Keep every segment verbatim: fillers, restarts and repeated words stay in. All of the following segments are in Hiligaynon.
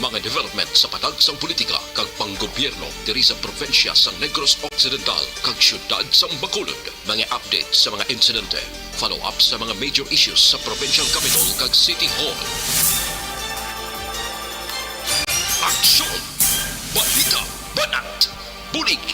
Mga development sa patag sang politika kag panggobyerno diri sa probinsya sang Negros Occidental kag siyudad sang Bacolod. Mga update sa mga insidente, follow-up sa mga major issues sa provincial capital kag city hall. Aksyon! Balita! Banat! Bulig!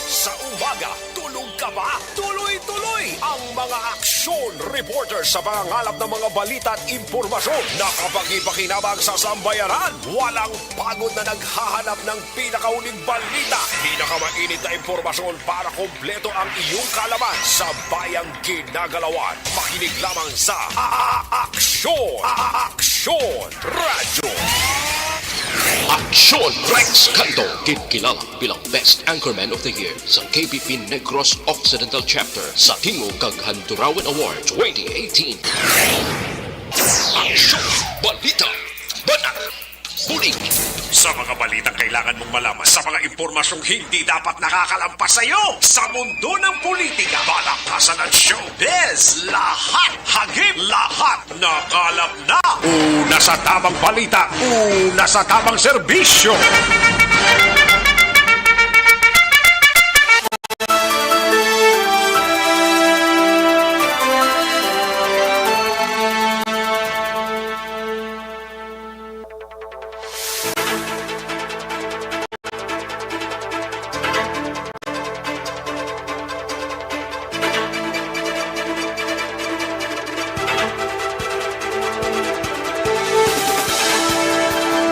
Sa umaga, tulog ka ba? Tuloy-tuloy ang mga aksyon reporter sa pangangalap ng mga balita at impormasyon na kapaki-pakinabang sa sambayanan. Walang pagod na naghahanap ng pinakauling balita, pinakamainit na impormasyon para kompleto ang iyong kaalaman sa bayang ginagalawan. Makinig lamang sa A-, A-, Aksyon! A-, A-, Aksyon! Radyo! Aksyon! Rex Canto, ginkilala bilang Best Anchorman of the Year sa K B P Negros Occidental Chapter sa Tingog kag Handurawan Award twenty eighteen. Aksyon! Balita! Banat! Bulig! Sa mga balitang kailangan mong malaman, sa mga impormasyong hindi dapat nakakalampas sa iyo, sa mundo ng politika, balakasan at showbiz, lahat, hagip, lahat, nakalap na! Una sa tamang balita, una sa tamang serbisyo.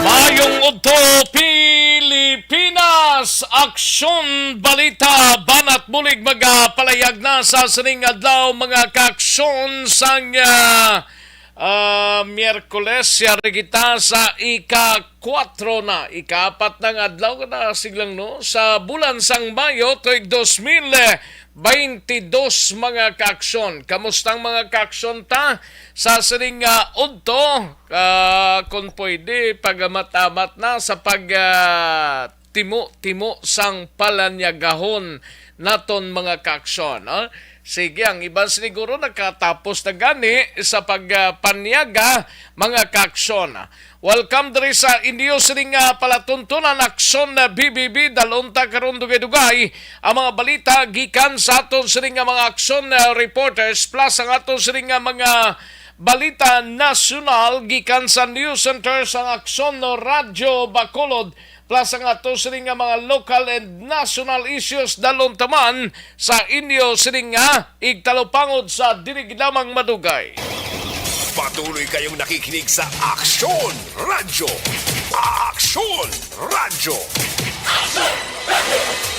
Mayong udto, Pilipinas! Aksyon, balita, banat bulig magapalayag na sa sining adlaw, mga kaaksyon, sang, ah, ah, Miyerkules, yari kita sa ika-kwatro na, ikaapat na nga adlaw na siglang, no, sa bulan sang Mayo, tuig dos mil baynte dos, mga kaaksyon. Kamusta ang mga kaaksyon ta sa sining, ah, udto? Ah, kung pwede, pagamat-amat na sa pag, ah, timo-timo sang palanyagahon naton, mga kaaksyon, no? Sige, ang iban siguro nakatapos na gani sa pag, ah, panyaga, mga kaaksyon. Welcome diri sa inyo sining, ah, palatuntunan, Aksyon, ah, B B B. Dalon ta karon dugay-dugay ang mga balita gikan sa aton sining, ah, mga aksyon, ah, reporters, plus ang aton sining, ah, mga balita nasyonal gikan sa news center sang Aksyon Radyo Bacolod, plus ang ato sini nga mga local and national issues. Dalon ta man sa inyo sini nga igtalupangod sa dili gid lamang madugay. Patuloy kayong nakikinig sa Aksyon Radyo. Aksyon Radyo.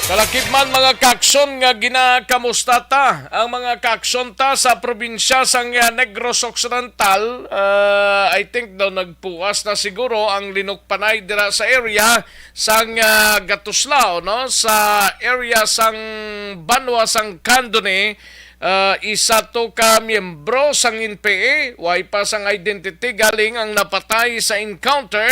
Kalakip man, mga kaaksyon, nga ginakamusta ta ang mga kaaksyon ta sa probinsya sang, ah, Negros Occidental. Ah, I think daw nagpuas na siguro ang linukpanay dira sa area sang, ah, Gatuslao, no? Sa area sang banwa sang Candoni, ah, isa to ka miyembro sang N P A, way pa sang identity, galing ang napatay sa encounter,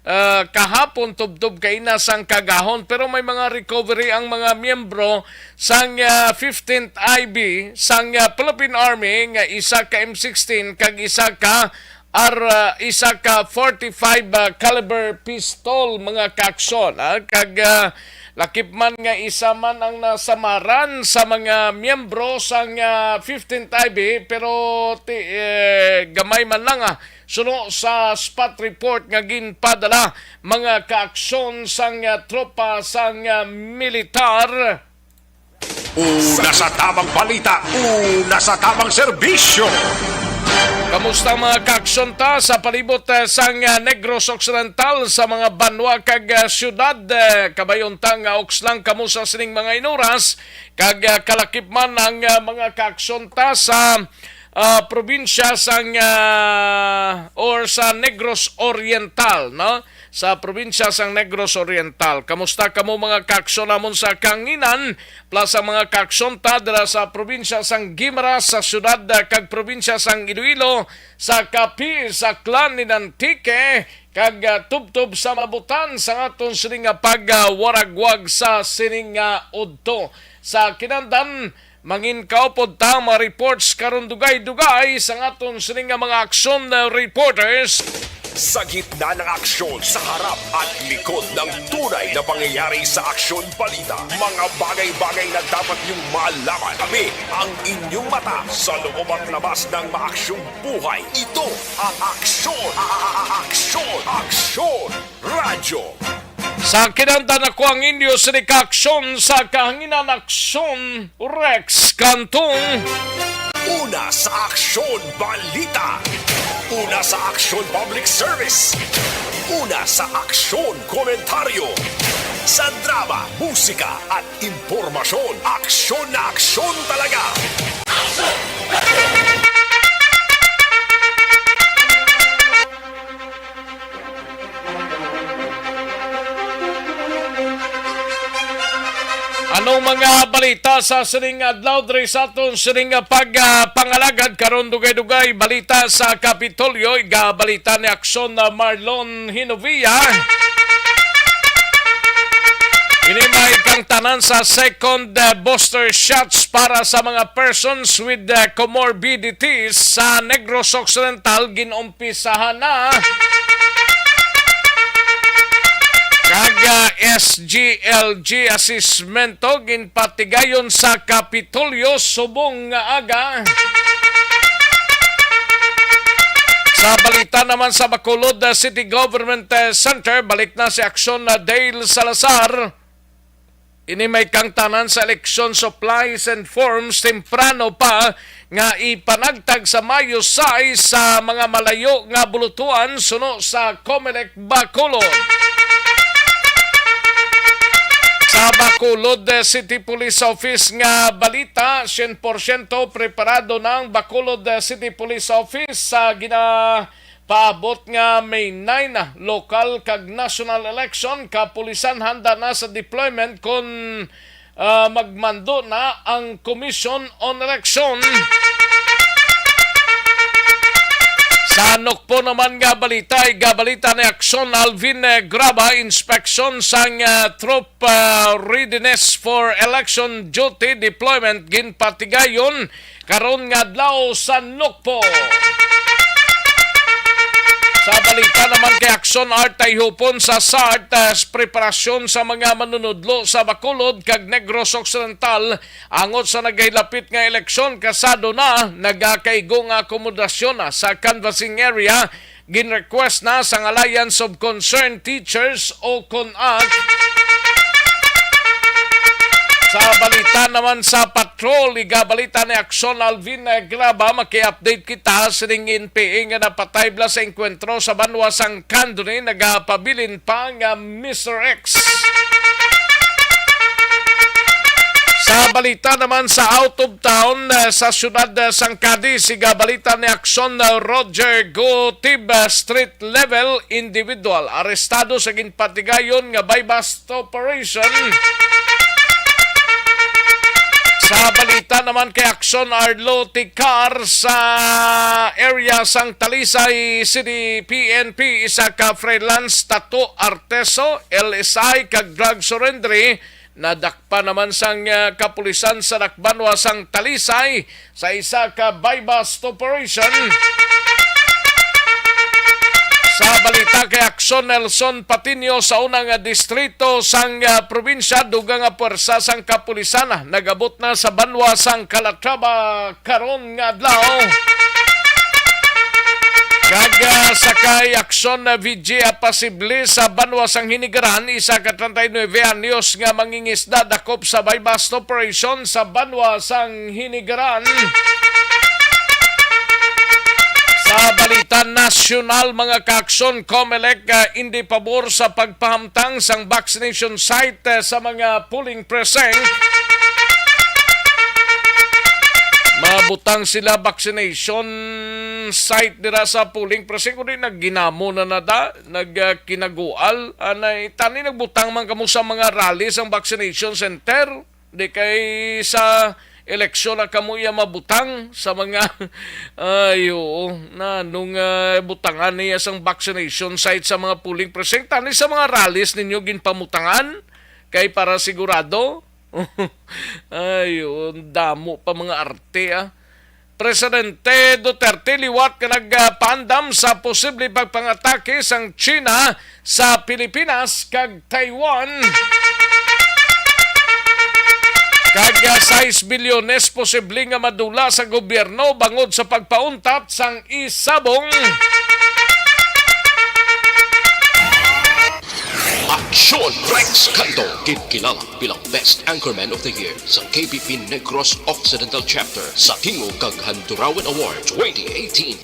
ah, kahapon tubtob kaina sang kagahon, pero may mga recovery ang mga miyembro sang, ah, fifteenth I B sang, ah, Philippine Army, nga isa ka M sixteen kag isa ka ar-, ah, isa ka forty-five, ah, caliber pistol, mga kaaksyon, ah, kag, ah, lakip man nga isa man ang nasamaran sa mga miyembro sang, ah, fifteenth I B, pero ti-, eh, gamay man lang, ah, suno sa spot report nga ginpadala, mga kaaksyon, sang, ah, tropa sang, ah, militar. Una sa tamang balita, una sa tamang serbisyo. Kamusta ang mga kaaksyon ta sa palibot, eh, sang, ah, Negros Occidental, sa mga banwa kag, ah, syudad? Eh, kabayon ta nga uks lang kamo sa sining mga inuras, kag, ah, kalakip man ang, ah, mga kaaksyon ta sa, ah, probinsya sang, ah, or sa Negros Oriental, no? Sa probinsya sang Negros Oriental. Kamusta kamo, mga kaaksyon namon sa Kanginan, plus ang mga kaaksyon ta dira sa probinsya sang Guimaras, sa syudad, ah, kag probinsya sang Iloilo, sa Capiz, Aklan, Antique, kag, ah, tubtob sa Mabutan, sa aton sini nga pagwaragwag sa sining nga udto. Sa kinandan, Mangin kaupod ta ang mga reports karon, dugay-dugay sa aton sini nga mga aksyon, uh, reporters. Sa gitna ng aksyon, sa harap at likod ng tunay na pangyayari sa Aksyon Balita, mga bagay-bagay na dapat niyong malaman, kami ang inyong mata sa loob at labas ng maaksyong buhay. Ito ang Aksyon, a- a- a- Aksyon, Aksyon Radyo. Sa kinahanglan, ako ang inyo sini ka aksyon sa kahanginan, Aksyon Rex Cantong. Una sa Aksyon Balita. Una sa Aksyon Public Service. Una sa Aksyon Komentaryo. Sa drama, musika at impormasyon, aksyon na aksyon talaga. Anong mga balita sa sining adlaw diri sa aton sining, ah, pag, ah, pangalagad karon? Dugay-dugay balita sa Kapitolyo, igabalita ni Aksyon, ah, Marlon Hinovia. Ini may kang tanan sa second, ah, booster shots para sa mga persons with, ah, comorbidities sa Negros Occidental gin umpisahan na. Kag, ah, S G L G assessment to ginpatigayon sa Kapitolyo subong nga aga. Sa balita naman sa Bacolod, ah, City Government, ah, Center, balik na si Aksyon na Dale Salazar. Ini may kangtanan sa election supplies and forms temprano pa nga ipanagtag sa Mayo sais sa mga malayo nga bulutuan suno sa Comelec Bacolod. Sa Bacolod, eh, City Police Office nga balita, sien porsyento preparado na ang Bacolod, eh, City Police Office sa gina- Paabot nga May nine, lokal kag national election, kapulisan handa na sa deployment kon, ah, magmando na ang Commission on Election. Sa Nokpo naman nga balita, igabalita ni Aksyon Alvin, eh, Graba, inspeksyon sang, ah, troop, ah, readiness for election duty deployment ginpatigayon karon nga adlaw sa Nokpo. Sa balita naman kay Aksyon Art, ay hupon sa SART, ah, preparasyon sa mga manunudlo sa Bacolod kag Negros Occidental angot sa nagahilapit nga eleksyon. Kasado na, nagakaigo nga akomodasyon na sa canvassing area. Gin-request na sang Alliance of Concerned Teachers o CONAC. Sa balita naman sa patrol, igabalita ni Aksyon Alvin, eh, Graba, maki-update kita sining N P A nga napatay bala sa engkwentro sa banwa sang Candoni, nagapabilin pa nga Mister X. Sa balita naman sa out of town, eh, sa siyudad, eh, sang Cadiz, igabalita ni Aksyon, eh, Roger Gutib, eh, street level individual arestado sa ginpatigayon nga buy-bust operation. Sa balita naman kay Aksyon Arlo Ticar, sa area sang Talisay City P N P, isa ka freelance tattoo artiso, L S I, kag drug surrendery, nadakpan naman sang, ah, kapulisan sa dakbanwa sang Talisay sa isa ka buy-bust operation. Sa balita kay Aksyon Nelson Patiño, sa una nga distrito sang, ah, probinsya, dugang nga puwersa sang kapulisan, ah, nag-abot na sa banwa sang Calatrava karon nga adlaw. Kag, ah, sa kay Aksyon, ah, V G, ah, pasible sa banwa sang Hinigaran, isa ka treinta y nuebe anyos nga mangingisda dakop sa buy-bust operation sa banwa sang Hinigaran. Sa balita nasyonal, mga kaaksyon, Comelec, ah, indi pabor sa pagpahamtang sang vaccination site, ah, sa mga polling precinct. Mabutang sila vaccination site dira sa polling precinct, kundi nagginamo na nada, nagkinagual, anay tani nagbutang man kamo sa mga rally sang vaccination center, di kay sa eleksyon na kamo iya mabutang sa mga, ay, oo, na nung, ah, butangan niya sang vaccination site sa mga polling precinct, tani sa mga rallies ninyo ginpamutangan, kay para sigurado, Ay, oh, damo pa mga arte, ah. Presidente Duterte liwat nga nagpaandam sa posible pagpangatake sang China sa Pilipinas kag Taiwan. Kag, ah, sais bilyones posible nga madula sa gobyerno bangod sa pagpauntat sang isabong. Aksyon! Rex Cantong, ginkilala bilang Best Anchorman of the Year sa K B P Negros Occidental Chapter sa Tingog kag Handurawan Award twenty eighteen.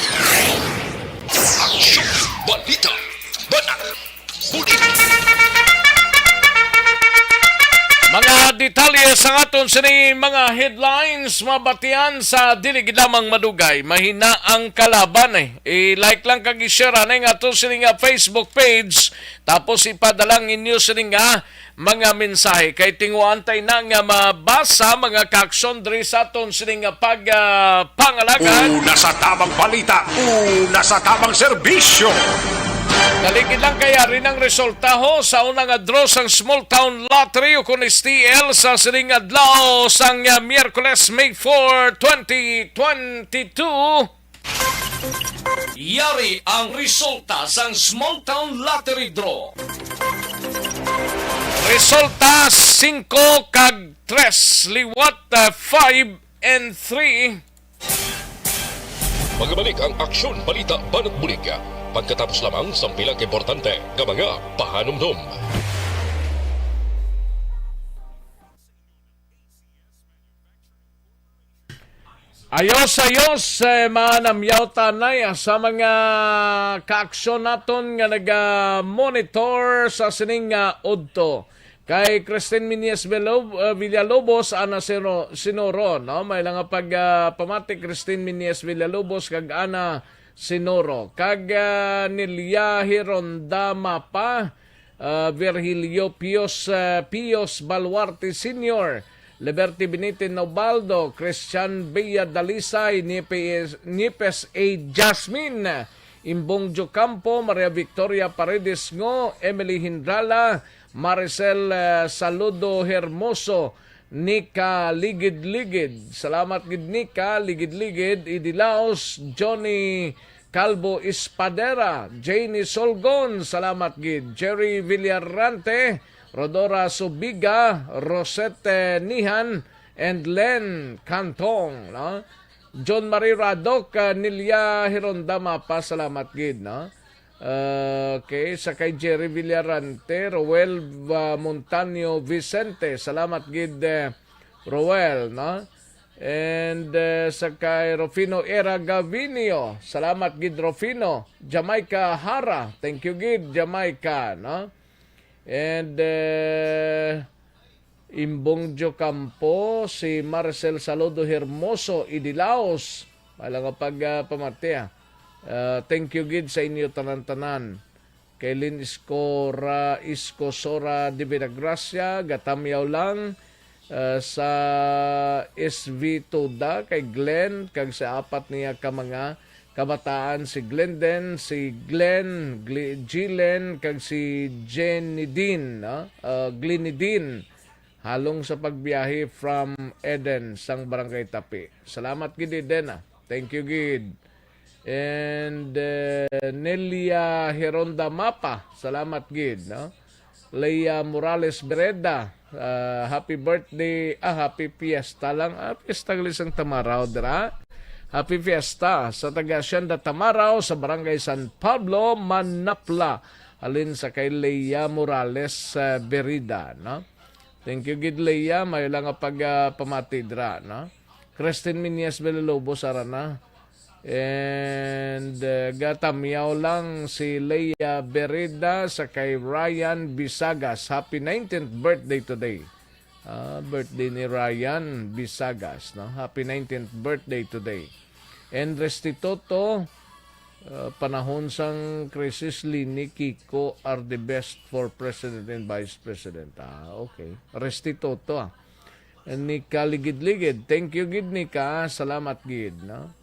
Aksyon! Balita! Banat! Balita! Mga detalye sa aton sini mga headlines mabatian sa dili gid lamang madugay. Mahina ang kalaban, eh. I-like lang kag i-share anay nga ato sini nga Facebook page. Tapos ipadala ang inyo sini nga mga mensahe. Kay tinguhaan tay na nga mabasa, mga kaaksyon, diri sa aton sini nga pag, ah, pangalagan. Una sa tamang balita, una sa tamang serbisyo. Daligid lang kay ari nang resulta ho sa una nga draw sang Small Town Lottery o kun S T L sa sining adlaw sang, ah, Miyerkules, May four, twenty twenty-two. Yari ang resulta sang Small Town Lottery Draw. Resulta singko kag tres, liwat, ah, five and three. Magabalik ang Aksyon Balita Banat Bulig pagkatapos lamang sang pila ka importante nga mga pahanumdom. Ayos, ayos, eh, manamyaw tanay, ah, sa mga kaaksyon naton nga naga-monitor sa sining, ah, udto. Kay Christine Miñez Velo-, ah, Villalobos, Ana Sino-, Sinoro, no? May lang nga pag, ah, pamati, Christine Miñez Villalobos kag Ana Sinoro. Kag, ah, Nelia Hironda Mapa, ah, Virgilio Pios, ah, Pios Baluarte Senior, Liberty Benitez Naubaldo, Christian Bea Dalisay, Niepe-, Niepes A. Jasmine, Imbong Jocampo, Maria Victoria Paredes Ngo, Emily Hindrala, Maricel, ah, Saludo Hermoso, Nika Ligid-Ligid. Salamat gid, Nika Ligid-Ligid, Idi Laos, Johnny Calvo Espadera, Janie Solgon, salamat gid. Jerry Villarante, Rodora Subiga, Rosette Nihan, and Len Cantong, no? John Marie Radok, ah, Nelia Hironda Mapa, salamat gid, no? Okay, sa kay Jerry Villarante, Roel, ah, Montaño Vicente, salamat gid, eh, Roel, no? And, eh, sa kay Rufino Era Gavinio, salamat gid, Rufino. Jamaica Hara, thank you gid, Jamaica, no? And, eh, Imbong Jocampo, si Marcel Saludo Hermoso, Idi Laos, may lang nga pag, ah, pamati, ah. Ah, thank you gid sa inyo tanan-tanan. Kay Lin Escora, Escosora de Vidagracia, gatamyaw lang, ah, sa S V Toda, kay Glenn, kag sa apat niya ka mga kabataan, si Glenden, si Glenn, Gli-, Gillen, kag si Jenny Dean, no? Ah, Glenny Dean, halong sa pagbiyahe from Eden, sang Barangay Tapi. Salamat gid, Eden, ah. Thank you gid. And, eh, Nelia Heronda Mapa, salamat gid, no? Leia Morales Bereda, ah, happy birthday, ah, happy fiesta lang. Ah, fiesta gali sang Tamaraw dira. Happy fiesta sa taga Hacienda Tamaraw sa Barangay San Pablo, Manapla. Halin sa kay Leia Morales, ah, Berida, no? Thank you gid, Leia. Mayo lang nga pag, ah, pamati dira, no? Christine Miñez Villalobos, ara na. And, uh, gatamyaw lang si Leia Berida sa kay Ryan Bisagas. Happy nineteenth birthday today. Ah, birthday ni Ryan Bisagas, no? Happy nineteenth birthday today. And Restituto, uh, panahon sang krisis, Lini, Kiko are the best for President and Vice President. Ah, okay. Restituto, ah. Nika Ligid-Ligid. Thank you gid, Nika. Salamat gid, no?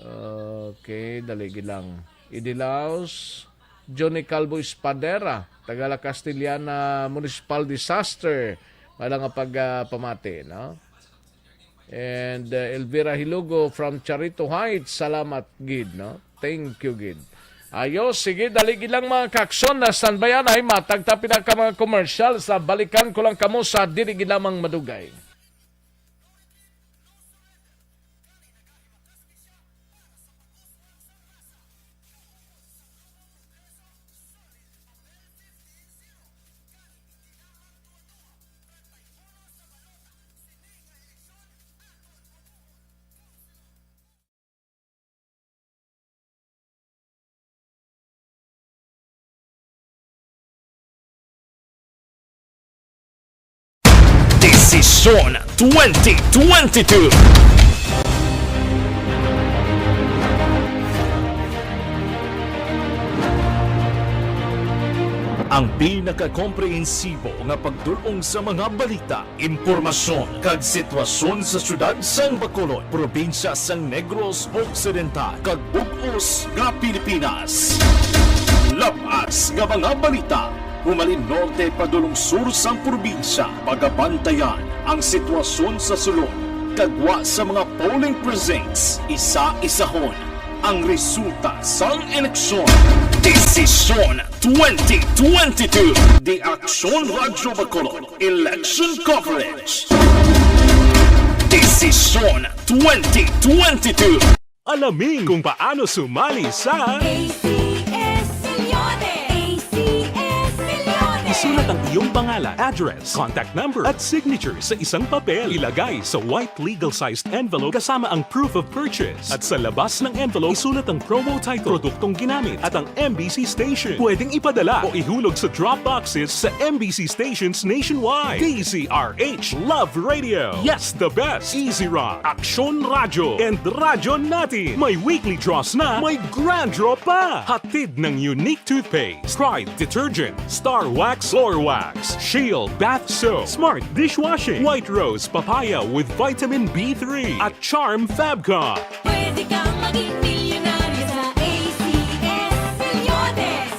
Okay, dali gid lang. Idi Laos, Johnny Calvo Espadera, taga La Castellana Municipal Disaster. Wala nga pag, ah, pamati, no? And, uh, Elvira Hilugo from Charito Heights, salamat gid, no? Thank you gid. Ayo, sige, dali gid lang, mga kaaksyon, na standby anay, matag ta pina ka mga commercial, sa balikan ko lang kamo sa dili gid lamang madugay. Desisyon twenty twenty-two. Ang pinakakomprehensibo nga pagdul-ong sa mga balita, impormasyon, kag sitwasyon sa siyudad sang Bacolod, probinsya sang Negros Occidental, kag bug-os nga Pilipinas. Lab-as nga mga balita, humalin norte padulong sur sang probinsya, pagabantayan ang sitwasyon sa sulod, kag gwa sa mga polling precincts, isa-isahon ang resulta sang eleksyon. Desisyon twenty twenty-two. The Aksyon Radyo Bacolod Election Coverage. Desisyon twenty twenty-two. Alamin kung paano sumali sa A C S Millones. A C S Millones. Isulat ang iyong pangalan, address, contact number, at signature sa isang papel. Ilagay sa white legal-sized envelope kasama ang proof of purchase. At sa labas ng envelope, isulat ang promo title, produktong ginamit, at ang M B C station. Pwedeng ipadala o ihulog sa drop boxes sa M B C stations nationwide. D Z R H, Love Radio. Yes, the best. Easy Rock, Aksyon Radyo, and Radyo Natin. May weekly draws na, may grand draw pa. Hatid ng Unique Toothpaste, Pride Detergent, Star Wax Floor Wax, Shield Bath Soap, Smart Dishwashing, White Rose Papaya with Vitamin B three, at Charm Fabcon. Pwede kang maging milyonaryo sa A C S Millones.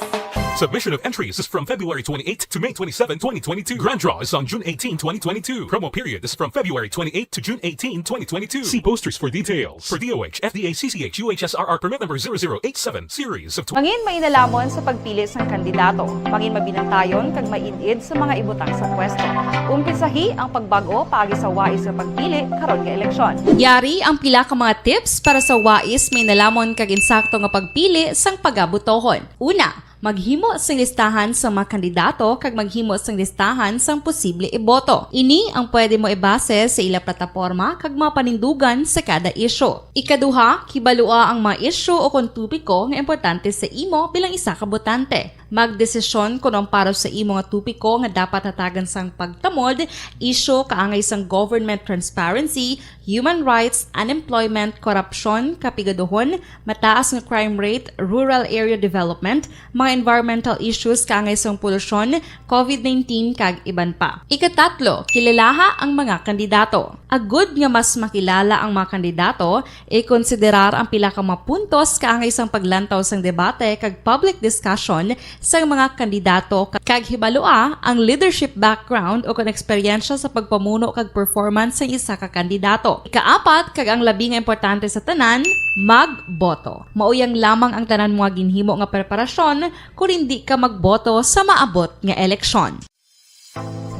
Submission of entries is from February twenty-eight to May twenty-seven, twenty twenty-two. Grand draw is on June eighteen, twenty twenty-two. Promo period is from February twenty-eight to June eighteen, twenty twenty-two. See posters for details. For D O H, F D A, C C H, U H S R R permit number zero zero eight seven, series of tw- Mangin mainalomon sa pagpili sang kandidato. Mangin mabinantayon kag maid-id sa mga ibutang sa pwesto. Umpisahi ang pagbag-o paagi sa wais nga pagpili karon nga eleksyon. Yari ang pila ka mga tips para sa wais, mainalomon kag insakto nga pagpili sang pagabotohon. Una, maghimo sing listahan sang mga kandidato kag maghimo sing listahan sang posible iboto. Ini ang pwede mo ibase sa ila plataporma kag mga panindugan sa kada isyu. Ikaduha, kibalua ang mga isyu o kon topiko nga importante sa imo bilang isa ka botante. Magdesisyon kon ang para sa imo nga topiko nga dapat hatagan sang pagtamod, isyu kaangay sang government transparency, human rights, unemployment, korupsyon, kapigaduhon, mataas nga crime rate, rural area development, mga environmental issues kaangay sang polusyon, covid nineteen, kag iban pa. Ikatatlo, kilalaha ang mga kandidato. Agud nga mas makilala ang mga kandidato, ikonsiderar ang pila ka mga puntos kaangay sang paglantaw sang debate kag public discussion sang mga kandidato, kag hibalua ang leadership background o kon eksperyensya sa pagpamuno kag performance sang isa ka kandidato. Ikaapat, kag ang labi nga importante sa tanan, magboto. Mauyang lamang ang tanan mo nga ginhimo nga preparasyon kon indi ka magboto sa maabot nga eleksyon.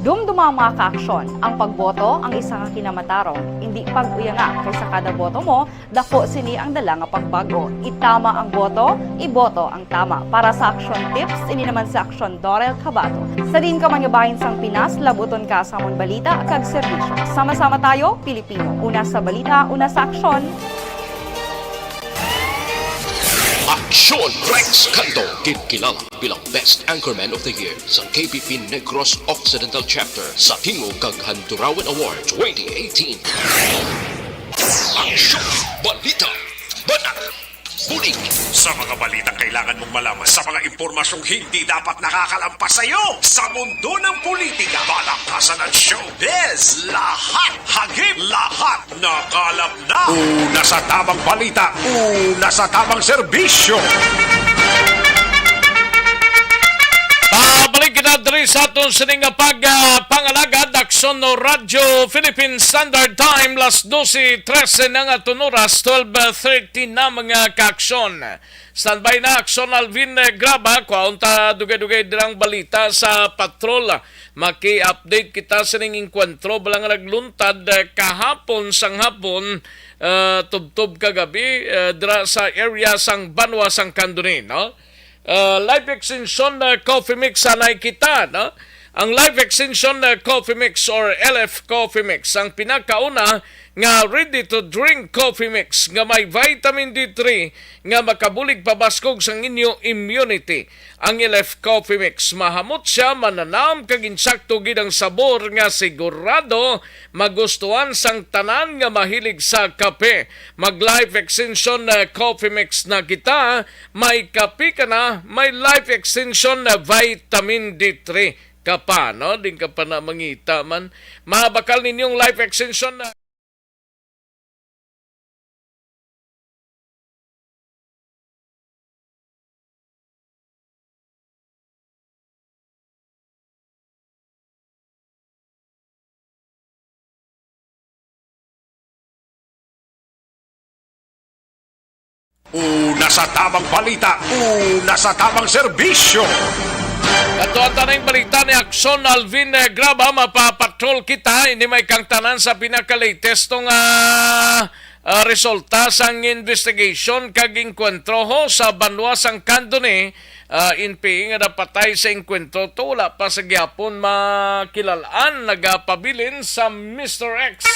Dumduma, mga kaaksyon, ang pagboto ang isa ka kinamatarong. Indi pag-uyanga, kay sa kada boto mo, dako sini ang dala nga pagbago. Itama ang boto, iboto ang tama. Para sa Aksyon Tips, ini naman si Aksyon Dorel Cabato. Sa diin ka man nga bahin sang Pinas, labuton ka sa amon balita kag serbisyo. Sama-sama tayo, Pilipino. Una sa balita, una sa aksyon. Aksyon Rex Cantog, ginkilala bilang Best Anchorman of the Year sa K P P Negros Occidental Chapter sa Tingog kag Handurawan Award twenty eighteen. Aksyon, balita, banat, bulig. Sa mga balitang kailangan mong malaman, sa mga impormasyong hindi dapat nakakalampas sa iyo, sa mundo ng politika, palakasan at showbiz, lahat hagip, lahat nakalap na. Una sa tamang balita, una sa tamang serbisyo. Pabalik kita Diri sa aton sini nga pag, ah, pangalagad, Aksyon no Radyo Philippine Standard Time, las dose trese na nga aton oras, twelve thirty na, mga kaaksyon. Standby na, Aksyon Alvin, eh, Graba, kuhaon ta dugay-dugay dirang balita sa patrol. Maki-update kita sining engkwentro bala nga nagluntad, eh, kahapon sang hapon, eh, tubtob kagabi, eh, dira sa area sang banwa sang Candoni, no? Uh, Life Extension, uh, Coffee Mix, anay kita, no? Ang Life Extension, uh, Coffee Mix or L F Coffee Mix, ang pinakauna nga ready-to-drink coffee mix nga may vitamin D three nga makabulig pabaskog sang inyo immunity. Ang L F Coffee Mix, mahamot siya, mananam, kag insakto gid ang sabor nga sigurado magustuhan sang tanan nga mahilig sa kape. Mag Life Extension, uh, Coffee Mix na kita. May kape ka na, may Life Extension na vitamin D three ka pa, no? Din ka pa na mangita man. Mabakal ninyong Life Extension na Una sa tabang balita, una sa tabang serbisyo. Ato ang tanang balita ni Aksyon Alvin, eh, Graba, mapapatrol kita. Ini may kang tanan sa pinaka-latest nga, ah, resulta sang investigation kag engkwentro ho sa banwa sang Candoni. Ah, N P A nga napatay sa engkwentro to, wala pa sa gihapon makilal-an, nagapabilin sa Mister X.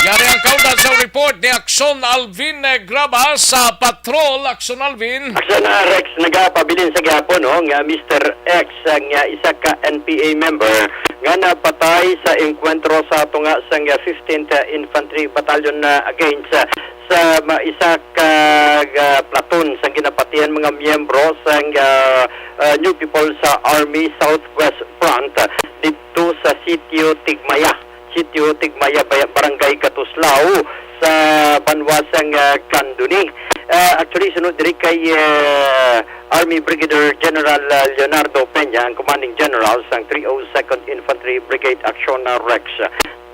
Yari ang kaundan sa report ni Aksyon Alvin Graba sa Patrol. Aksyon Alvin. Aksyon, ah, Rex, nagapabilin sa gihapon, no, nga Mister X, ah, nga isa ka N P A member nga napatay sa engkwentro sa tunga sang fifteenth Infantry Battalion na against, ah, sa ma-, isa ka, ah, platoon sang ginapatihan mga miyembro sang, ah, ah, New People sa Army Southwest Front didto sa Sitio Tigmaya. Sitio Tigmaya, Bay-, Barangay Katuslao sa banwa sang, ah, Candoni. Ah, actually, sunod diri kay, ah, Army Brigadier General, ah, Leonardo Peña, ang commanding general sang three oh second Infantry Brigade Action, ah, Rex.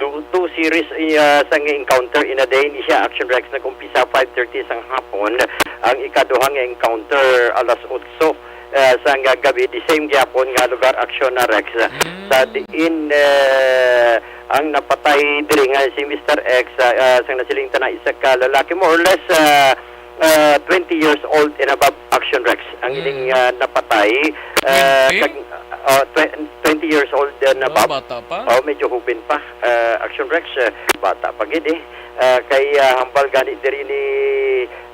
Two, two series, ah, sang encounter in a day ni siya, Action Rex, nag-umpisa five thirty sang hapon. Ang ikaduha nga encounter alas otso, ah, sang gabi, the same gyapon nga lugar, Action, ah, Rex. Mm. Sa diin, ah, ang napatay diri nga si Mister X, ah, ah, sang nasiling ta na isa ka lalaki, more or less, ah, ah, twenty years old and above, Action Rex. Ang Mm. ining, ah, napatay, ah, Twenty? kag, ah, twen-, twenty years old and Oh, above. Bata pa. Oh, medyo hubin pa. Ah, Action Rex, ah, bata pa gid eh. Ah, kay, ah, hambal gani diri ni,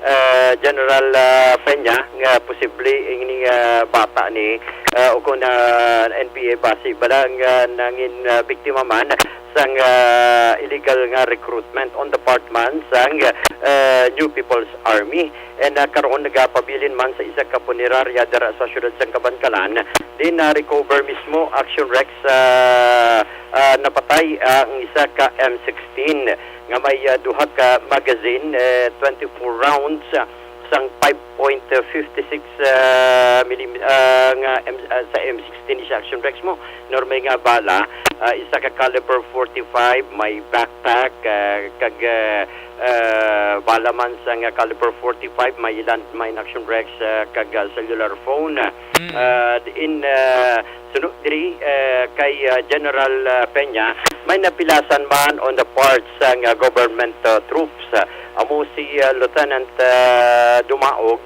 ah, General, ah, Peña nga posible ini, ah, bata ni, ah, o kung, ah, N P A base bala nga nangin, ah, biktima man sang, ah, illegal nga recruitment on the part man sang, ah, New People's Army. And, ah, karon nagapabilin man sa isa ka punerarya dira sa siyudad sang Kabankalan. Din na-recover mismo, Action Rex, ah, ah, napatay ang isa ka M sixteen nga may, ah, duha ka magazine, eh, twenty-four rounds, ah, sang five point five six, ah, millim-, ah, nga M-, ah, sa M sixteen siya, Action Rex, mo. Normal nga bala, ah, isa ka caliber forty-five, may backpack, ah, kag, ah, ah, bala man sa nga caliber forty-five, may landmine, Action Rex, ah, kag, ah, cellular phone. Mm. Ah, diin, ah, suno diri, ah, kay, ah, General, ah, Peña, may napilasan man on the part sa nga government, ah, troops. Ah, amo si, ah, Lieutenant, ah, Dumaog.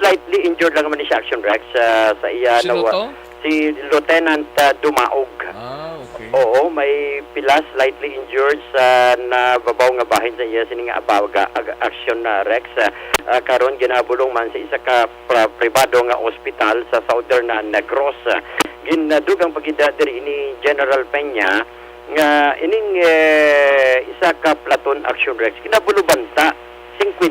Slightly injured lang man ni siya, Action Rex, ah, sa iya Sino nawa-, to? Si Lieutenant, ah, Dumaog. Ah, okay. Oo, may pila, slightly injured sa nababaw nga bahin sa iya sini nga abaga, ag-, Action, ah, Rex. Ah, ah, karon ginabulong man sa isa ka pra-, pribado nga ospital sa Southern, ah, Negros. Ginadugang pagida diri ni General Peña nga ining, eh, isa ka platoon, Action Rex, kinabulubanta fifty,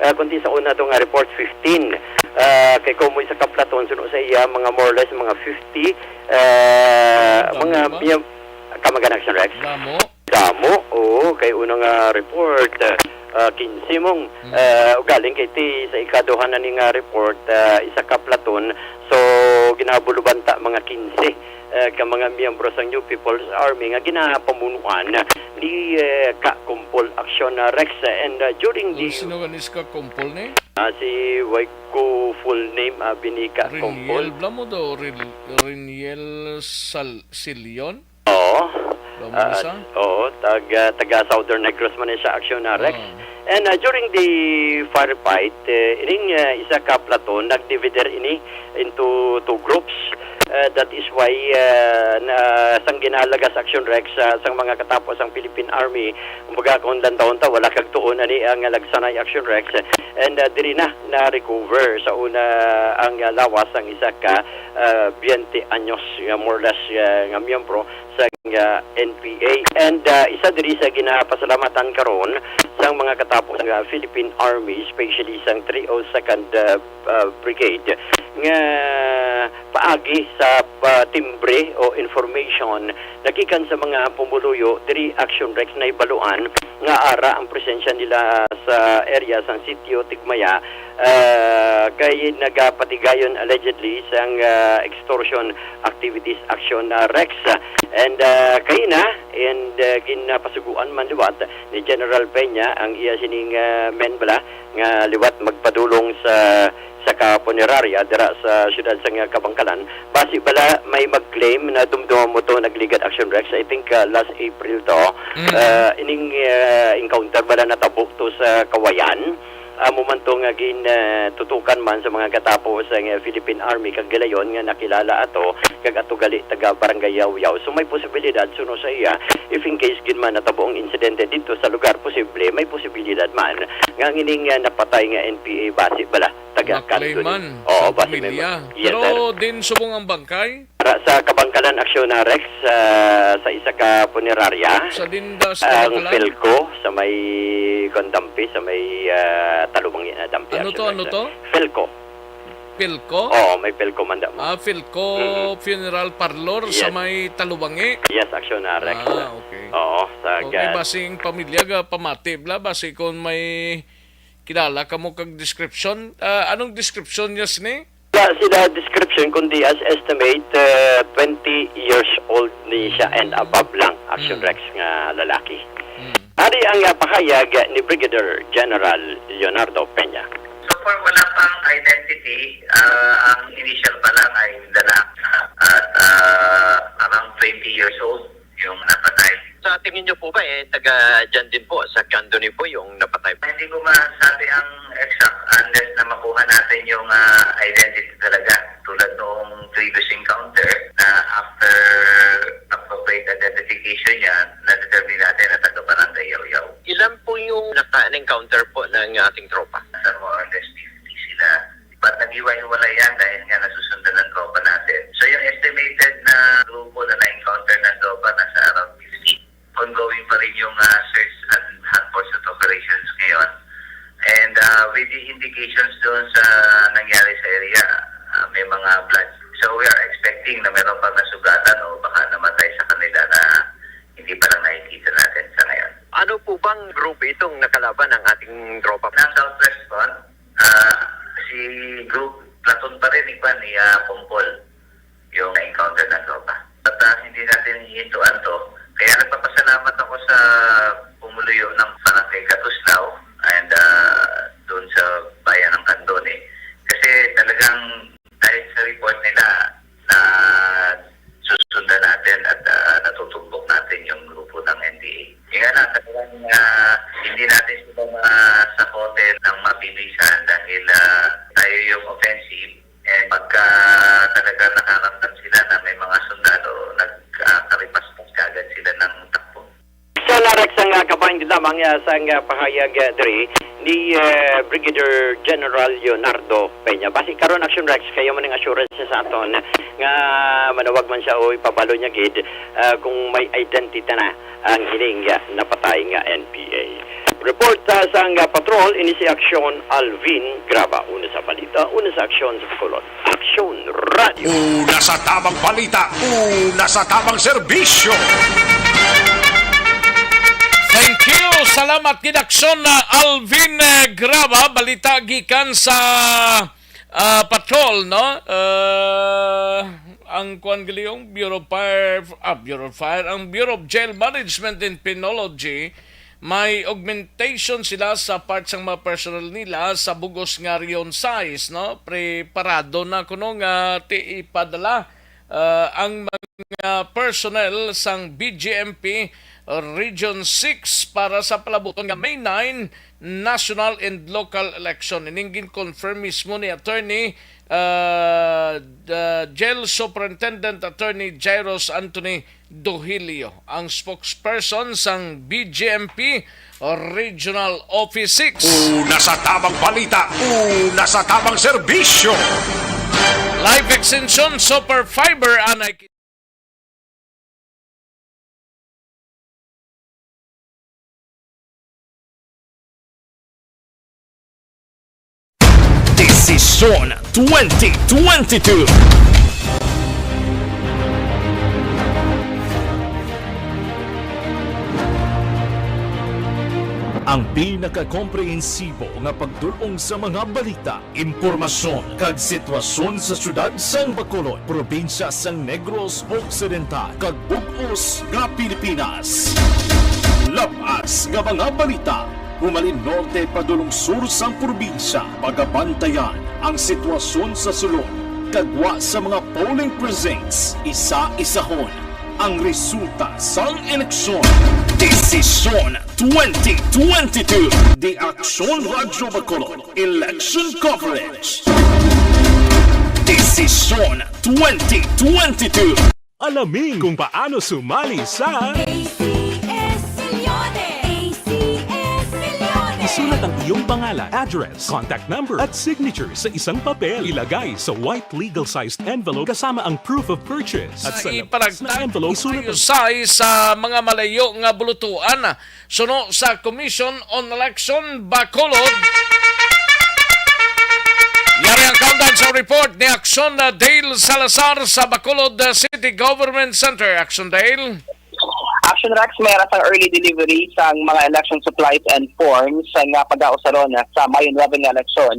ah, kundi sa una to nga report, fifteen. Ah, kay kung mo isa ka platoon, suno sa iya, mga more or less, mga fifty, ah, Damo mga ba? miyam-, kamagan, Action Rex. Damo? Damo, oo, kay una nga report, ah, quince mong, Mm. ah, ugaling kay ti sa ikaduha na ni nga report, ah, isa ka platoon. So, O ginabuluban ta mga kinse, eh, ka mga miyembro sang New People's Army nga ginapamunuan ni, eh, Ka Kumpol Action, ah, Rex. And, ah, during the Sino ganis ka kumpol ni? Ah, si Waiko full name, ah, Binika Riniel Kumpol. Blamo do, Rin-, Riniel Sal-, Silion? Oo. Blamo Ah, isa? Oo, taga, taga Southern Negros man siya, Action, ah, Rex. Ah. And, ah, during the firefight, eh, ining, ah, isa ka platoon, nagdivider ini into two groups. Uh, that is why, uh, na, sang ginalagas Action Rex, uh, sang mga katapo sang Philippine Army, kumbaga, kung lantawon ta, wala kag tuon ani ang lagsanay Action Rex, and, uh, diri na na-recover sa una ang, uh, lawas sang isa ka, uh, twenty anyos, uh, more or less, uh, nga miyembro sang, uh, N P A. And, uh, isa diri sa ginapasalamatan karon sang mga katapo nga Philippine Army, especially sang three oh second, uh, uh, Brigade, nga paagi sa, uh, timbre o information nagikan sa mga pumuluyo diri, Action Rex, nahibaluan nga ara ang presensya nila sa area sang sitio Tigmaya, uh, kay nagapatigayon allegedly sang, uh, extortion activities, Action, uh, Rex. And, uh, kay na, and, uh, ginapasuguan man liwat ni General Peña ang iya sining, uh, men bala nga liwat magpadulong sa, sa ka punerarya dira sa siyudad sang Kabangkalan. Basi bala may mag-claim na dumduma mo to, nagligad, Action Rex. I think, uh, last April to. Mm. Uh, ining, uh, encounter bala natabo to sa Kawayan. Amo man to nga gin, uh, tutukan man sa mga katapo sa, uh, Philippine Army kag gilayon nga nakilala ato kag ato gali taga Barangay Yawyaw. So may posibilidad suno sa iya, if in case gid man natabo ang insidente dito sa lugar, posible, may posibilidad man nga ang ining, uh, napatay nga N P A basi bala taga Maklay Kanto ni. Man Oo, sa basi may pamilya. Ma-, yes, Pero sir. Din subong ang bangkay? Para sa Kabangkalan, Aksyon na Rex, ah, sa isa ka punerarya. Sa Dindas, Ang Kabangkalan? Felco, sa may Condampi, sa may, ah, Talubangi na Dampi, Ano Aksyon to, Rex. Ano to? Felco. Felco? Oo, may Felco man da mo. Ah, Felco Mm-hmm. Funeral Parlor sa Yes. may Talubangi? Yes, Aksyon na Rex. Ah, okay. Oo, sa Okay, ga- basing pamilya ga pamati bla, basi kung may kilala ka mo kag description. Ah, anong description niya sini? Wala sila description, kundi as estimate, uh, twenty years old ni siya and above lang, Action Mm. Rex nga lalaki. Mm. Ari ang, uh, pahayag ni Brigadier General Leonardo Peña. So far, wala pang identity. Uh, ang initial pa lang ay lalaki. At, uh, around twenty years old yung napatay. Sa tingin niyo po ba, eh, taga dyan din po, sa Candoni po yung napatay? Hindi ko masabi ang exact unless na makuha natin yung, ah, identity talaga. Tulad noong previous encounter na after appropriate identification niya, na-determine natin na taga Barangay Yawyaw. Ilan po yung naka-encounter po ng ating tropa? Nasa more or less fifty sila. But naghiwa-hiwalay yan dahil nga nasusundan ng tropa natin. So yung estimated na grupo na na-encounter ng tropa nasa around fifty. Ongoing pa rin yung, ah, search and hunt for suit operations ngayon. And, ah, with the indications doon sa nangyari sa area, ah, may mga blood. So we are expecting na meron pang nasugatan o baka namatay sa kanila na hindi pa lang nakikita natin sa ngayon. Ano po bang grupo itong nakalaban ng ating tropa? Ng Southwest Front, ah, si group, platoon pa rin ni Kwan, ni, ah, Kumpol, yung na-encounter na tropa. At, ah, hindi natin hihintuan to. Kaya nagpapasalamat ako sa pumuluyo ng Barangay Katuslaw and, ah, doon sa bayan ng Candoni. Kasi talagang dahil sa report nila na susundan natin at, ah, natutumbok natin yung grupo ng N P A. Kaya na, talagang, ah, hindi natin sila masakote ng mabilisan dahil, ah, tayo yung offensive. And pagka talaga nakaramdam sila na may mga sundalo, nagkakaripas kagad sila ng takbo. So, na Rex, ang, ah, kabahin din lamang, ah, sa, ah, pahayag, ah, diri ni, ah, Brigadier General Leonardo Peña. Basi karon, Action Rex, kayo man ang assurance sa aton nga manawag man siya o ipabalo niya gid, ah, kung may identity na ang hining, ah, napatay nga N P A. Report, ah, sa, ah, patrol, ini si Aksyon Alvin Graba. Una sa balita, una sa aksyon sa Bacolod. Aksyon Radio. Una sa tamang balita, una sa tamang serbisyo. Thank you. Salamat gid, Aksyon na Alvin, eh, Graba. Balita gikan sa, ah, patrol, no? Ah, ang kuan gali, ang Bureau of Fire, ah, Bureau of Fire, ang Bureau of Jail Management and Penology, may augmentation sila sa part sang mga personnel nila sa bug-os nga Region sais, no? Preparado na kuno nga ti ipadala, ah, ang mga personnel sang B J M P Region six para sa palabuton nga May nine national and local election. Ining gin-confirm mismo ni Attorney, ah, ah, Jail Superintendent Attorney Jairus Anthony Dohilio, ang spokesperson sang B J M P Regional Office six. Una sa tamang balita, una sa tamang serbisyo. Life Extension Super Fiber, anay ki- Desisyon twenty twenty-two. Ang pinakakomprehensibo nga pagdul-ong sa mga balita, impormasyon, kag sitwasyon sa siyudad sang Bacolod, probinsya sang Negros Occidental, kag bug-os nga Pilipinas. Lab-as nga mga balita, humalin norte padulong sur sang probinsya, pagabantayan ang sitwasyon sa sulod, kag gwa sa mga polling precincts, isa-isahon ang resulta sang eleksyon. Desisyon twenty twenty-two. The Aksyon Radyo Bacolod Election Coverage. Desisyon twenty twenty-two. Alamin kung paano sumali sa A C S Milyones! A C S Milyones! Isulat ang iyong pangalan, address, contact number, at signature sa isang papel. Ilagay sa white legal-sized envelope kasama ang proof of purchase. At sa labas na envelope, isulat ang sa mga malayo nga bulutuan. Suno sa Commission on Election Bacolod. Yari ang kaundan sa report ni Aksyon na Dale Salazar sa Bacolod, uh, City Government Center. Aksyon, Dale. Aksyon, Rex, may aras ang early delivery sa mga election supplies and forms nga pag-ausaron sa Mayo nuebe nga eleksyon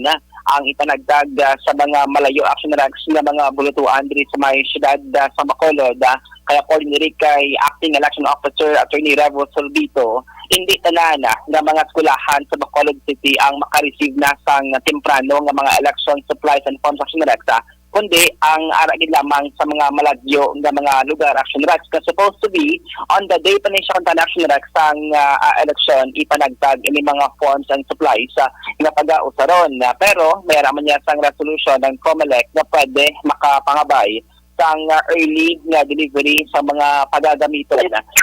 ang ipanagtag, ah, sa mga malayo, Aksyon, Rex, nga mga bulutuan diri sa may siyudad, ah, sa Bacolod, ah, Kay according diri kay Acting Election Officer Attorney Revo Sorbito, hindi tanan nga mga eskwelahan sa Bacolod City ang maka-receive na sang temprano nga mga election supplies and forms, Aksyon, Rex, kundi ang ara gid lamang sa mga maladyo nga mga lugar, Aksyon, Rex, nga supposed to be on the day pa ni siya, Aksyon, Rex, sang, ah, ah, eleksyon, ipanagtag ini mga forms and supplies, ah, nga pag-ausaron. Ah, pero may ara man niya sang resolution ang Comelec nga pwede makapangabay sang, ah, early nga delivery sa mga pagagamiton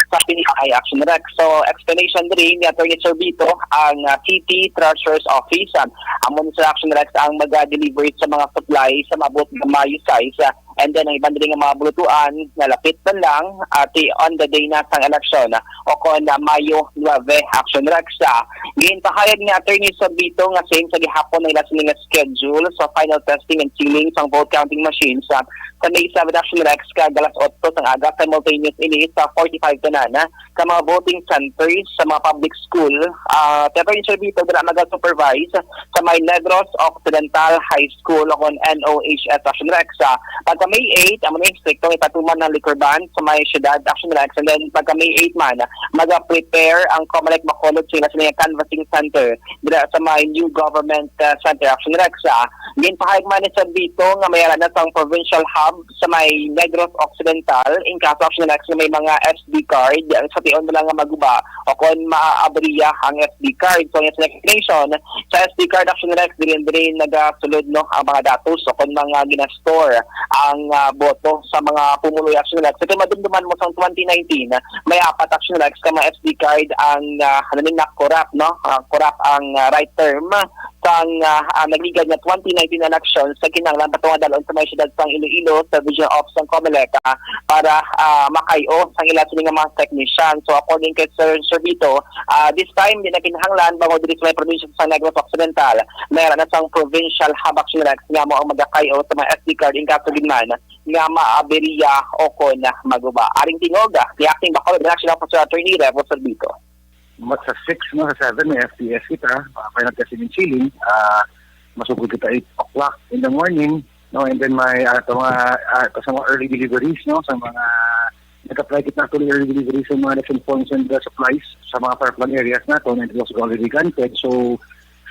sa pini nga, Aksyon, Rex. So, explanation diri ni Attorney Sorbito, ang, ah, City Treasurer's Office, ah, amo ni, Aksyon, Rex, ang maga-deliver sa mga supply sa maabot nga Mayo sais, ah, and then ang iban diri nga mga bulutuan nga lapit man lang, ah, ti on the day na sang eleksyon, ah, o kon, ah, Mayo nuebe, Aksyon, Rex. Ah, ginpahayag ni Attorney Sorbito nga same sa gihapon ang ila sini nga schedule sa final testing and sealing sang vote counting machines, ah, sa May seven, Aksyon, Rex, kag alas otso sang aga, simultaneous ini sa forty-five tanan, ah, ka mga voting centers sa mga public school, ah, ti Attorney Sorbito dira maga-supervise sa may Negros Occidental High School o kon N O H S, Aksyon, Rex. Ah, pagka May eight, amo ni, strikto nga ipatuman ang liquor ban sa may siyudad, Aksyon, Rex. And then pagka May eight man, maga-prepare ang Comelec Bacolod sa ila sa mga canvassing center dira sa may new government, ah, center, Aksyon, Rex. Ah, ginpahayag man ni Sorbito nga may ara na sang provincial hub sa may Negros Occidental, in case, Aksyon, Rex, nga may mga S D card, ang sa tion na lang nga maguba o kon maaabriya ang S D card. So, ang explanation, sa S D card, Aksyon, Rex, diri, diri nagasulod, no, ang mga datos o kon mga ginastore ang, ah, boto sa mga pumuluyo, Aksyon, Rex. So, kung madumduman mo sa twenty nineteen, may apat, Aksyon, Rex, ka mga S D card ang, ah, ano ni, na-corrupt, no? Ah, corrupt ang, ah, right term sang, ah, ah, nagligad nga twenty nineteen election sa kinahanglan pa to nga dalon sa may siyudad sang Iloilo sa Regional Office sang Comelec, ah, para, ah, makay-o sang ila sini nga mga technician. So, according kay Sir Servito, ah, this time, di na kinahanglan bangod diri sa may probinsya sa Negros Occidental, may ara na sang provincial hub, Aksyon, Rex, nga amo ang magakay-o sa mga S D card in case gid man nga maabriya o kon maguba. Aring tingog, ah, ni Acting Bacolod Election Officer Attorney Revo Servito. Mat sa six, no, sa seven, may F T S kita, ah, final testing and sealing, ah, masugod kita eight o o'clock in the morning, no? And then may, ah, sa mga, ah, sa mga early deliveries, no? Sa mga nag-apply kita actually early deliveries sa mga election forms and, uh, supplies sa mga far-flung areas naton, and it was already granted. So,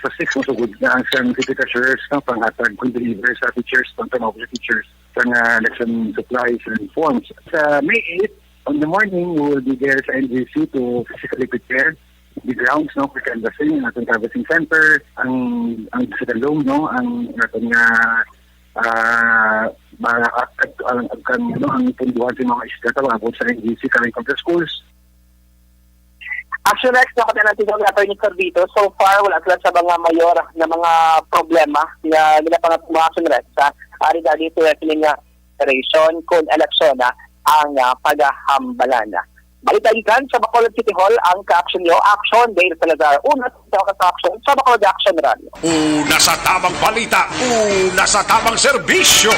sa six, masugod na ang siyang city treasurers, no? Panghatag kung deliver sa teachers, pang turnover sa teachers, sa mga election supplies and forms. Sa May eight, on the morning, we will be there sa N G C to physically prepare the grounds, no, for canvassing, ang atong canvassing center, ang, ang sa Dalong, no, ang atong nga, ah, mga, ang, ang, ang, ano, ang punduhan sa mga isda, tawag sa N G C, coming from the schools. Action Rex, no, kapag natin ang Attorney Cordito, so far, wala sila sa mga mayor na mga problema nga nila pang mga Action Rex, ha? Ari dali ito yung nga operation kung eleksyon na ang, ah, paghahambalan. Balita gikan sa Bacolod City Hall ang ka-action nyo, Action Dale Salazar. Una sa ka-action sa Bacolod Action Rally. Una sa tamang balita, una sa tamang serbisyo.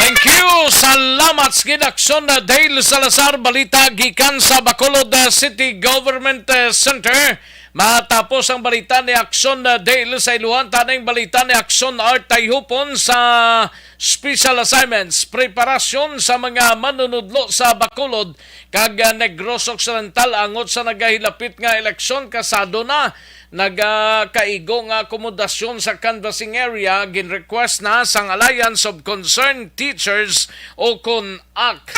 Thank you. Salamat sa gid, Action Dale Salazar. Balita gikan sa Bacolod, uh, City Government, uh, Center. Matapos ang balita ni Action, uh, Dale sa Iluhan, taning balita ni Action Art Tayhupon sa special assignments. Preparasyon sa mga manunudlo sa Bacolod kag, uh, Negros Occidental angot sa nagahilapit nga eleksyon. Kasado na, nagakaigo nga akomodasyon sa canvassing area, ginrequest na sang Alliance of Concerned Teachers o kon Ak.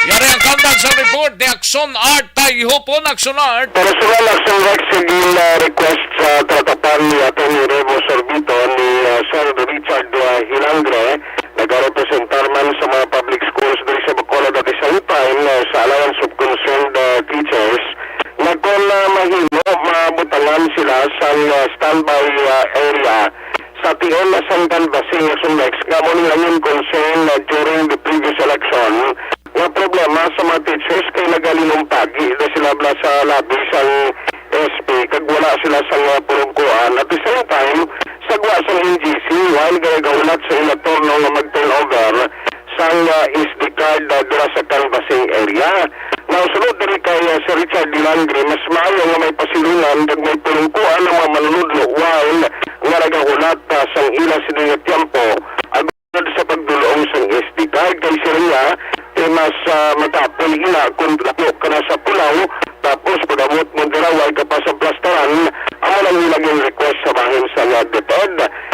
Yari ang countdown sa report ni Action Art Tayhupon. Action Art. Personal Action Rex, sa gin, ah, request sa tatapan ni Attorney Remo Sorbito ni, ah, Sir Richard, ah, Hilangre, nagarepresentar man sa mga public schools diri sa Bacolod at the same time, ah, sa Alliance of Concerned, ah, Teachers, na kung, ah, mahimo, mabutangan sila sa, ah, standby, ah, area sa tion na sang canvassing nga sumlex nga amo ning angin concern na during the previous election nga problema sa mga teachers kay nagalinumpagi na sila bala sa lobby sang S P kag wala sila sa mga pulungkuan. At the same time, sa gwa sang N G C, while gagahulat sa ila turno nga mag-turnover, sang, ah, S D card, ah, dira sa canvassing area. Now, sulod diri kay, ah, Sir Richard Dilangre, mas maayo nga may pasilungan kag may pulungkuan ang mga manunudlo while nga nagahulat, ah, sang ila sini nga tiyempo agud sa pagdul-ong sang S D card. Kay siya niya, kay mas, ah, makapoy ina kung layo ka na sa pulaw, tapos pag-abot mo dira, way ka pa sa plastaran, amo lang yung naging request sa bahin sa, ah, DepEd.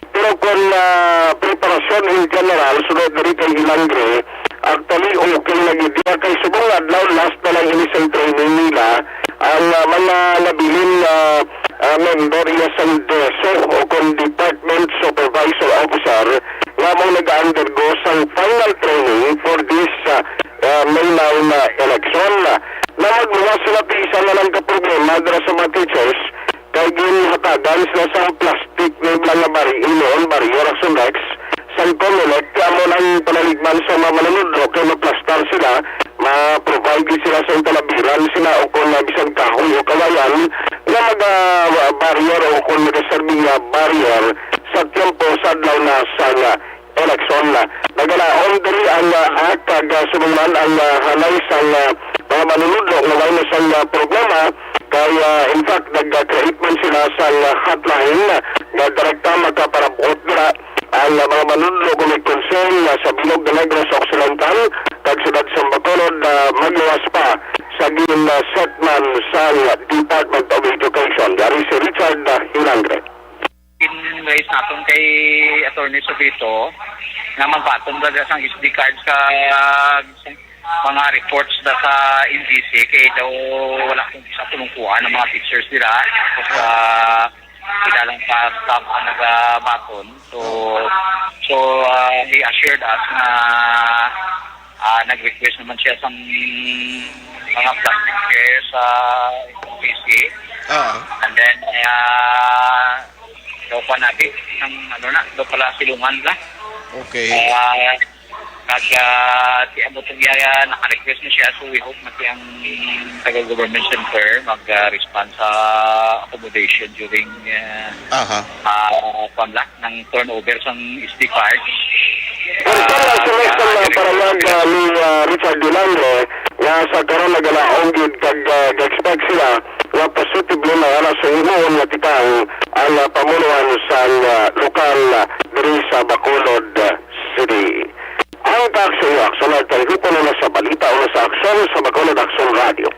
Pero kung, ah, preparasyon in general, sulod diri kay Hilangre, actually, okay na gid iya. Kay subong nga adlaw, last na lang ini sang training nila. Ang, ah, mga nabilin nga, ah, member iya sang DESO o kung Department Supervisor Officer nga amo nag-undergo sang final training for this, ah, ah, May nine na election. Na magluwas sila ti isa na lang ka problema dira sa mga teachers, kay ginhatagan sila sang plastic nga iba nga bari-, inoon barrier, Action Rex, sang Comelec, kay amo nang panaligman sa mga manunudlo kay maplastar sila, ma-provide gid sila sa talabiran sila o kung na bisan kahoy o kawayan nga maga-, barrier o kung magaserbi nga barrier sa tiyempo sa adlaw na sa nga eleksyon. Nagalaom diri ang, ah, act kag, ah, subong man ang, ah, halay sang, ah, mga manunudlo nga way na sang, ah, problema. Kay, ah, in fact, nag-create man sila sang, ah, hotline nga direkta makaparabot dira ang, ah, mga manunudlo kung may concern, ah, sa bilog nga Negros Occidental kag siyudad sa Bacolod, ah, magluwas pa sa gin, ah, set man sa, ah, Department of Education. Yari si Richard, ah, Hilangre. In-raise naton kay Attorney Sobito nga magbaton talaga sang S D card sa mga reports da sa N G C kay daw wala kung sa pulungkuan ang mga teachers nila. Tapos, ah, sila lang sa staff ang nagabaton. So, so, ah, he assured us na, ah, nag-request naman siya sa mga plastic chair sa N G C. Ah. And then, ah, daw pa natin, ang ano na, daw pala silungan na. Okay. Ah, kag, ah, ti amo tong iya, naka-request na siya, so we hope na ti ang taga government center mag, ah, respond sa accommodation during, ah, Aha. ah, kwan lang, ng turnover sang S D card. Pero para sa next time, ah, para lang, ah, ni, ah, Richard Dulandre, nga sa karon nagalaom gid kag, ah, ga-expect sila Nga positive na wala sa himuon nga tikang ang, ah, pamunuan sang, ah, lokal, ah, diri sa Bacolod, ah, City. Ang tax sa iyo, Aksyon Artay Hupon, una sa balita, una sa aksyon sa Bacolod Aksyon Radio.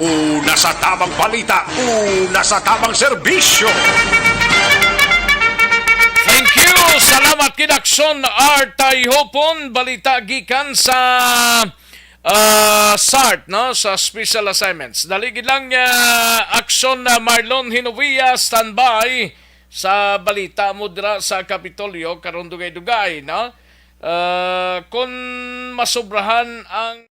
Una sa tamang balita, una sa tamang serbisyo. Thank you. Salamat kid Aksyon Artay Hupon. Balita gikan sa, ah, SART, no, sa special assignments. Dali gid lang, ah, Aksyon, ah, Marlon Hinovia, standby sa balita mo dira sa Kapitolyo karon, dugay-dugay, no? Ah, kung masobrahan ang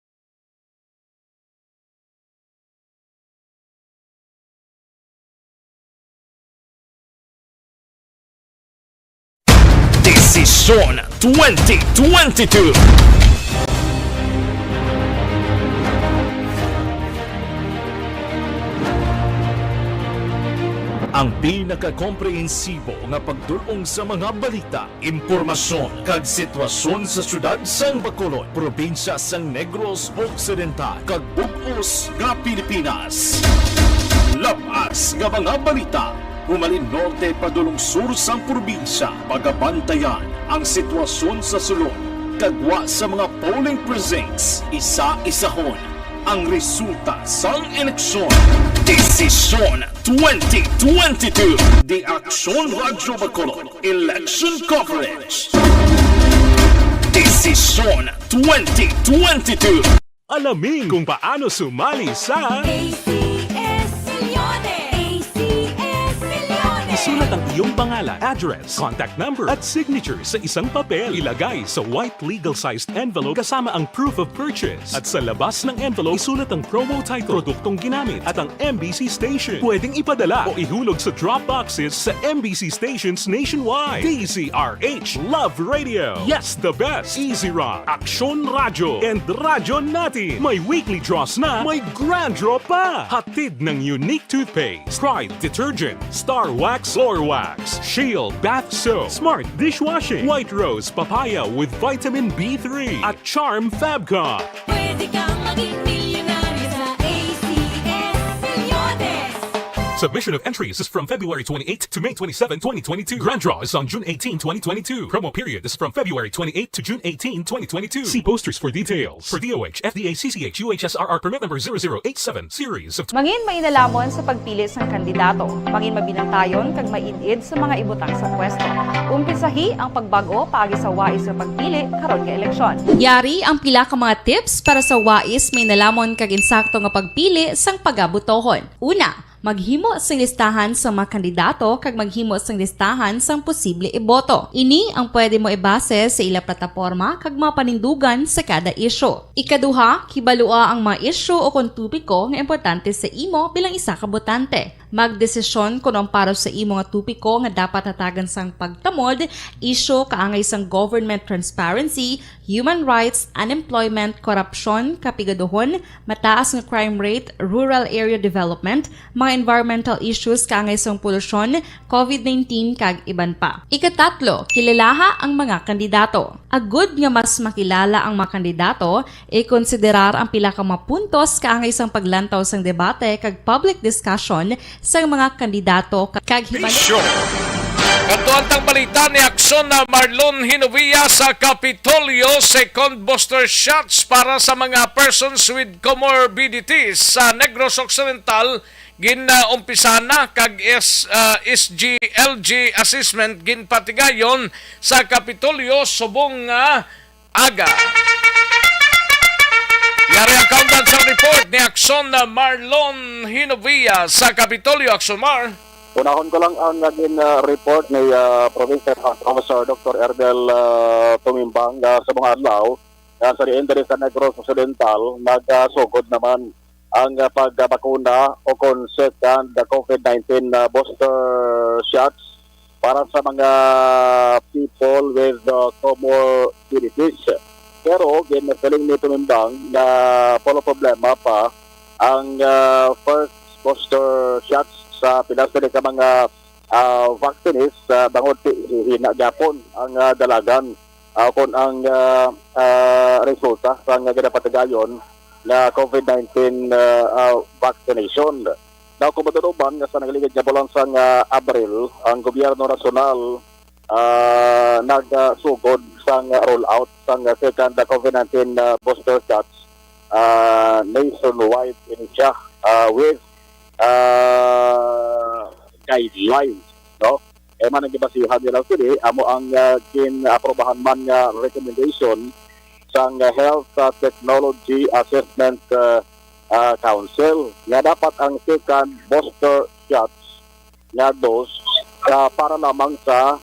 Desisyon twenty twenty-two. Ang pinakakomprehensibo nga pagdul-ong sa mga balita, impormasyon, kag sitwasyon sa siyudad sang Bacolod, probinsya sang Negros Occidental, kag bug-os nga Pilipinas. Labas nga mga balita, humalin norte padulong sur sang probinsya, pagabantayan ang sitwasyon sa sulod, kag gwa sa mga polling precincts, isa-isahon ang resulta sang eleksyon. Desisyon twenty twenty-two. The Aksyon Radyo Bacolod Election Coverage. Desisyon twenty twenty-two. Alamin kung paano sumali sa A C S Milyones! A C S Milyones! Isulat ang iyong pangalan, address, contact number, at signature sa isang papel. Ilagay sa white legal-sized envelope kasama ang proof of purchase. At sa labas ng envelope, isulat ang promo title, produktong ginamit, at ang M B C station. Pwedeng ipadala o ihulog sa drop boxes sa M B C stations nationwide. D Z R H, Love Radio, Yes the Best, Easy Rock, Aksyon Radyo, and Radyo Natin. May weekly draws na, may grand draw pa. Hatid ng Unique Toothpaste, Pride Detergent, Star Wax Floor Wax, Shield Bath Soap, Smart Dishwashing, White Rose Papaya with Vitamin B three, at Charm Fabcon. Pwede kang maging milyonaryo sa A C S Milyones. Submission of entries is from February twenty-eighth to May twenty-seven, twenty twenty-two. Grand draw is on June eighteen, twenty twenty-two. Promo period is from February twenty-eighth to June eighteen, twenty twenty-two. See posters for details. For D O H, F D A, C C H, U H S R R permit number zero zero eight seven, series of Mangin mainalamon sa pagpili sang kandidato. Mangin mabinantayon kag maid-id sa mga ibutang sa pwesto. Umpisahi ang pagbag-o paagi sa wais nga pagpili karon nga eleksyon. Yari ang pila ka mga tips para sa wais, mainalamon kag insakto nga pagpili sang pagabutohon. Una, maghimo sing listahan sang mga kandidato kag maghimo sing listahan sang posible iboto. Ini ang pwede mo ibase sa ila plataporma kag mga panindugan sa kada isyu. Ikaduha, kibalua ang mga isyu o kon topiko nga importante sa imo bilang isa ka botante. Magdesisyon kon ang para sa imo nga topiko nga dapat hatagan sang pagtamod, isyu kaangay sang government transparency, human rights, unemployment, korupsyon, kapigaduhon, mataas nga crime rate, rural area development, mga environmental issues kaangay sang polusyon, covid nineteen, kag iban pa. Ikatatlo, kilalaha ang mga kandidato. Agud nga mas makilala ang mga kandidato, ikonsiderar ang pila ka mga puntos kaangay sang paglantaw sang debate kag public discussion sang mga kandidato ka-, kag hibalo. Bisyo. Kadto ang balita ni Aksyon na Marlon Hinovia sa Kapitolyo, second booster shots para sa mga persons with comorbidities sa Negros Occidental gin, ah, umpisa na kag S, ah, S G L G assessment ginpatigayon sa Kapitolyo subong nga aga. Yari ang kaundan sa report ni Aksyon na Marlon Hinovia sa Kapitolyo. Aksyon Mar. Unahon ko lang ang naging, ah, report ni, ah, Provincial Health Officer Doctor Erdel, ah, Tumimbang, ah, sa mga adlaw, ah, sa diin diri sa Negros Occidental, nagasugod naman ang, ah, pagbakuna o kon second, ah, covid nineteen, ah, booster shots para sa mga people with, ah, comorbidities. Pero ginasiling ni Tumimbang nga puro problema pa ang, ah, first booster shots sa pilas diri ka mga, ah, vaccinees, ah, bangod ti-, hina gyapon ang, ah, dalagan, ah, kon ang, ah, ah, resulta sang ginapatigayon nga covid nineteen, ah, ah, vaccination. Now, kung matuod man nga sa nagligid nga bulan sang, ah, Abril, ang gobyerno nasyonal, ah, nagsugod sang rollout sang, ah, second, ah, COVID nineteen, ah, booster shots, ah, nationwide ini siya, ah, with, ah, guidelines, no? Eh, man ang gibasihan nila sini, amo ang, ah, gin-aprobahan man nga recommendation sang, ah, Health, ah, Technology Assessment, ah, ah, Council nga dapat ang second booster shots nga dose, ah, para lamang sa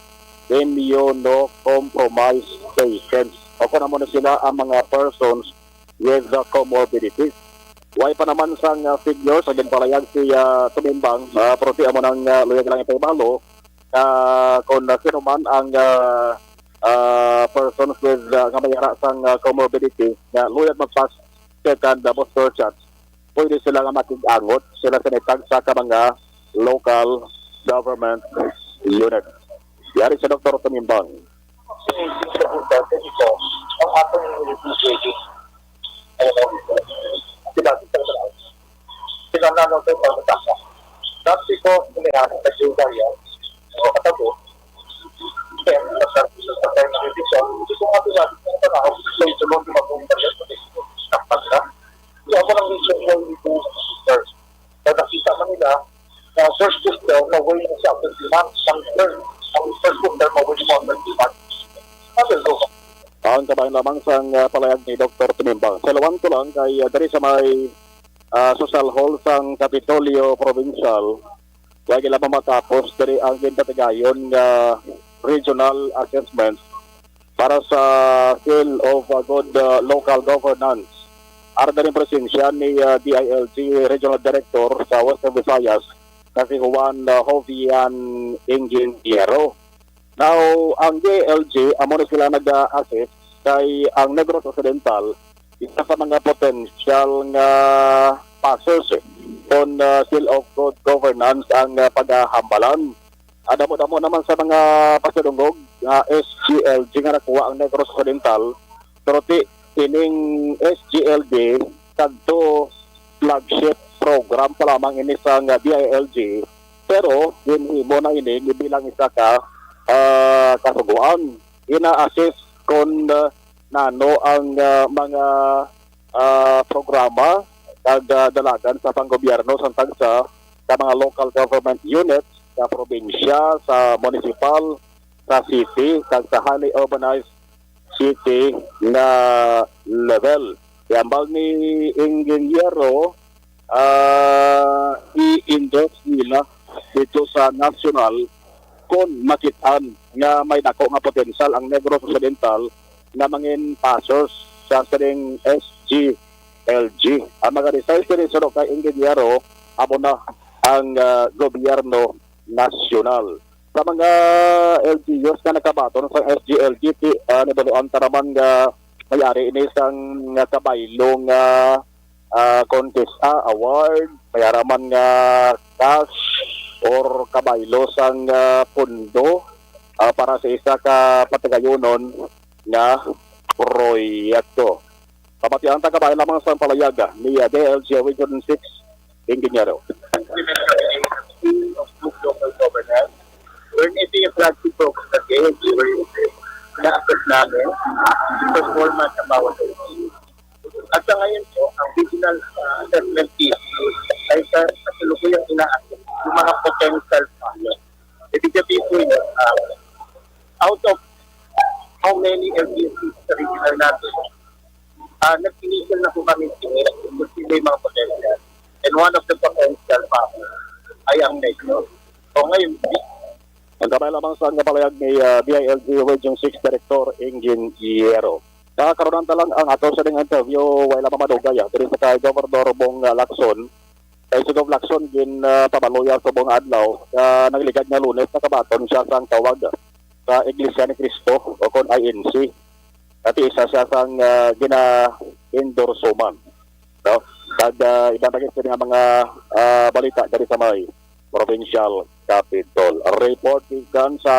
immunocompromised patients o kung amo na sila ang mga persons with, ah, comorbidities. Way pa naman sang, ah, figures ang ginpalayag si, ah, Tumimbang, ah, pero ti amo nang, ah, luyag lang ipahibalo, ah, kung, ah, sino man ang, ah, ah, persons with, ah, nga may ara sang, ah, comorbidity nga luyag magpas second, ah, booster shots, pwede sila nga makig-angot sila sa nitag sa ka mga local government unit. Yari sa Doktor Tumimbang. Ang ating ready. Ano ba? Diba? Sila na lang sa pagkakasa. Dati ko, kumihan, nagsugayan, o katago, then, nagkakaroon sa pagkain ng revision, gusto ko nga pinag-, ang tanaw, sa ito lang, di ba, kung pag-, takpan na. Kaya ako lang yung social media, sir. Kaya nakita man nila, na first booster, maway na siya after three months. Ang third, ang first booster, maway na siya after three months. Sabi ko, Ang kabahin lamang sang, ah, palayag ni Doktor Tumimbang. Sa luwang to lang kay, ah, diri sa may, ah, Social Hall sang Kapitolyo Provincial, wala gila matapos diri ang ginpatigayon nga regional assessment para sa seal of, ah, good, ah, local governance. Ara diri ang presensya ni, ah, D I L G Regional Director sa Western Visayas na si Juan, ah, Jovian Ingeniero. Now, ang D I L G, amo ni sila nag-assist kay ang Negros Occidental, isa sa mga potensyal nga passers, eh, kung, ah, seal of good governance ang, ah, paghahambalan. Ah, damo-damo naman sa mga pasidungog nga S G L G nga nakuha ang Negros Occidental, pero ti, ining S G L D kadto flagship program pa lamang ini sang D I L G, pero ginhimo na ini bilang isa ka, ah, kasugoan. Ina-assist kon, ah, nano ang, ah, mga, ah, programa kag, ah, dalagan sa panggobyerno sang tagsa ka mga local government units sa probinsya, sa munisipal, sa city, kag sa highly urbanized city nga level. Kay ambal ni Ingeniero, ah, i-endorse nila dito sa national kung makit-an nga may dako nga potensyal ang Negros Occidental nga mangin passers sa sining S G L G. Ang mga result diri suno kay Ingeniero amo na ang, ah, gobyerno nasyonal. Sa mga L G Us nga nakabaton sa S G L G, ti, ah, nabaluan ta naman nga may ari ini sang, nga kabaylo nga, ah, contest, ah, award, may ara man nga cash or kabaylo sang, ah, pundo, ah, para sa isa ka patagayonon nga proyekto. Pamatian ta kabahin lamang sang palayag ni, ah, D I L G Region six Ingeniero. Implementation of good local governance. We're meeting a flagship program that D I L G, where na-assess namin performance ng bawat L G U. At sa ngayon po, ang regional, ah, assessment team ay sa kasalukuyang ina-assess yung mga potential failure. Ibig sabihin po yun, ah, out of how many L G U sa regional natin, ah, nag-initial na po kami kung sino yung mga potential. And one of the potential pa ay ang Negros. So ngayon, Ang kamay lamang sa nga palayag ni, ah, D I L G Region six Director Engin Iero. Nakakarunanta lang ang ato sa ding interview, way lamang madugay, ah, diri sa kay Governor Bong, ah, Lacson. Kay si Gov Lacson gin, ah, pabaloy subong nga adlaw, ah, nagligad nga Lunes nakabaton siya sang tawag sa Iglesia ni Cristo o kon I N C. Ati isa siya sang, ah, gina-endorso man, no? Kag, ah, iban pa gid sini nga mga, ah, balita diri sa may provincial capitol. Report gikan sa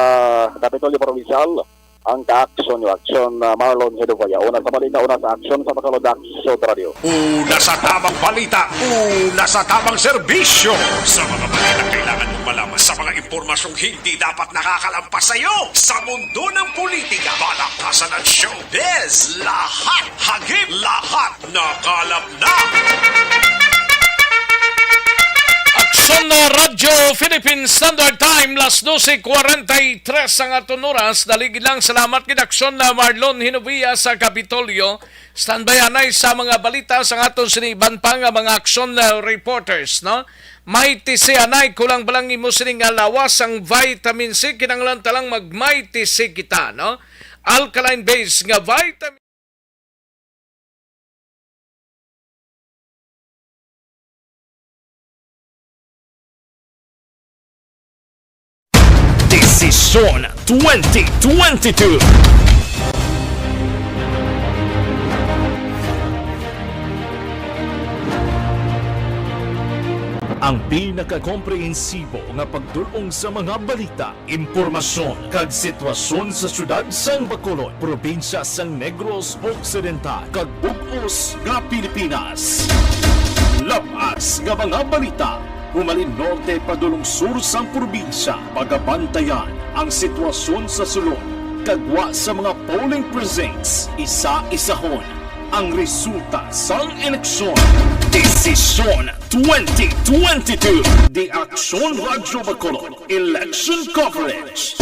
Kapitolyo Provincial, ang ka-aksyon niyo, Aksyon, ah, Marlon Hinovia. Una sa balita, una sa aksyon sa Bacolod, Aksyon Radio. Una sa tamang balita, una sa tamang serbisyo. Sa mga balita kailangan mong malaman, sa mga impormasyong hindi dapat nakakalampas sa iyo, sa mundo ng politika, balakasan at showbiz, lahat, hagip lahat, nakalap na. Aksyon na Radyo Philippine Standard Time, las doce cuarenta y tres ang aton oras. Dalig lang, salamat gid Aksyon na Marlon Hinovia sa Kapitolyo. Standby anay sa mga balita sa aton sini iban pa nga mga Aksyon na reporters, no? May tisi anay, kulang ba lang imo sini nga lawas ang vitamin C, kinahanglan ta lang mag may tisi kita, no? Alkaline base nga vitamin Desisyon twenty twenty-two. Ang pinakakomprehensibo nga pagdul-ong sa mga balita, impormasyon, kag sitwasyon sa siyudad sang Bacolod, probinsya sang Negros Occidental, kag bug-os nga Pilipinas. Lab-as nga mga balita, humalin norte padulong sur sang probinsya, pagabantayan ang sitwasyon sa sulod, kag gwa sa mga polling precincts, isa-isahon ang resulta sang eleksyon. Desisyon twenty twenty-two, The Aksyon Radyo Bacolod, Election Coverage.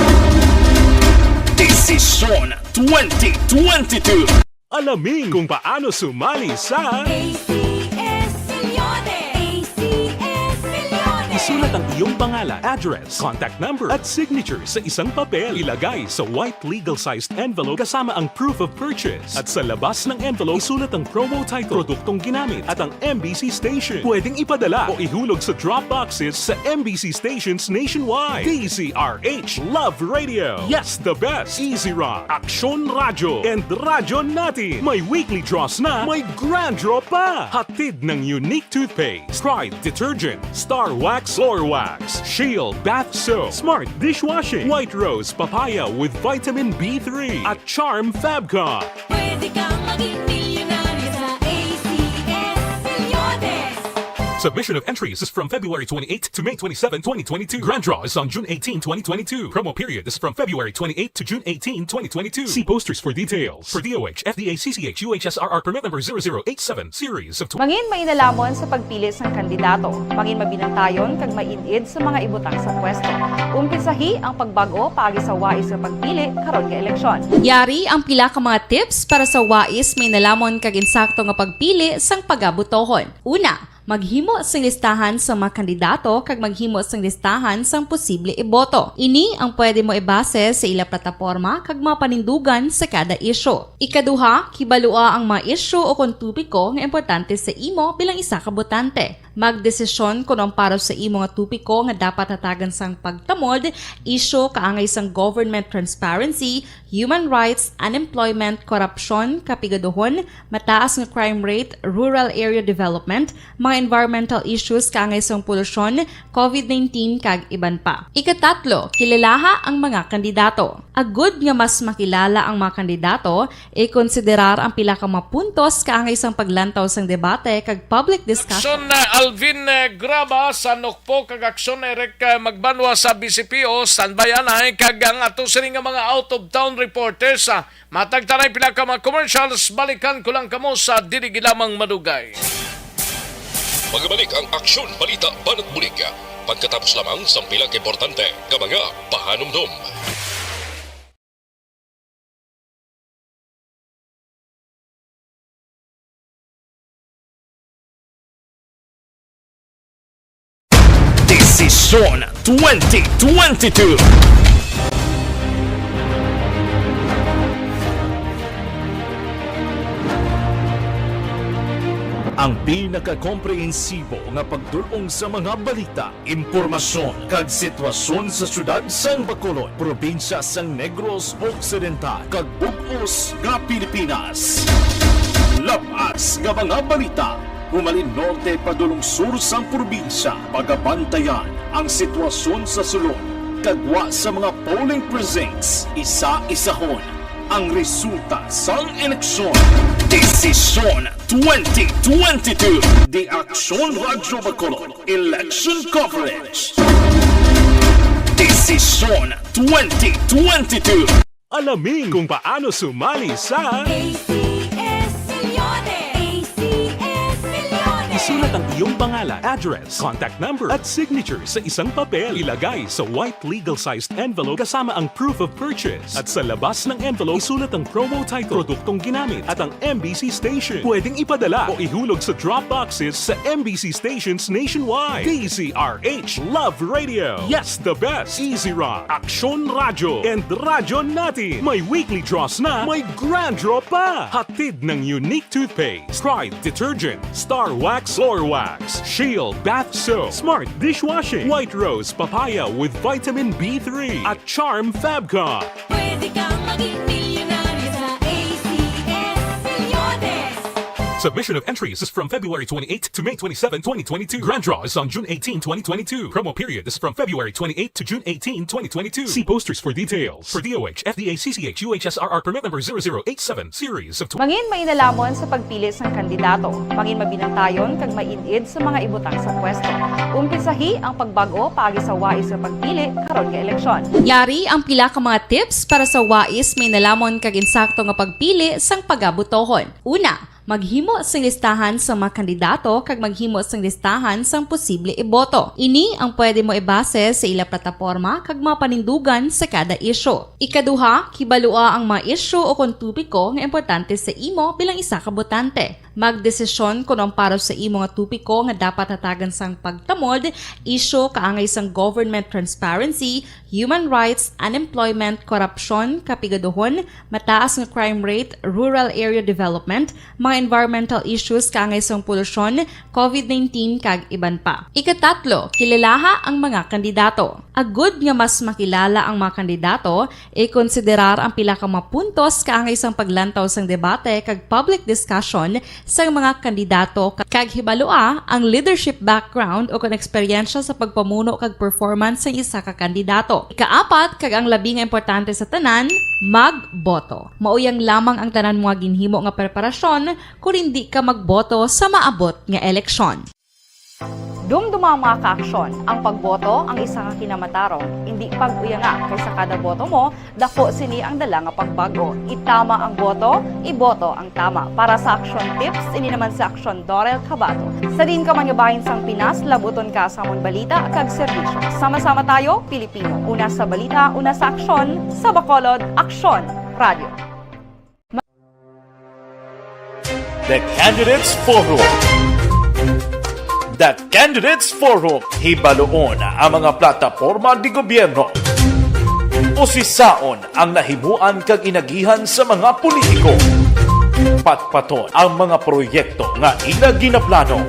Desisyon twenty twenty-two. Alamin kung paano sumali sa A C S Millones! A C S Millones! Isulat ang iyong pangalan, address, contact number, at signature sa isang papel. Ilagay sa white legal-sized envelope kasama ang proof of purchase. At sa labas ng envelope, isulat ang promo title, produktong ginamit, at ang M B C station. Pwedeng ipadala o ihulog sa drop boxes sa M B C stations nationwide. D Z R H Love Radio. Yes, the best. Easy Rock, Aksyon Radyo, and Radyo Natin. May weekly draws na, may grand draw pa. Hatid ng Unique Toothpaste, Pride Detergent, Star Wax Floor Wax, Shield Bath Soap, Smart Dishwashing, White Rose Papaya with Vitamin B three, at Charm Fabcon. Pwede kang maging milyonaryo sa A C S Millones. Submission of entries is from February twenty-eight to May twenty-seven, twenty twenty-two. Grand draw is on June eighteen, twenty twenty-two. Promo period is from February twenty-eight to June eighteen, twenty twenty-two. See posters for details. For D O H, F D A, C C H, U H S R R permit number zero zero eight seven, series of tw- Mangin mainalhamon sa pagpili sang kandidato. Mangin mabinantayon kag maid-id sa mga ibutang sa pwesto. Umpisahi ang pagbag-o paagi sa wais nga pagpili karon nga eleksyon. Yari ang pila ka mga tips para sa wais, mainalhamon kag insakto nga pagpili sang pagabutohon. Una, maghimo sing listahan sa mga kandidato kag maghimo sing listahan sang posible iboto. Ini ang pwede mo ibase sa ila plataporma kag mga panindugan sa kada isyu. Ikaduha, kibalua ang mga isyu o kon topiko nga importante sa imo bilang isa ka botante. Magdesisyon kon ang para sa imo nga topiko nga dapat hatagan sang pagtamod, isyu kaangay sang government transparency, human rights, unemployment, korupsyon, kapigaduhon, mataas nga crime rate, rural area development, mga environmental issues kaangay sang polusyon, covid nineteen, kag iban pa. Ikatatlo, kilalaha ang mga kandidato. Agud nga mas makilala ang mga kandidato, ikonsiderar ang pila ka mga puntos kaangay sang paglantaw sang debate kag public discussion. Aksyon, uh, Alvin, uh, Graba sa Nokpo kag Aksyon Eric, uh, Magbanwa sa B C P O, standby anay, kag ang ato sini nga mga out-of-town reporters, uh, matag tanay pila ka mga commercials, balikan ko lang kamo sa dili gid lamang madugay. Magabalik ang Aksyon Balita Banat Bulig pagkatapos lamang sang pila ka importante nga mga pahanumdom. Desisyon twenty twenty-two. Ang pinakakomprehensibo nga pagdul-ong sa mga balita, impormasyon, kag sitwasyon sa siyudad sang Bacolod, probinsya sang Negros Occidental, kag bug-os nga Pilipinas. Lab-as nga mga balita, humalin norte padulong sur sang probinsya, pagabantayan ang sitwasyon sa sulod, kag gwa sa mga polling precincts, isa-isahon Ang resulta sang eleksyon. Desisyon twenty twenty-two. The Aksyon Radyo Bacolod Election Coverage. Desisyon twenty twenty-two. Alamin kung paano sumali sa A C S Millones. A C S Millones. Isulat ang iyong pangalan, address, contact number, at signature sa isang papel. Ilagay sa white legal-sized envelope kasama ang proof of purchase. At sa labas ng envelope, isulat ang promo title, produktong ginamit, at ang M B C station. Pwedeng ipadala o ihulog sa drop boxes sa M B C stations nationwide. D Z R H Love Radio. Yes, the best. Easy Rock, Aksyon Radyo, and Radyo Natin. May weekly draws na, may grand draw pa. Hatid ng Unique Toothpaste, Pride Detergent, Star Wax Floor Wax, Shield Bath Soap, Smart Dishwashing, White Rose Papaya with Vitamin B three, at Charm Fabcon. Pwede kang maging milyonaryo sa A C S Millones. Submission of entries is from February twenty-eight to May twenty-seven, twenty twenty-two. Grand draw is on June eighteen, twenty twenty-two. Promo period is from February twenty-eight to June eighteen, twenty twenty-two. See posters for details. For D O H, F D A, C C H, U H S R R permit number zero zero eight seven, series of tw- Mangin mainalamon sa pagpili sang kandidato. Mangin mabinantayon kag maid-id sa mga ibutang sa pwesto. Umpisahi ang pagbag-o paagi sa wais nga pagpili karon nga eleksyon. Yari ang pila ka mga tips para sa wais mainalamon kag insakto nga pagpili sang pagabotohon. Una, maghimo sing listahan sa mga kandidato kag maghimo sing listahan sang posible iboto. Ini ang pwede mo ibase sa ila plataporma kag mga panindugan sa kada isyu. Ikaduha, kibalua ang mga isyu o kon topiko nga importante sa imo bilang isa ka botante. Magdesisyon kon ang para sa imo nga topiko nga dapat hatagan sang pagtamod, isyu kaangay sang government transparency, human rights, unemployment, korupsyon, kapigaduhon, mataas nga crime rate, rural area development, mga environmental issues kaangay sang polusyon, covid nineteen, kag iban pa. Ikatatlo, kilalaha ang mga kandidato. Agud nga mas makilala ang mga kandidato, ikonsiderar ang pila ka mga puntos kaangay sang paglantaw sang debate kag public discussion sang mga kandidato, kag hibalua ang leadership background o kon eksperyensya sa pagpamuno kag performance sang isa ka kandidato. Ikaapat, kag ang labi nga importante sa tanan, magboto. Mauyang lamang ang tanan mga ginhimo nga preparasyon kon indi ka magboto sa maabot nga eleksyon. Dumduma, mga kaaksyon, ang pagboto ang isa ka kinamatarong. Indi pag-uyanga, kay sa kada boto mo, daku sini ang dala nga pagbag-o. Itama ang boto, iboto ang tama. Para sa Aksyon Tips, ini naman si Aksyon Dorel Cabato. Sa diin ka man nga bahin sang Pinas, labuton ka sa amon balita kag serbisyo. Sama-sama tayo, Pilipino. Una sa balita, una sa aksyon, sa Bacolod, Aksyon Radio. The Candidates Forum. The Candidates Forum, hibaluon ang mga plataporma de gobyerno. Usisaon ang nahimuan kag inagihan sa mga politiko. Patpaton ang mga proyekto nga ila ginaplano.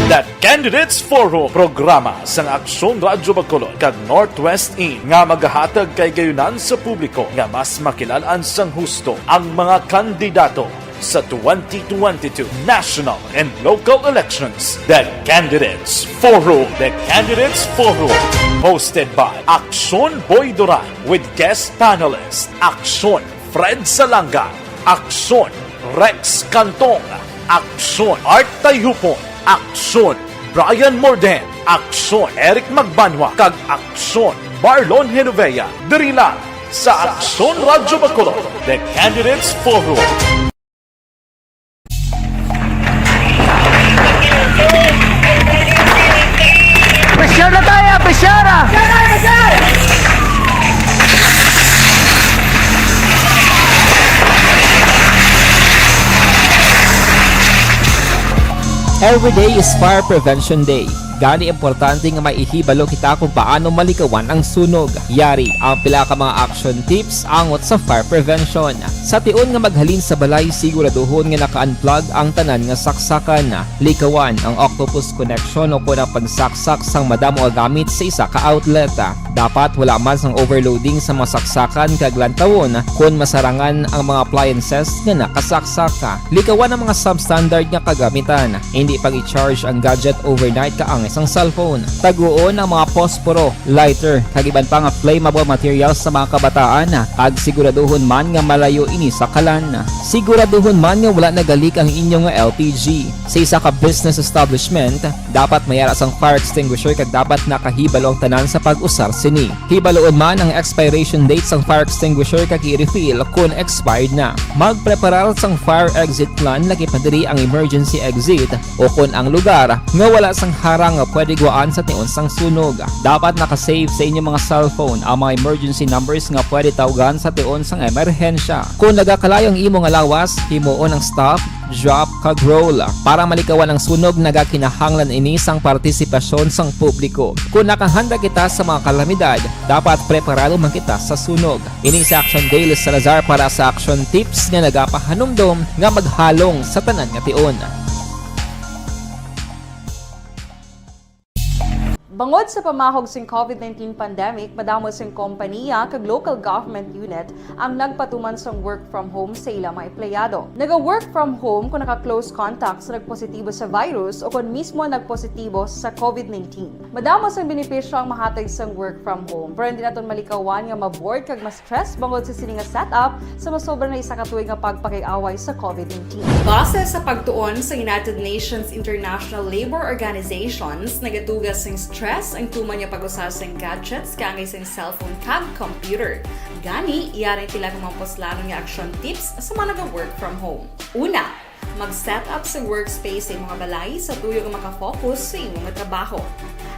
The Candidates Forum, programa sang Aksyon Radyo Bacolod kag Northwest In nga magahatag kay gayunan sa publiko nga mas makilal-an sang husto ang mga kandidato sa twenty twenty-two national and local elections. The Candidates Forum. The Candidates Forum, hosted by Aksyon Boy Duran with guest panelist Aksyon Fred Salanga, Aksyon Rex Cantong, Aksyon Art Tayhupon, Aksyon Brian Morden, Aksyon Eric Magbanwa, kag Aksyon Marlon Genovea, diri lang sa Aksyon Radyo Bacolod, The Candidates Forum. Presyar na tayo! Presyar na! Every day is Fire Prevention Day. Gani, importante nga may ihibalo kita kung paano malikawan ang sunog. Yari ang pila ka mga action tips angot sa fire prevention. Sa tion nga maghalin sa balay, siguraduhon nga naka-unplug ang tanan nga saksakan. Likawan ang octopus connection o kon ang pagsaksak sang madamo nga gamit sa isa ka outlet. Dapat wala man sang overloading sa mga saksakan kag lantawon kon masarangan ang mga appliances nga nakasaksaka. Likawan ang mga substandard nga kagamitan. Hindi pag-i-charge ang gadget overnight kaangay sang cellphone. Taguon ang mga posporo, lighter, kag iban pa nga flammable materials sa mga kabataan, kag siguraduhon man nga malayo ini sa kalan. Siguraduhon man nga wala nagalik ang inyo nga L P G. Sa isa ka business establishment, dapat may ara sang fire extinguisher kag dapat nakahibalo ang tanan sa pag-usar sini. Hibaluon man ang expiration date sang fire extinguisher kag i-refill kon expired na. Magpreparar sang fire exit plan, lakip na diri ang emergency exit, o kon ang lugar nga wala sang harang nga pwede guwaan sa tion sang sunog. Dapat naka-save sa inyo mga cellphone ang mga emergency numbers nga pwede tawgan sa tion sang emerhensya. Kon nagakalayo ang imo nga lawas, himuon ang stop, drop, kag roll. Para malikawan ang sunog, nagakinahanglan ini sang partisipasyon sang publiko. Kon nakahanda kita sa mga kalamidad, dapat preparado man kita sa sunog. Ini si Action Dale Salazar para sa Action Tips nga nagapahanumdom nga maghalong sa tanan nga tion. Bangod sa pamahog sing COVID nineteen pandemic, madamo sing kompaniya kag local government unit ang nagpatuman sang work from home sa ila mga empleyado. Naga-work from home kung naka-close contact sa nagpositibo sa virus o kon mismo nagpositibo sa COVID nineteen. Madamo sang benepisyo ang mahatag sang work from home, pero hindi naton malikawan nga ma-bored kag ma-stress bangod sa sini nga setup sa masobra na isa ka tuig nga pagpakig-away sa COVID nineteen. Base sa pagtuon sa United Nations International Labor Organizations, nagatuga sing stress ang tuman nga pag-usa sing gadgets kaangay sing cellphone kag computer. Gani, yari ang pila ka mga puslanon nga action tips sa mga naga-work from home. Una, mag-set up sa workspace sa imong balay sa tuyo nga makafocus sa imong trabaho.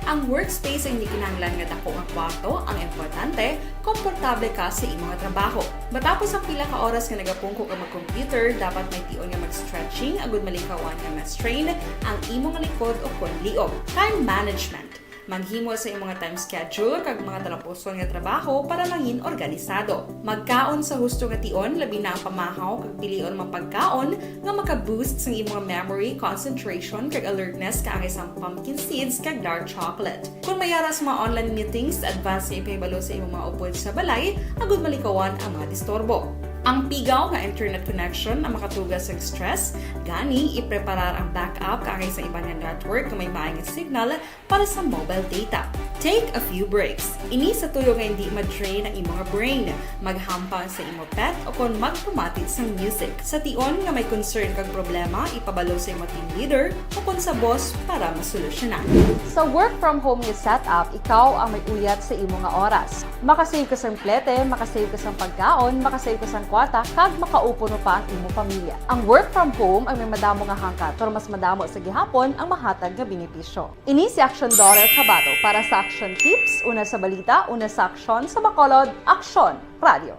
Ang workspace ay hindi kinahanglan nga dako nga kwarto, ang importante, komportable ka sa imong trabaho. Matapos ang pila ka oras nga nagapungko ka mag-computer, dapat may tion nga mag-stretching agud malikawan nga ma-strain ang imong likod o kon liog. Time management. Maghimo sa imong time schedule kag mga talapuson nga trabaho para mangin organisado. Magkaon sa husto nga tion, labi na ang pamahaw kag pilion mga pagkaon nga maka-boost sang imong memory, concentration, kag alertness kaangay sang pumpkin seeds kag dark chocolate. Kung may ara sa mga online meetings, advance nga ipahibalo sa imong mga upod sa balay agud malikawan ang mga disturbo. Ang pigaw nga internet connection ang makatuga sang stress, gani ipreparar ang backup kaangay sa iban nga network nga may maayo nga signal para sa mobile data. Take a few breaks. Ini sa tuyo nga hindi ma-drain ang imo nga brain, maghampang sa imo pet, o kon magpamati sang music. Sa tion nga may concern kag problema, ipabalo sa imo team leader o kon sa boss para masolusyonan. Sa work from home nga setup, ikaw ang may uyat sa imo nga oras. Makasave ka sang plete, makasave ka sang pagkaon, makasave ka sang kwarta, kag makaupuno pa ang imo pamilya. Ang work from home ang may madamo nga hangkat, pero mas madamo sa gihapon ang mahatag nga benepisyo. Ini si Action Daughter Kabato para sa Action Tips, una sa balita, una sa aksyon, sa Bacolod, Aksyon Radio.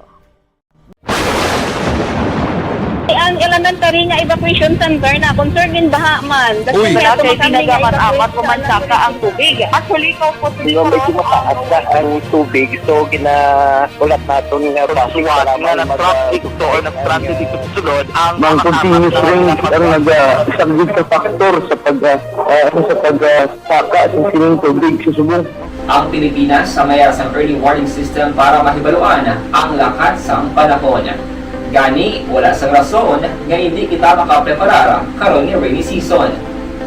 Ang elementary nga evacuation center na concerned in baha man. Uy. Wala kay tinaga man amat ko man saka ang tubig. Actually, ko po. Di ba, medyo mataas na ang tubig, so gina-, ulat naton nga traffic nga para na-traffic to or nag-traffic dito sa sulod ang mga continuous rain ang nag-, ah, isa gid sa factor sa pag, ah, ah, ano, sa pag, ah, saka sa sining tubig sa subong. Ang Pilipinas sa mayar sang early warning system para mahibaluan ang lakat sang panahon. Gani, wala sang rason nga hindi kita makapreparar karon nga rainy season.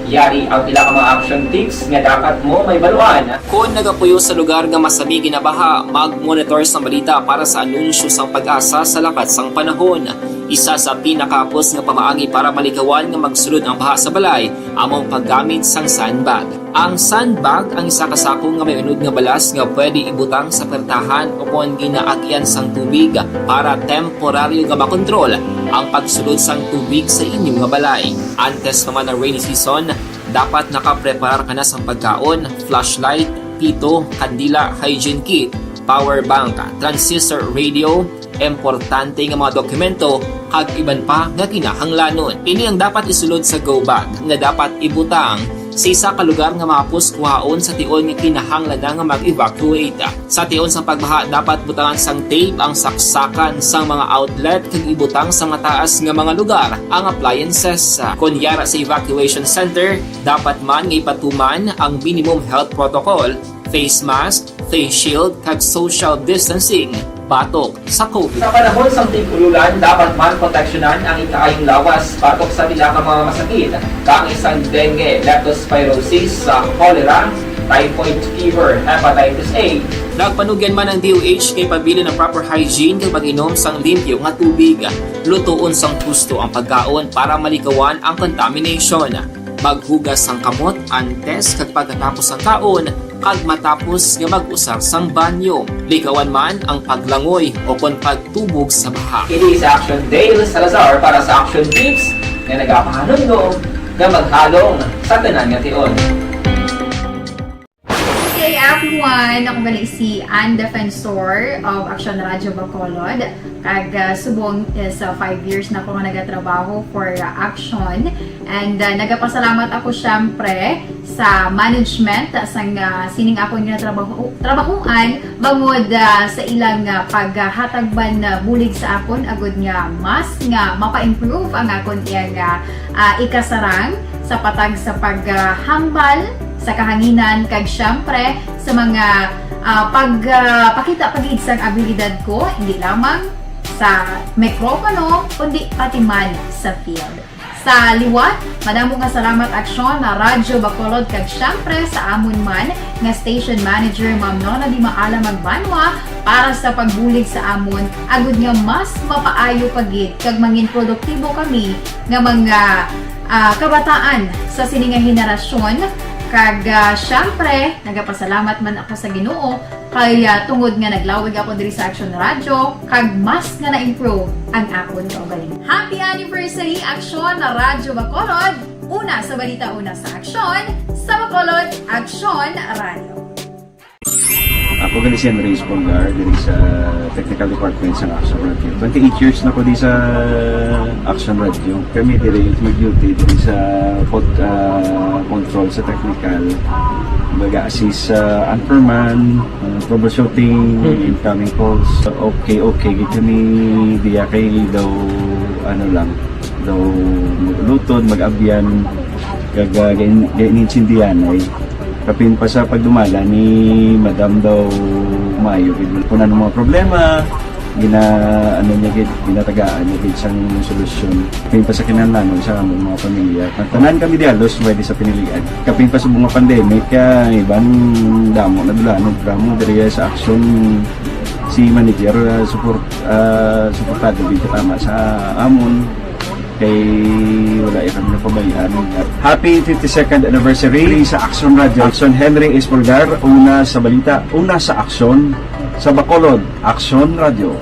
Yari ang pila ka mga action tips nga dapat mo mahibaluan. Kon nagapuyo sa lugar nga masami ginabaha, mag-monitor sang balita para sa anunsyo sang PAGASA sa lakat sang panahon. Isa sa pinakahapos nga pamaagi para malikawan nga magsulod ang baha sa balay amo ang paggamit sang sandbag. Ang sandbag ang isa ka sako nga may unod nga balas nga pwede ibutang sa pertahan o kon ginaagian sang tubig para temporaryo nga makontrol ang pagsulod sang tubig sa inyo nga balay. Antes pa man ang rainy season, dapat nakapreparar ka na sang pagkaon, flashlight, pito, kandila, hygiene kit, power bank, transistor radio, importante nga mga dokumento, kag iban pa nga kinahanglanon. Ini ang dapat isulod sa go bag nga dapat ibutang sa isa ka lugar nga mahapos kuhaon sa tion nga kinahanglan na nga mag-evacuate. Sa tion sang pagbaha, dapat butangan sang tape ang saksakan sang mga outlet kag ibutang sa mataas nga mga lugar ang appliances. Kon yara sa evacuation center, dapat man nga ipatuman ang minimum health protocol face mask, face shield, kag social distancing batok sa COVID. Sa panahon sang tig-ululan, dapat man proteksyonan ang ikaayong lawas batok sa pila ka mga masakit, kaangay sang dengue, leptospirosis, sa cholera, typhoid fever, hepatitis A. Nagpanugyan man ang D O H kay pabilin ang proper hygiene kag pag-inom sang limpyo nga tubig. Lutoon sang husto ang pagkaon para malikawan ang contamination. Maghugas sang kamot antes kag pagkatapos sang kaon, kag matapos nga mag-usar sang banyo. Likawan man ang paglangoy o kon pagtubog sa baha. Kini si Action Dale Salazar para sa Action Tips nga nagapahanumdom nga maghalong sa tanan nga tion. Hey everyone! Ako gali si Ann Defensor of Action Radio Bacolod. Kag, ah, subong is, ah, five years na ako nga nagatrabaho for, ah, Action. And, ah, nagapasalamat ako, syempre, sa management sang, ah, sining akon nga trabaho, trabahuan, bangod, ah, sa ilang, ah, paghatag man, ah, bulig sa akon, agud nga mas nga mapa-improve ang akon iyang, ah, ah, ikasarang sa patag sa paghambal sa kahanginan, kag syempre sa mga, ah, pag, ah, pakita pa gid sang abilidad ko, hindi lamang sa mikropono, kundi pati man sa field. Sa liwat, madamo nga salamat, Aksyon, na Radyo Bacolod, kag syempre sa amon man nga station manager, Ma'am Nona Di Maala Magbanwa, para sa pagbulig sa amon, agud nga mas mapaayo pa gid kag mangin produktibo kami nga mga, ah, kabataan sa sini nga henerasyon. Kag, ah, syempre, nagapasalamat man ako sa Ginoo kay, ah, tungod nga naglawig ako diri sa Action Radio, kag mas nga na-improve ang akon kaugalingon. Happy anniversary, Action Radyo Bacolod! Una sa balita, una sa aksyon, sa Bacolod, Action Radio. Ako gali si Henry Espolgar, diri sa Technical Department sa Action Radio. Twenty-eight years na ko di sa Action Radio. Kami diri mag-duty diri sa pod-, ah, control sa technical. Mag-assist sa anchorman, ah, troubleshooting, Mm. incoming calls. Okay, okay, gid kami diya kay daw, ano lang, daw mag-ulutod, mag-abyan, kag, ah, gain-, gainintindihan ay. Kapin pa sa pagdumala ni Madam daw maayo gid. Kung ano mga problema, gina-, ano niya gid, ginatagaan niya gid sang solusyon. Kapin pa sa kinahanglanon sa among mga pamilya. Tanan kami di halos pwede sa pinilian. Kapin pa sa mga pandemic, ah, iban damo na dula, ano, damo diri sa aksyon si manager, ah, support, ah, suportado gid tama sa amon. Kay wala ya kami napabayaan. Happy fifty-second anniversary sa Action Radio. Action Henry Espolgar, una sa balita, una sa aksyon, sa Bacolod, Action Radio.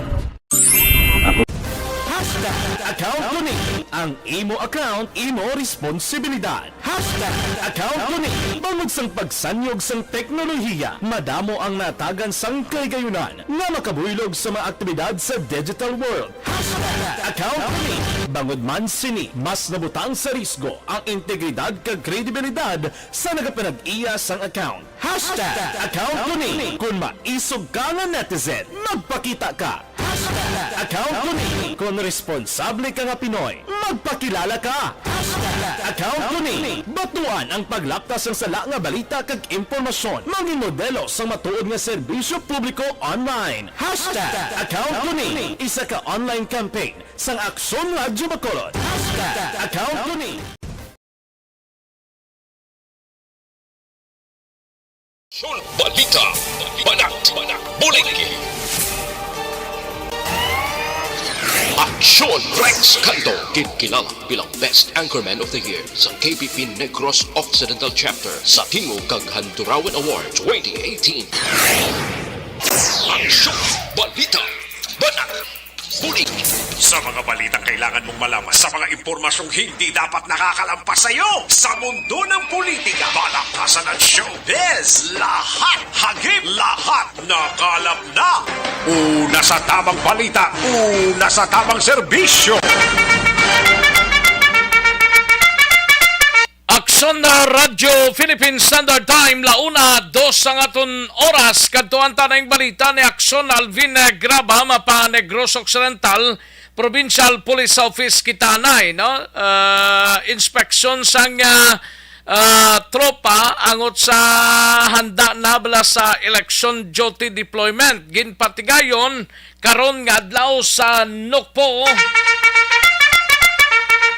Hashtag account ko ni. Ang imo account, imo responsibilidad. Hashtag account ko ni. Bangod sang pagsanyog sang teknolohiya, madamo ang natagan sang kaligayunan nga makabuylog sa mga aktibidad sa digital world. Hashtag account ko ni. Bangod man sini, mas nabutang sa risgo ang integridad kag kredibilidad sa nagapanag-iya sang account. Hashtag account ko ni. Kung maisog ka nga netizen, magpakita ka. Hashtag account ko ni. Kung responsable ka nga Pinoy, magpakilala ka. Hashtag account ko ni. Batuan ang paglaptas sang sala nga balita kag impormasyon. Mangin modelo sang matuod nga serbisyo publiko online. Hashtag account ko ni. Isa ka online campaign sang Aksyon Radyo Bacolod. Hashtag account ko ni. Aksyon Balita, Banat, Bulig. Aksyon Rex Cando, ginkilala bilang Best Anchorman of the Year sa K P P Negros Occidental Chapter sa Tingog kag Handurawan Award twenty eighteen. Aksyon Balita, Banat, Bulig. Sa mga balitang kailangan mong malaman, sa mga impormasyong hindi dapat nakakalampas sa iyo, sa mundo ng politika, balakasan at showbiz, lahat hagip, lahat nakalap na. Una sa tamang balita, una sa tamang serbisyo. Aksyon na Radyo Philippine Standard Time, la una, dos ang aton oras. Kadtuan ta na ning balita ni Aksyon Alvin, eh, Grabam pa Negros Occidental, Provincial Police Office kita na, eh, no? Ah, inspeksyon sang, ah, ah, tropa angot sa handa na bala sa election duty deployment. Ginpatigayon karon nga adlaw sa Nokpo.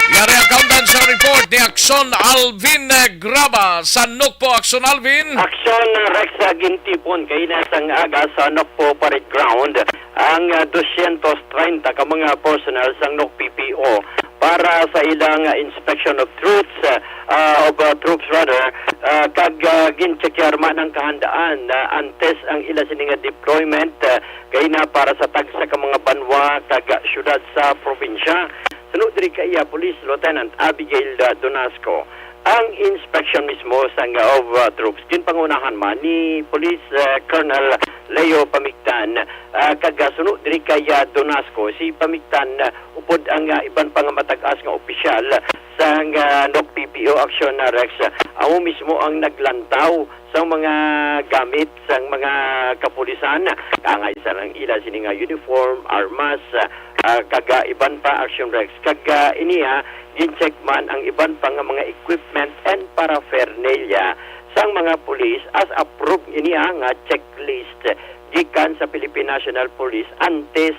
Yari ang kaundan sa report ni Aksyon Alvin Graba sa Nokpo. Aksyon Alvin. Aksyon, Rex, sa gintipon kay na sang aga sa Nokpo Parade Ground ang, ah, dosyentos treinta ka mga personnel sang Nok P P O para sa ilang, ah, inspection of troops, ah, ah, of, ah, troops rather, ah, kag, ah, ginchekyar man ang kahandaan, ah, antes ang ila sini nga deployment, ah, kay na para sa tagsa ka mga banwa kag, ah, syudad sa probinsya. Suno diri kay, ah, Police Lieutenant Abigail, ah, Donasco ang inspection mismo sang, ah, of, ah, troops. Ginpangunahan man ni Police, ah, Colonel Leo Pamigtan, ah, kag, ah, suno diri kay, ah, Donasco, si Pamigtan, ah, upod ang, ah, iban pa nga matag-as nga opisyal sang, ah, Nok P P O Aksyon, ah, Rex, ah, amo mismo ang naglantaw sang mga gamit sang mga kapulisan, kaangay sa lang ila sini nga uniform, armas, ah, kag, ah, iban pa, Aksyon Rex. Kag, ah, iniya, gin-check man ang iban pa nga mga equipment and paraphernalia sang mga pulis as a proof iniya nga checklist gikan sa Philippine National Police antes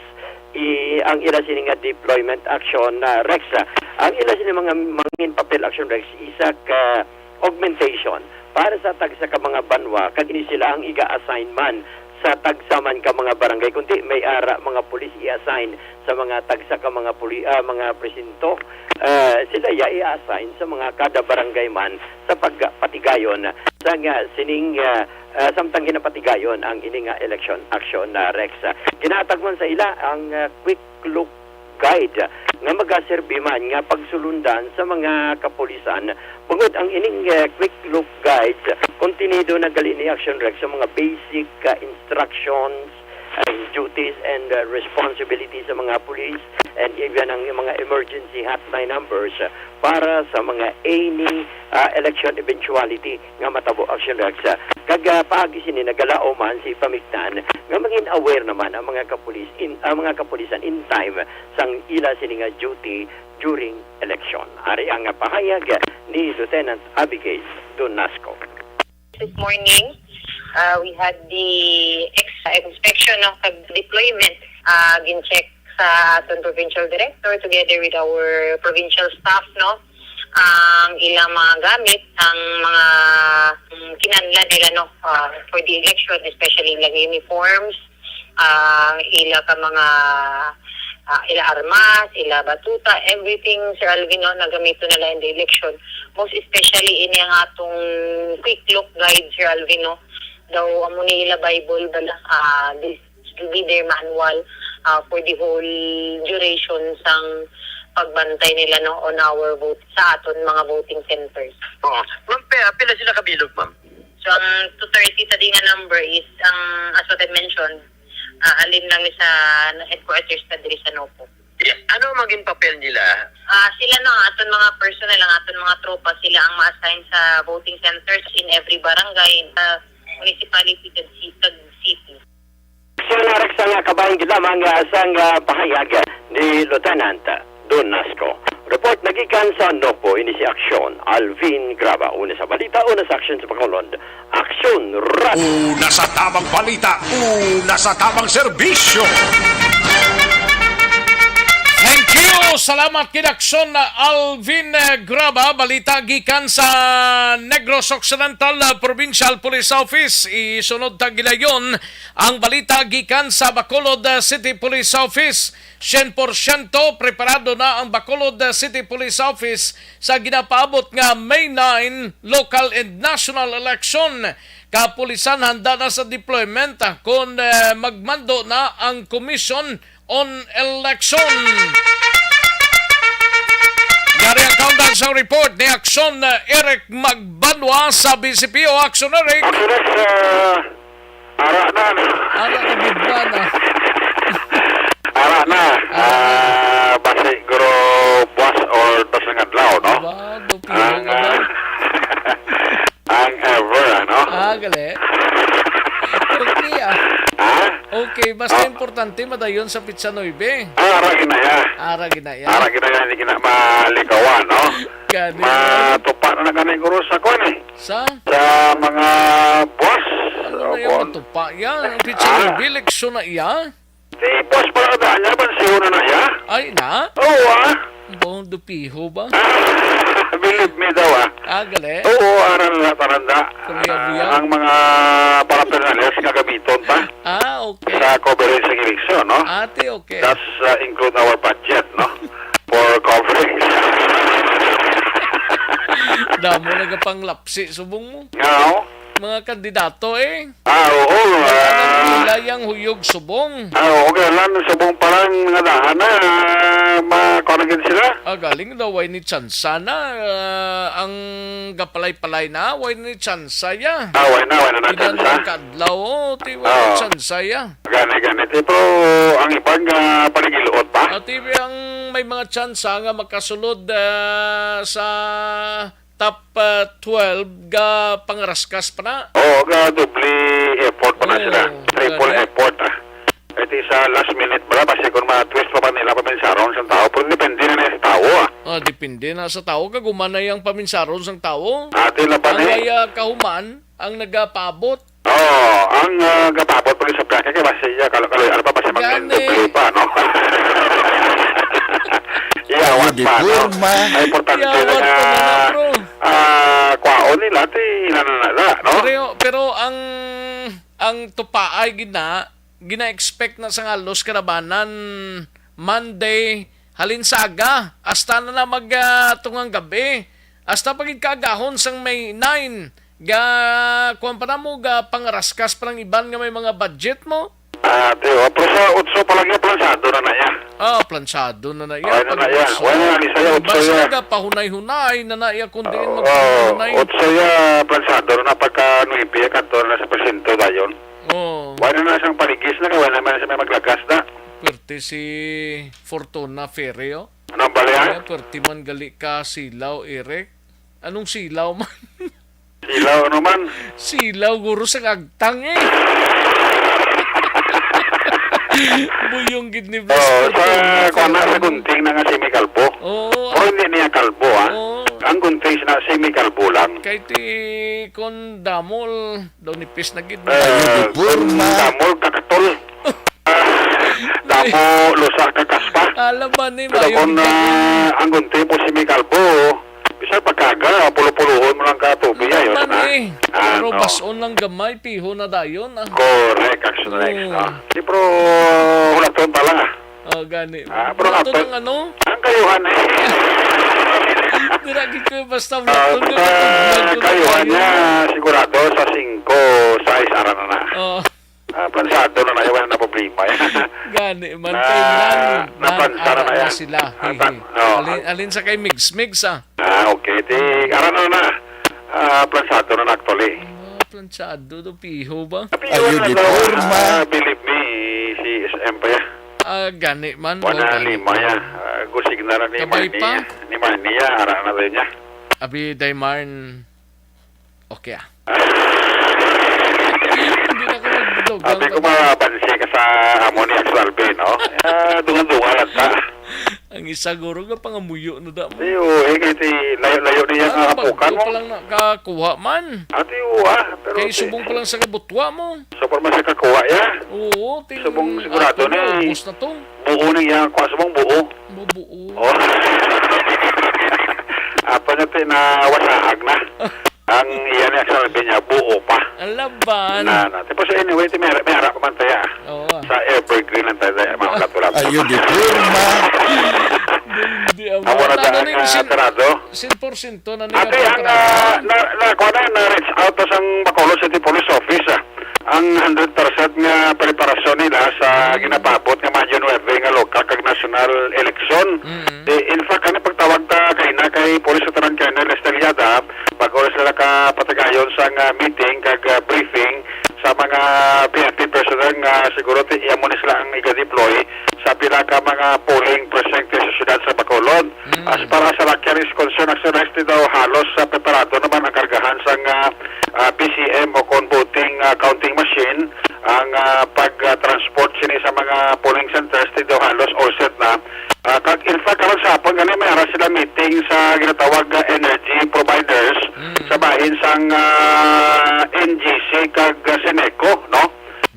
i-, ang ila sini nga deployment action, ah, Rex. Ang ila sini mga mangin papel, Aksyon Rex, isa ka augmentation para sa tagsa ka mga banwa, kag ini sila ang iga-assign man sa tagsa man ka mga barangay, kundi may ara mga pulis i-assign sa mga tagsa ka mga puli-, ah, mga presinto. Ah, sila ya i-assign sa mga kada barangay man sa pagpatigayon sa nga sining, ah, ah, samtang ginapatigayon ang ini nga election action na Rex. Ah, ginatag man sa ila ang, ah, quick look guide nga magaserbi man nga pagsulundan sa mga kapulisan. Bangod ang ining, eh, quick look guides, kontenido na gali ni Action Rex sa mga basic, ah, instructions, ah, duties and, ah, responsibilities sa mga pulis, and even ang mga emergency hotline numbers, ah, para sa mga any, ah, election eventuality nga matabo, Action Rex. Kag, ah, paagi sini nagalaom man si Pamigtan nga mangin aware naman ang mga kapulis in, ang mga kapulisan in time sang ila sini nga duty during election. Ari ang pahayag ni Lieutenant Abigail Donasco. This morning, uh, we had the ex-, inspection, no, kag deployment. Uh, gin-check sa aton provincial director together with our provincial staff, no, ang ilang mga gamit, ang mga, mm, kinahanglan nila, no, uh, for the election, especially ilang uniforms, ah, ila ka mga, ah, ila armas, ila batuta, everything, Sir Alvin, no, nagamiton nila in the election. Most especially ini ang atong quick look guide, Sir Alvin, no. Daw amo ni ila Bible bala, ah, this will be their manual, ah, for the whole duration sang pagbantay nila, no, on our vote, sa aton mga voting centers. Oo. Ma'am, pe-, pila sila kabilog, ma'am? So, ang two thirty ta di nga number is ang, as what I mentioned, ah, halin lang ni sa headquarters na diri sa Nokpo. Yeah. Ano ang maging papel nila? Ah, sila na, aton mga personnel, ang aton mga tropa, sila ang ma-assign sa voting centers in every barangay, sa municipality, kag ci-, kag city. Siya na, Rex, ang kabahin gid lamang, ah, sang, ah, pahayag ni Lieutenant Don Nasco. Report nagikan sa Nokpo, ini si Aksyon Alvin Graba. Una sa balita, una sa aksyon sa Bacolod. Aksyon Rat. Una sa tabang balita, una sa tabang serbisyo. Thank you. Salamat kay Aksyon Alvin, eh, Graba. Balita gikan sa Negros Occidental, ah, Provincial Police Office. Isunod ta gilayon ang balita gikan sa Bacolod, ah, City Police Office. Syen por syento preparado na ang Bacolod City Police Office sa ginapaabot nga May nine local and national election. Kapulisan handa na sa deployment, ah, kon, eh, magmando na ang Commission on Election. Yari ang kaundan sa report ni Aksyon, eh, Eric Magbanwa sa B C P O. Aksyon, Eric. Ako na sa Ara na. Ara na gid ba na? Ara na. Ara na. Ah, basi guro buwas or dos nga adlaw, no? Wow, dupiro Ang, ka ba? ah, ang ever, ano? Ah, gali. Okay, ah. Ha? Okay, basta Ah. importante madayon sa pitsa nuebe. Ah, ara ginaya. Ara ginaya. Ara ginaya, hindi gina malikawan, no? Gani. Matupa na na gani, guro, sa kuwan, eh. Sa? Sa mga boss. Ano na yung Kuwan. matupa yan? Ang pitsa Ah. nuebe, eleksyon na iya? Di boss, para daan niya, bansiyo na na iya. Ay, na? Oo, ah. Bong dupiho ba? Believe me daw, ah. Ah, gali? Oo, aral na taranda. Kuya Ah, Buya? ang mga paraphernalias nga gamiton pa Ah, okay. sa coverage ng eleksyon, no? Ate, okay. That's, uh, include our budget, no? For coverage. Damo nagapanglapsi subong mo. Nga, oh. Mga kandidato, eh. Ah, oo, Wala ah. nang nila yang huyog subong. Ah, oo, kaya lang subong pa lang nga daan na, ah, makuha na gid sila. Ah, galing daw, way ni tsansa na, ah, ang gapalay-palay na, way ni tsansa ya. Ah, way na, way na na Ilan tsansa. lang kadlaw, oh, ti way ni Oo. tsansa ya. Gani, gani. Ti, pero ang iban nga panigiluot pa? Ah, ti, ang may mga tsansa nga makasulod, ah, sa top, ah, twelve ga pangraskas pa na. Oo, ga doble effort pa na Oo, sila. Triple gani. effort, ah. Kaya ti sa last minute bala, basi kung ma-twist pa ba nila paminsaron sang tao, pero depende na, na sa tao, ah. Ah, depende na sa tao, kag human na yang paminsaron sang tao. Ate, laban Ang eh. may, ah, kahuman, ang nagapaabot. Oo, ang, ah, gapabot pa sa plaka kay basi iya kalo-kalo, ano pa, basi Gani. magdendeblo pa, no? Iyawat Ayun, di pa, no? porma. Ay, importante na Iyawat nga, pa na, bro. ah, kwaon nila, ti, inananala, no? Pero, pero ang, ang tupaay gina, gina-expect na sa halos kalabanan Monday, halin saga, hasta na na mag, ah, tungang gabi. Hasta pa gid kaagahon sang May nine, ga, kuwan pa na mo, ga pangaraskas pa ng iban nga may mga budget mo. Ah, tiyo, pero sa otso pa lang yan, plansado na na yan. Ah, plansado na na iya. Ay, na na iya. Pag-utso. Wala na, isa yung otso Basta iya. Nagapahunay-hunay na na iya kung diin Oo, magpahunay. Otso iya, plansado na pagka nuebe, kanto na sa presinto dayon. Oo. Wala na siyang paligis na, kaya wala naman siya may maglagas na. Pwerte si Fortuna Ferry, oh. Anong bali, ah? Kaya pwerte man gali ka silaw, Eric. Anong silaw man? Silaw, ano man? Silaw, guro, sa kagtang, eh. Buyong gid ni Blas Oo, sa Fortuna, kuwan na, sa Ferry. Gunting na nga semi-kalbo. Oo, Pero ah. hindi niya kalbo, ah. Oo. Ang gunting na semi-kalbo lang. Kay ti kon damol, daw nipis na gid. Eh, Ayun, di porma. Damol, kakatol. Damo, lusa ka kaspa. Alam ba ni Pero Mayo kung, Bigay? Ah, ang gunting mo si Mikalbo, bisag pagkaga, pulo-puloon mo lang ka tubig, Alam ayos ba na. Ni? Ah, Pero no. Bason lang gamay, piho na dayon, ah. Correct, action next, Oo. No? Di, pero hulaton pala. Oh, gani. Ah, pero Hulaton ato, ang ano? Ang kayuhan. Dira gid ko basta Ah, hulaton basta nga, kayuhan niya, sigurado sa singko, sais, ara na na. Oh. Ah, plansado na na, wala na problema. Gani man, Na, kay nan, nan, naplansar na ara na yan. Sila. Ah, tan-, Hihi. Oh, Alin, ah. Alin sa kay Migs Migs, ah? Ah, okay. Ti, ara na na. Ah, plansado na na, actually. Ah, plansado do, piho ba? Ayun, di porma. Ah, believe me, si S M pa ya. Ah, gani man, Wala oh, gani. Lima ya. Ah, gusig na lang ni Kabay Marnia. Pa? Ni Marnia, ara na rin niya. Abi, Daymarn, okay, ah. Hindi na ko magdugang Abi ko pag- mabansi ka sa amo ni Axel Alvin, no? Ah, dungan-dungan lang ta. Ang isa guro nga pangamuyo na da mo. Di, oh, eh, kay ti layo-layo niya nga Ano ba? Apukan Ito mo. Pa lang nakakuha man. Ati, oh, ah, pero Kay ti subong pa lang sa kabutwa mo. So, pa man sa kakuha, ya? Oo, ti-, Subong sigurado ato na, na, eh. Ubos na to. Buo na iya, kuha subong buo. Bubuo. Oh. Apa na ti na wasaag na. Ang iya niya sa sabi niya, buo pa. Ang laban. Na, na. Tapos anyway, ti may, may harap man tayo, ah. Oo. Sa Evergreen lang tayo, tayo, mga ulat-ulat. Ayun, di porma. Hindi, ang Ang wala mga na tanong ang, ni ah, sin-, sarado. Sin porsyento na nila Ate, ang, pagkakataon. Ah, na, na, kuha na, na-reach out to sang Bacolod City Police Office, ah. Ang hundred percent nga preparasyon nila sa Mm. ginapaabot nga Mayo nuebe nga lokal kag national eleksyon. Mm. Di, in fact, ano pagtawag ta kay na kay Police Lieutenant Colonel Lester Yada, bago sila ka patagayon sa nga meeting kag, ah, briefing sa mga P N P personnel nga siguro ti, iya mo ni sila ang iga-deploy sa pila ka mga polling precinct sa syudad sa Bacolod. Mm. As para sa Lac-Quiapo is concerned, actually, daw halos sa preparado naman ang kargahan sa nga, ah, B C M o kon voting, ah, counting machine, ang, ah, pag-transport sini sa mga polling centers, ti daw halos all set na. Ah, kag in fact, karon sa hapon gani may ara sila meeting sa ginatawag nga energy providers sa bahin sang ah, N G C kag ah, Seneco, no?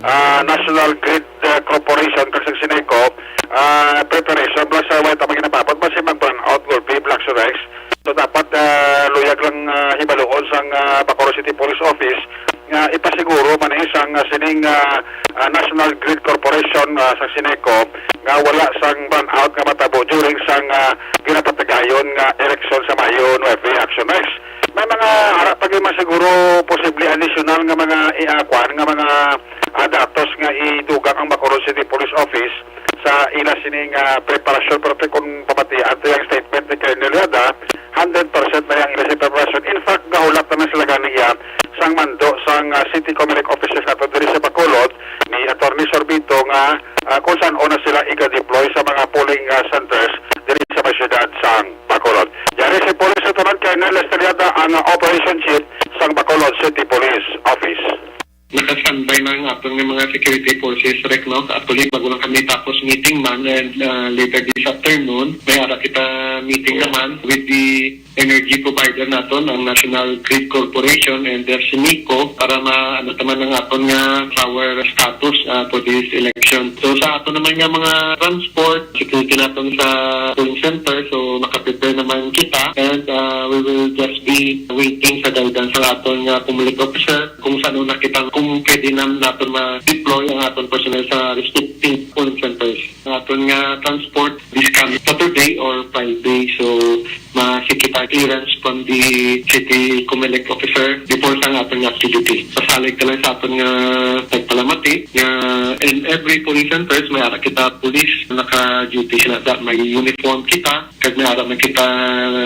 Ah, National Grid ah, Corporation kag sa Seneco, ah, preparation plus sa way ta maginapapot basi mag-brownout gulpi, Black Surex. So dapat ah, luyag lang ah, hibaluon sang ah, Bacolod City Police Office nga ipasiguro man eh sang ah, sining ah, ah, National Grid Corporation ah, sa Seneco nga wala sang brownout nga matabo during sang ah, ginapatigayon nga eleksyon sa Mayo nuebe, Action Rex. May mga ara pa gyud man siguro posible additional nga mga iakwan nga mga ah, datos nga idugang ang Bacolod City Police Office sa ila sini nga preparasyon, pero kung pamatian to yung statement ni Colonel Yada, hundred percent na yung ila sini preparasyon. In fact, gahulat na sila ganiya sang mando sang ah, City Comelec officers nato diri sa Bacolod ni Attorney Sorbito nga ah, kung saan una sila iga-deploy sa mga polling ah, centers diri sa may siyudad sang Bacolod. Yari si Police Lieutenant Colonel Lester Yada ang ah, operation chief sang Bacolod City Police Office. Naka-standby na ang aton nga mga security forces, Rek, no? Actually, bago lang kami tapos meeting man, and ah, later this afternoon, may ara kita meeting naman with the energy provider naton, ang National Grid Corporation and their Seneco, para ma-, ano naman ang aton nga power status ah, for this election. So, sa aton naman nga mga transport, security naton sa polling center, so naka-prepare naman kita, and ah, we will just be waiting sa guidance sa aton nga Comelec officer kung saan una kita, kung pwede na naton ma-deploy ang aton personnel sa respective polling centers. Ang aton nga transport this coming Saturday or Friday, so ma-seek kita clearance from the city Comelec officer before sa aton nga activity. Pasalig ka lang sa aton nga nagpalamati nga in every polling centers may ara kita police naka-duty sila, da may uniform kita, kag may ara man kita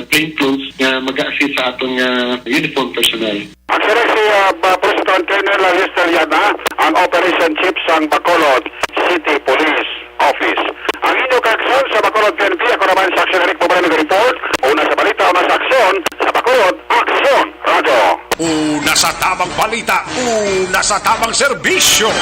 plain clothes nga mag-assist sa aton nga uniform personnel. Ang sila si ah, ba- Police Lieutenant Colonel Lester Yada, ang Operation Chief sang Bacolod City Police Office. Ang inyo kaakson sa Bacolod P N P, ako naman sa Action Eric Pobre nag-report. Una sa balita, una sa aksyon, sa Bacolod, Aksyon Radyo. Una sa tamang balita, una sa tamang serbisyo.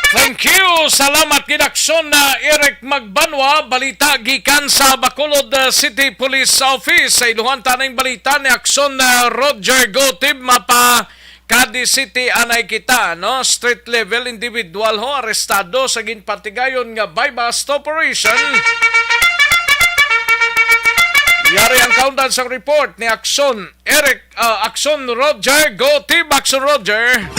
Thank you. Salamat gid, Aksyon na Eric Magbanwa. Balita gikan sa Bacolod uh, City Police Office. Sa iluhan taning balita ni Aksyon uh, Roger Gotib, mapa Cadiz City anay kita, no? Street level individual ho arestado sa ginpatigayon nga buy-bust operation. Yari ang kaundan sa report ni Aksyon Eric, ah, Aksyon Roger Gotib. Aksyon Roger.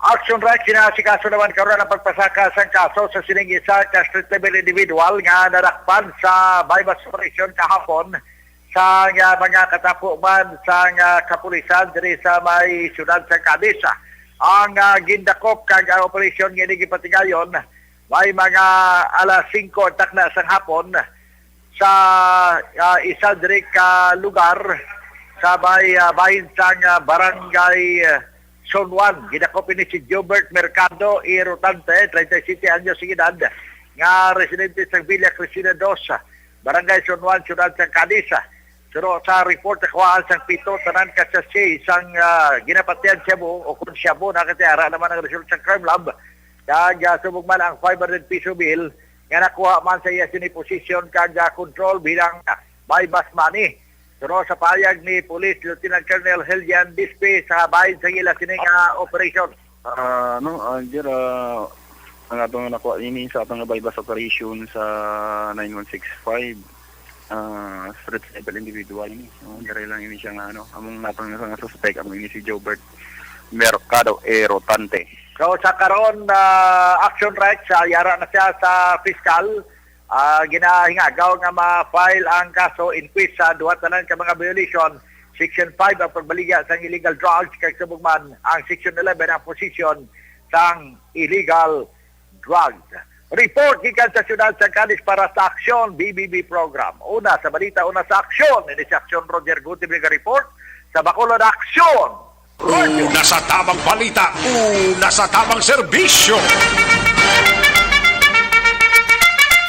Action Rex, ginasikaso naman karon ang pagpasaka sang kaso sa sining isa ka street level individual nga nadakpan sa buy-bust operation kahapon sa nga mga katapo man sa nga kapulisan diri sa may siyudad sa Cadiz. Ang ah, gindakop kag ang operasyon nga ini gipatigayon may mga alas singko ang takna sang hapon sa ah, isa diri ka lugar sa may ah, bahin sang ah, barangay ah, San Juan. Gidakop ini si Gilbert Mercado y Rotante, treinta y siete anyos ang edad, nga residente sa Villa Cristina dos, Barangay San Juan, Siyudad sang Cadiz. Pero sa report, nakuhaan sang pito tanan ka sachet sang ah, ginapatihan shabu o kung shabu na, kay ara naman ang result sa crime lab. Kag ah, subong man ang five hundred peso bill nga nakuha man sa iya sini posisyon kag ah, control bilang buy-bust money. Pero sa pahayag ni Police Lieutenant Colonel Helian Bispe sa bahin sa ila sini nga operasyon. Ah, no, ah, Jer, ah, ang atong nakuha ini sa atong buy-bust operation sa nine one six five, ah, street level individual ini. No, diri lang ini siya nga, ano, among natong nga suspect, among ini si Jobert Mercado Erotante. So, sa karon, ah, Action Rex, ah, yara na siya sa piskal. Ah, ginahingagaw nga ma-file ang kaso, inquest sa duha tanan ka mga violation. Section five ang pagbaligya sang illegal drugs, kag subong man ang Section eleven ang possession sang illegal drugs. Report gikan sa siyudad sa Cadiz para sa Aksyon B B B program. Una sa balita, una sa aksyon. Ini si Aksyon Roger Gutib nga report sa Bacolod Aksyon. Una sa tamang balita, una sa tamang serbisyo.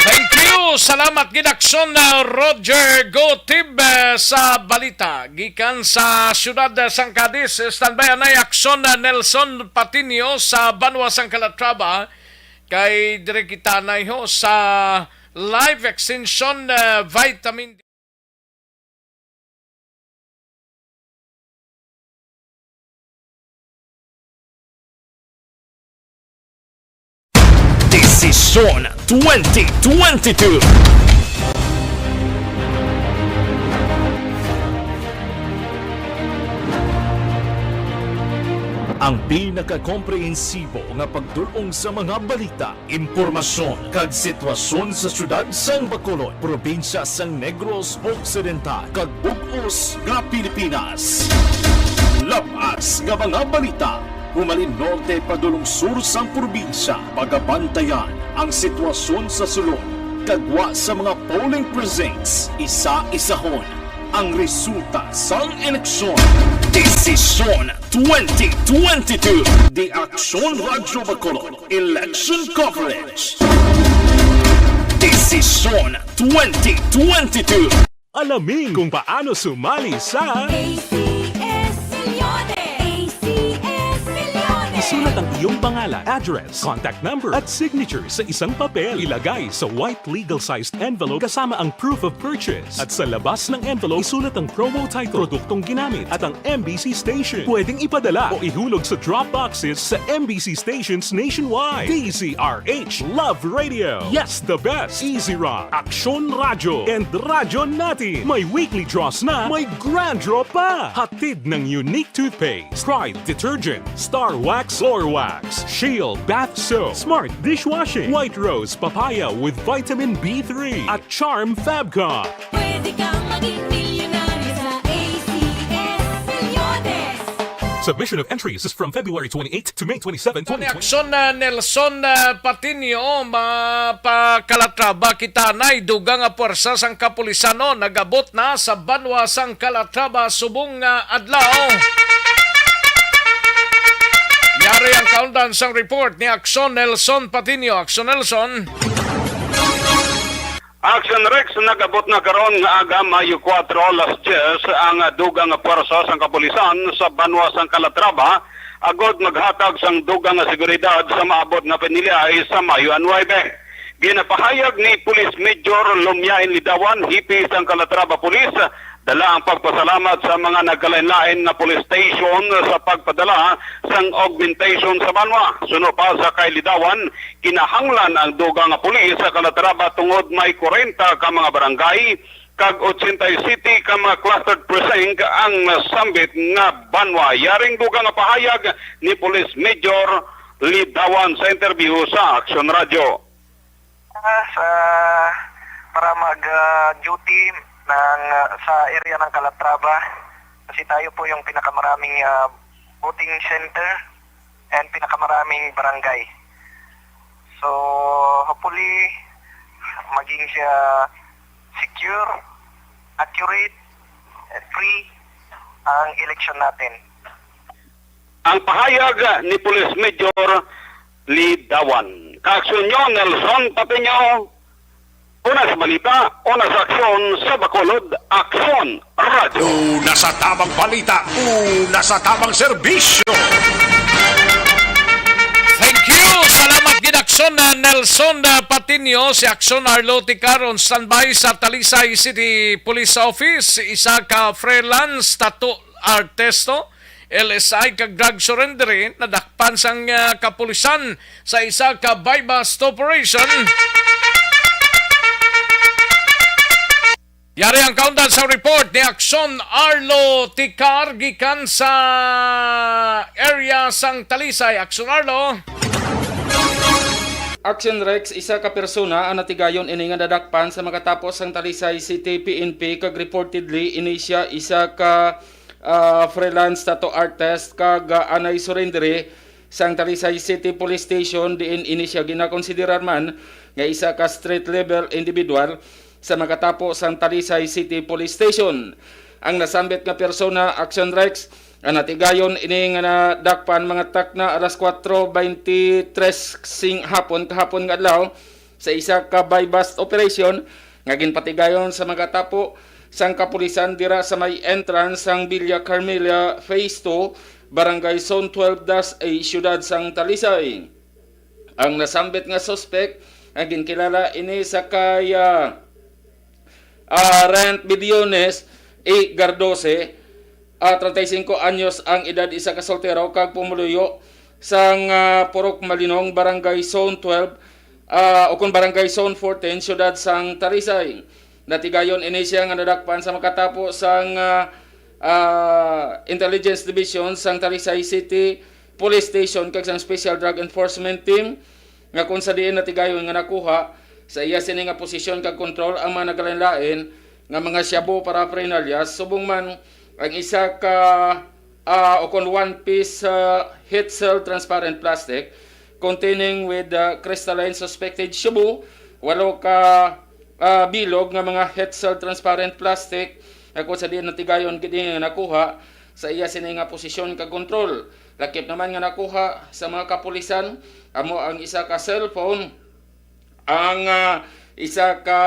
Thank you. Salamat gid, Aksyon, uh, Roger Gotib, uh, sa balita gikan sa siyudad, uh, sang Cadiz. Standby anay, Aksyon, uh, Nelson Patiño sa banwa sang Calatrava. Kay dire kita na ho sa Life Extension, uh, Vitamin D. Desisyon twenty twenty-two. Ang pinakakomprehensibo nga pagdul-ong sa mga balita, impormasyon, kag sitwasyon sa siyudad sang Bacolod, probinsya sang Negros Occidental, kag bug-os nga Pilipinas. Lab-as nga mga balita, humalin norte padulong sur sang probinsya, pagabantayan ang sitwasyon sa sulod, kag gwa sa mga polling precincts, isa-isahon ang resulta sang eleksyon. Desisyon twenty twenty-two, The Aksyon Radyo Bacolod Election Coverage. Desisyon twenty twenty-two. Alamin kung paano sumali sa A C S Millones! A C S Millones! Isulat ang iyong pangalan, address, contact number, at signature sa isang papel. Ilagay sa white legal-sized envelope kasama ang proof of purchase. At sa labas ng envelope, isulat ang promo title, produktong ginamit, at ang M B C station. Pwedeng ipadala o ihulog sa drop boxes sa M B C stations nationwide. D Z R H Love Radio. Yes, the best. Easy Rock, Aksyon Radyo, and Radyo Natin. May weekly draws na, may grand draw pa. Hatid ng Unique Toothpaste, Pride Detergent, Star Wax Floor Wax, Shield Bath Soap, Smart Dishwashing, White Rose Papaya with Vitamin B three, at Charm Fabcon. Pwede kang maging milyonaryo sa A C S Millones. Submission of entries is from February twenty-eighth to May twenty-seven, twenty twenty. Aksyon na Nelson, ah, Patiño, mapakalatraba kita na dugang nga puwersa sang kapulisan, no, nagabot na sa banwa sang Calatrava subong nga adlaw. Yari ang kaundan sang report ni Aksyon Nelson Patiño. Aksyon Nelson. Action Rex, nag-abot na karon nga aga, Mayo kuwatro, alas diyes, ang dugang nga puwersa sang kapulisan sa banwa sang Calatrava agod maghatag sang dugang nga seguridad sa maabot nga piniliay sa Mayo nuebe. Ginapahayag ni Police Major Lumiain Lidawan, hipi sang Calatrava Police, dala ang pagpasalamat sa mga nagkalain-lain nga police station sa pagpadala sang augmentation sa banwa. Suno pa sa kay Lidawan, kinahanglan ang dugang nga pulis sa Calatrava tungod may kwarenta ka mga barangay kag ochenta y siete ka mga clustered precinct ang nasambit nga banwa. Yaring dugang nga pahayag ni Police Major Lidawan sa interview sa Action Radio. Sa, para mag, ah, duty ng, ah, sa area ng Calatrava, kasi tayo po yung pinakamaraming, ah, voting center and pinakamaraming barangay. So, hopefully, maging siya secure, accurate, and free ang election natin. Ang pahayag ni Police Major Lidawan. Kaaksyon nyo, Nelson Patiño. Una sa balita, una sa aksyon sa Bacolod, Aksyon Radyo. Una sa tabang balita, una sa tabang serbisyo. Thank you. Salamat gid, Aksyon, ah, Nelson, ah, Patiño. Si Aksyon Arlo Ticaron, standby sa Talisay City Police Office. Isa ka freelance tattoo artist, no? L S I kag drug surrender, eh, nadakpan sang, ah, kapulisan sa isa ka buy-bust operation. Yari ang kaundan sa report ni Aksyon Arlo Ticar gikan sa area sang Talisay. Aksyon Arlo. Action Rex, isa ka persona ang natigayon ini nga nadakpan sa makatapos sang Talisay City P N P kag reportedly ini siya isa ka ah, freelance tattoo artist kag, ah, anay surrendere sang Talisay City Police Station, diin ini siya ginakonsiderar man nga isa ka street level individual sa makatapo sang Talisay City Police Station. Ang nasambit nga persona, Action Rex, ang natigayon ini nga nadakpan mga takna alas kuwatro beintitres sing hapon, kahapon nga adlaw, sa isa ka buy-bust operation nga ginpatigayon sa mga tapo sang kapulisan dira sa may entrance sang Villa Carmela Phase two, Barangay Zone twelve dash A, siyudad sang Talisay. Ang nasambit nga suspek nga ginkilala ini sa kay, ah, ah, Rent Bidiones E. Gardose, ah, treinta y cinco anyos ang edad, isa ka soltero kag pumuluyo sang, ah, Purok Malinong, Barangay Zone twelve, ah, o kon Barangay Zone fourteen, siyudad sang Talisay. Natigayon ini siya nga nadakpan sa makatapo sang, ah, ah, Intelligence Division sang Talisay City Police Station kag sang Special Drug Enforcement Team, nga kung sa diin natigayon nga nakuha sa iya sini nga posisyon kag kontrol ang mga nagalain-lain nga mga shabu, paraphernalia, subong man ang isa ka, ah, o kon one piece, ah, heat-sealed transparent plastic containing with, ah, crystalline suspected shabu, walo ka, ah, bilog nga mga heat-sealed transparent plastic nga kung sa diin natigayon gid ini nga nakuha sa iya sini nga posisyon kag kontrol. Lakip naman nga nakuha sa mga kapulisan amo ang isa ka cellphone, ang, ah, isa ka,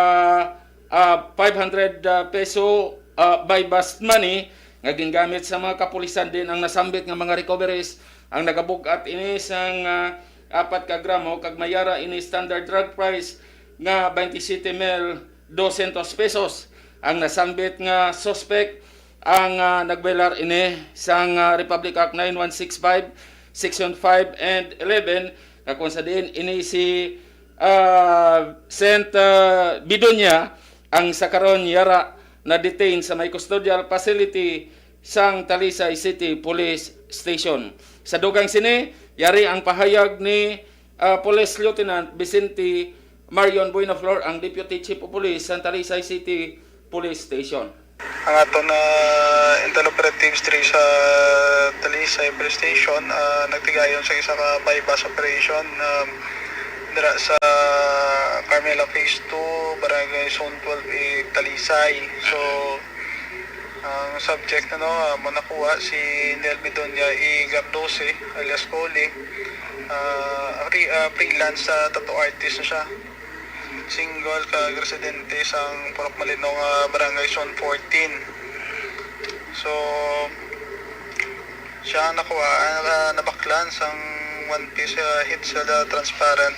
ah, five hundred, ah, peso, ah, buy-bust money nga gingamit sa mga kapulisan. Din ang nasambit nga mga recoveries ang nagabug-at ini sang, ah, apat ka gramo kag may ara ini standard drug price nga twenty-seven mil dosyentos pesos. Ang nasambit nga suspek ang, ah, nagbayolar ini sang, ah, Republic Act nine one six five, Section five and eleven, nga kung sa diin ini si, ah, Saint, ah, Bidonia, ang sa karon yara na-detain sa may custodial facility sang Talisay City Police Station. Sa dugang sini, yari ang pahayag ni, ah, Police Lieutenant Vicente Marion Buenaflor, ang Deputy Chief of Police sa Talisay City Police Station. Ang aton na intel operatives diri sa Talisay Police Station, ah, nagtigayon sa isa ka buy-bust operation, um, dira sa Carmela Phase two, Barangay Zone twelve A, Talisay. So, ang subject, ano, ah, mo nakuha si Nelby Donya E. Gardose, alias Koli. Ah, free-, ah, freelance sa tattoo artist na siya. Single kag residente sang Purok Malinong, ah, Barangay Zone fourteen. So, siya ang nakuha, ah, nabaklan sang one piece, ah, heat-sealed, ah, transparent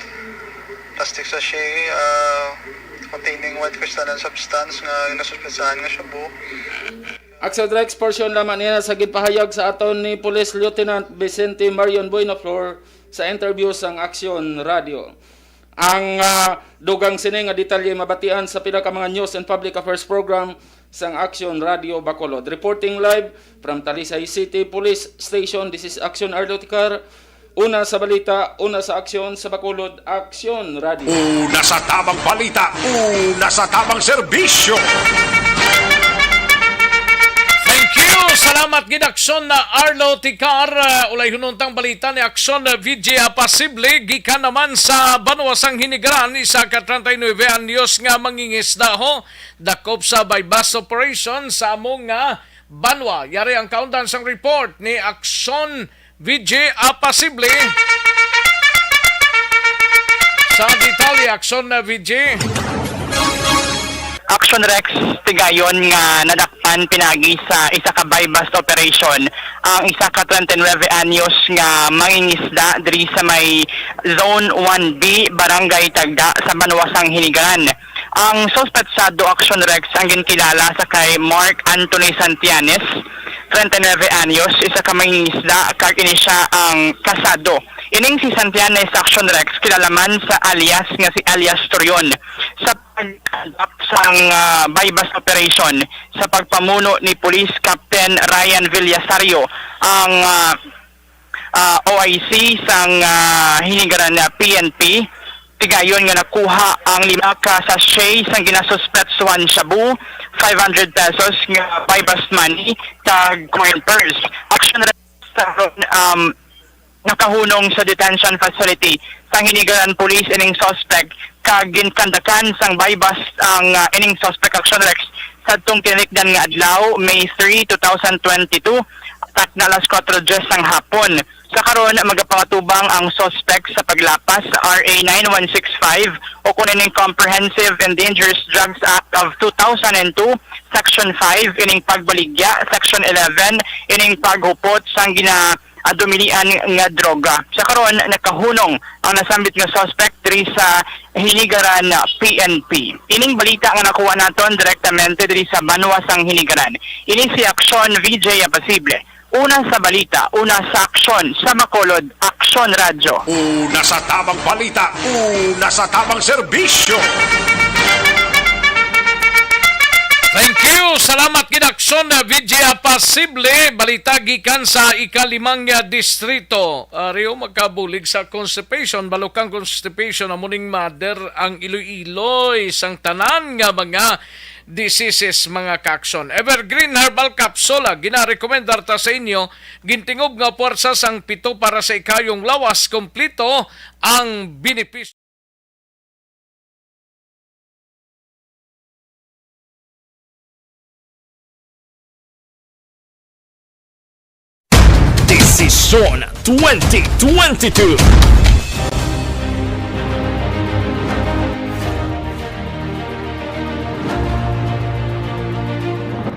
plastic sachet, ah, containing white crystalline substance nga ginasuspetsahan nga shabu. Action Rex, portion lamang niya sa ginpahayag sa aton ni Police Lieutenant Vicente Marion Buenaflor sa interview sang Action Radio. Ang, ah, dugang sini nga detalye mabatian sa pila ka mga news and public affairs program sang Action Radio Bacolod. Reporting live from Talisay City Police Station, this is Action Arlo Ticar. Una sa balita, una sa aksyon, sa Bacolod Action Radio. Una sa tamang balita, una sa tamang serbisyo. Thank you. Salamat gid, Aksyon na Arlo Ticar. Uh, ulay hununtang balita ni Aksyon, uh, V J Apasible, gikan naman sa banwa sang Hinigaran, isa ka treinta y nuebe anyos nga mangingisda ho, dakop sa buy-bust operation sa amo nga banwa. Yari ang kaundan sang report ni Aksyon V J Apasible. Sa detalye, Aksyon na V J. Action Rex, tigayon nga nadakpan pinagi sa isa ka buy-bust operation ang isa ka treinta y nuebe anyos nga mangingisda diri sa may Zone one B, Barangay Tagda, sa banwa sang Hinigaran. Ang suspetsado, Action Rex, ang ginkilala sa kay Mark Anthony Santianes, treinta y nuebe anyos, isa ka mangingisda, kag ini siya ang kasado. Ining si Santianes, Action Rex, kilala man sa alias nga si alias Torion, sa pag-conduct sang, ah, buy-bust operation sa pagpamuno ni Police Captain Ryan Villasario, ang, ah, ah, O I C sang, ah, Hinigaran na P N P. Tigayon nga nakuha ang lima ka sachet sang ginasuspetsuhan shabu, five hundred pesos nga buy-bust money, kag coin purse. Action Rex, sa, um, nakahunong sa detention facility sang Hinigaran Police ining suspect, kag ginkandakan sang buy-bust ang, ah, ining suspect, Action Rex, sadtong tinikdan nga adlaw, May three, two thousand twenty-two, takna alas kuwatro diyes sang hapon. Sa karon, magapangatubang ang suspect sa paglapas sa R A nine one six five o kung ining Comprehensive and Dangerous Drugs Act of two thousand and two, Section five, ining pagbaligya, Section eleven, ining paghupot sang gina-, ah, dumilian nga droga. Sa karon, nakahunong ang nasambit nga suspect diri sa Hinigaran P N P. Ining balita nga nakuha naton direktamente diri sa banwa sang Hinigaran. Ini si Aksyon V J Apasible. Una sa balita, una sa aksyon, sa Bacolod, Aksyon Radyo. Una sa tamang balita, una sa tamang serbisyo. Thank you. Salamat gid, Aksyon, uh, V J Apasible. Balita gikan sa ikalimang, uh, distrito. Uh, Rio, magkabulig sa constipation, balukang constipation, amo ning mother ang iloy-iloy sang tanan nga mga diseases, mga ka-aksyon. Evergreen Herbal Capsule, ah, ginarekomendar ta sa inyo, gintingob nga puwersa sang pito para sa ikayong lawas, kompleto ang benepisyo. Desisyon twenty twenty-two.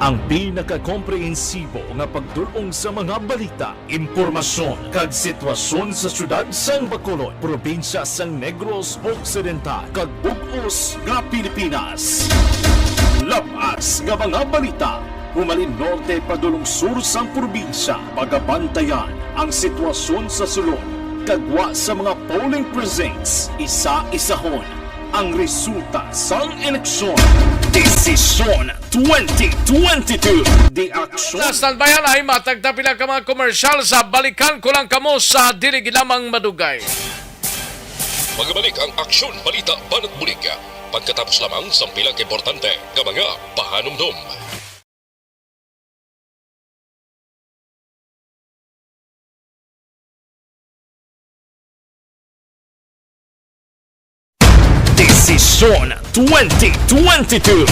Ang pinakakomprehensibo nga pagdul-ong sa mga balita, impormasyon, kag sitwasyon sa siyudad sang Bacolod, probinsya sang Negros Occidental, kag bug-os nga Pilipinas. Labas nga mga balita, humalin norte padulong sur sang probinsya, pagabantayan ang sitwasyon sa sulod kag gwa sa mga polling precincts, isa-isahon ang resulta sang eleksyon. Desisyon twenty twenty-two. The Action. Sa standby, ay matag ta pila ka mga komersyal, sa balikan ko lang kamo sa dili gid lamang madugay. Magabalik ang Aksyon Balita Banat Bulig pagkatapos lamang sang pila ka importante nga mga pahanumdom. Desisyon twenty twenty-two.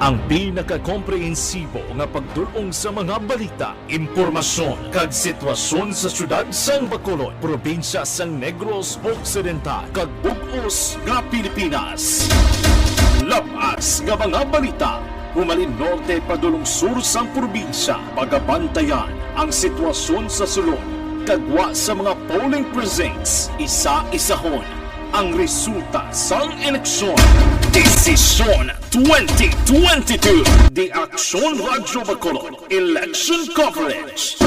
Ang pinakakomprehensibo nga pagdul-ong sa mga balita, impormasyon, kag sitwasyon sa siyudad sang Bacolod, probinsya sang Negros Occidental, kag bug-os nga Pilipinas. Labas nga mga balita, humalin norte padulong sur sang probinsya, pagabantayan ang sitwasyon sa sulod, kag gwa sa mga polling precincts, isa-isahon ang resulta sang eleksyon. Desisyon twenty twenty-two. The Action Radyo Bacolod Election Coverage.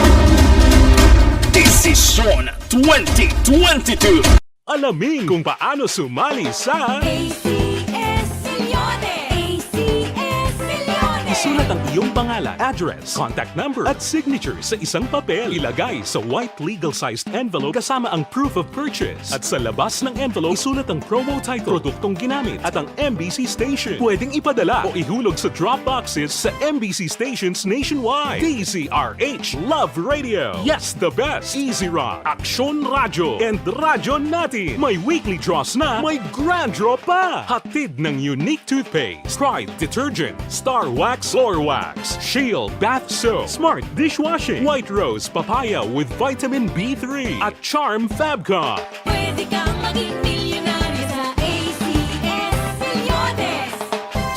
Desisyon twenty twenty-two. Alamin kung paano sumali sa A C S Milyones! A C S Milyones! Isulat ang iyong pangalan, address, contact number, at signature sa isang papel. Ilagay sa white legal-sized envelope kasama ang proof of purchase. At sa labas ng envelope, isulat ang promo title, produktong ginamit, at ang M B C station. Pwedeng ipadala o ihulog sa drop boxes sa M B C stations nationwide. D Z R H, Love Radio, Yes the Best, Easy Rock, Aksyon Radyo, and Radyo Natin. May weekly draws na, may grand draw pa. Hatid ng Unique Toothpaste, Pride Detergent, Star Wax Floor Wax, Shield Bath Soap, Smart Dishwashing, White Rose Papaya with Vitamin B three, at Charm Fabcon. Pwede kang maging milyonaryo sa A C S Milyones.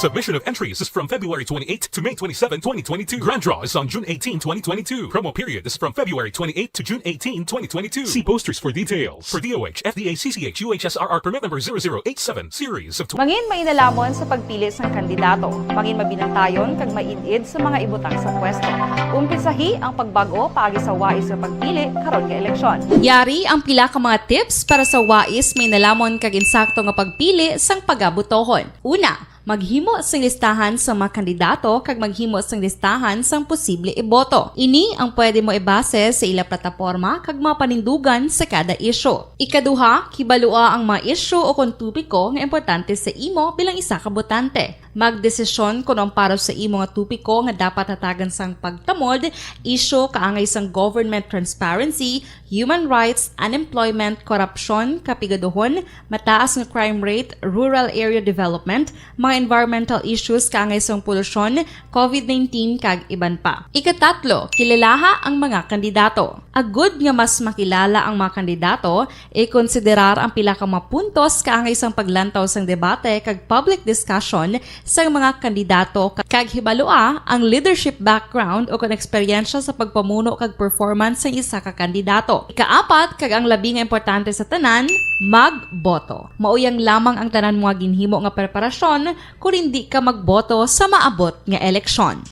Submission of entries is from February twenty-eighth to May twenty-seven, twenty twenty-two. Grand draw is on June eighteen, twenty twenty-two. Promo period is from February twenty-eighth to June eighteen, twenty twenty-two. See posters for details. For D O H, F D A, C C H, U H S R R permit number zero zero eight seven, series of tw- Mangin mainalamon sa pagpili sang kandidato. Mangin mabinantayon kag maid-id sa mga ibutang sa pwesto. Umpisahi ang pagbag-o paagi sa wais nga pagpili karon nga eleksyon. Yari ang pila ka mga tips para sa wais, mainalamon kag insakto nga pagpili sang pagabotohon. Una, maghimo sing listahan sa mga kandidato kag maghimo sing listahan sang posible iboto. Ini ang pwede mo ibase sa ila plataporma kag mga panindugan sa kada isyu. Ikaduha, kibalua ang mga isyu o kon topiko nga importante sa imo bilang isa ka botante. Magdesisyon kon ang para sa imo nga topiko nga dapat hatagan sang pagtamod, isyu kaangay sang government transparency, human rights, unemployment, korupsyon, kapigaduhon, mataas nga crime rate, rural area development, mga environmental issues kaangay sang polusyon, covid nineteen, kag iban pa. Ikatatlo, kilalaha ang mga kandidato. Agud nga mas makilala ang mga kandidato, ikonsiderar ang pila ka mga puntos kaangay sang paglantaw sang debate kag public discussion sang mga kandidato, ka-, kag hibalua ang leadership background o kon eksperyensya sa pagpamuno kag performance sang isa ka kandidato. Ikaapat, kag ang labi nga importante sa tanan, magboto. Mao yang lamang ang tanan mo nga ginhimo nga preparasyon kon hindi ka magboto sa maabot nga eleksyon.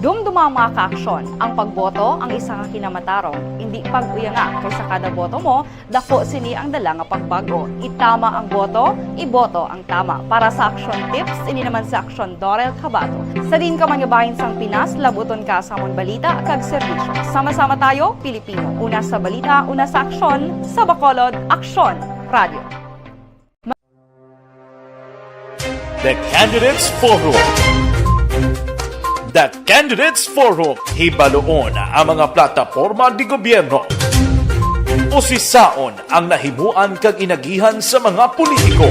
Dumduma ang mga kaaksyon. Ang pagboto ang isa ka kinamatarong. Indi pag-uyanga, kay sa kada boto mo, dako sini ang dala nga pagbago. Itama ang boto, iboto ang tama. Para sa Aksyon Tips, ini naman si Aksyon Dorel Cabato. Sa diin ka man nga bahin sang Pinas, labuton ka sa amon balita kag serbisyo. Sama-sama tayo, Pilipino. Una sa balita, una sa aksyon, sa Bacolod, Aksyon Radio. The Candidates Forum. The Candidates Forum, hibaluon ang mga plataporma di gobyerno. Usisaon ang nahimuan kag inagihan sa mga politiko.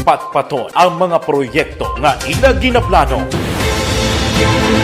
Patpaton ang mga proyekto nga ila ginaplano.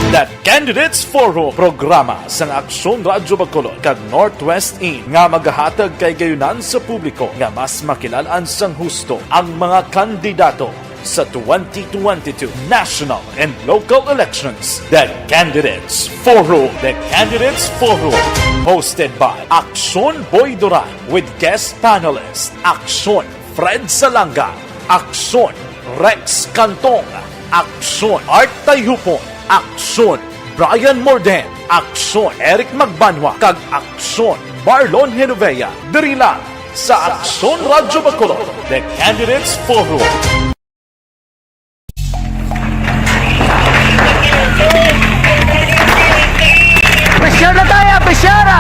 The Candidates Forum, programa sang Aksyon Radyo Bacolod kag Northwest In nga magahatag kahigayunan sa publiko nga mas makilal-an sang husto ang mga kandidato sa twenty twenty-two national and local elections. The Candidates Forum. The Candidates Forum, hosted by Aksyon Boy Duran with guest panelist Aksyon Fred Salanga, Aksyon Rex Cantong, Aksyon Art Tayhupon, Aksyon Brian Morden, Aksyon Eric Magbanwa, kag Aksyon Marlon Genovea. Diri lang sa Aksyon Radyo Bacolod, The Candidates Forum. Pressure na tayo! Pressure na!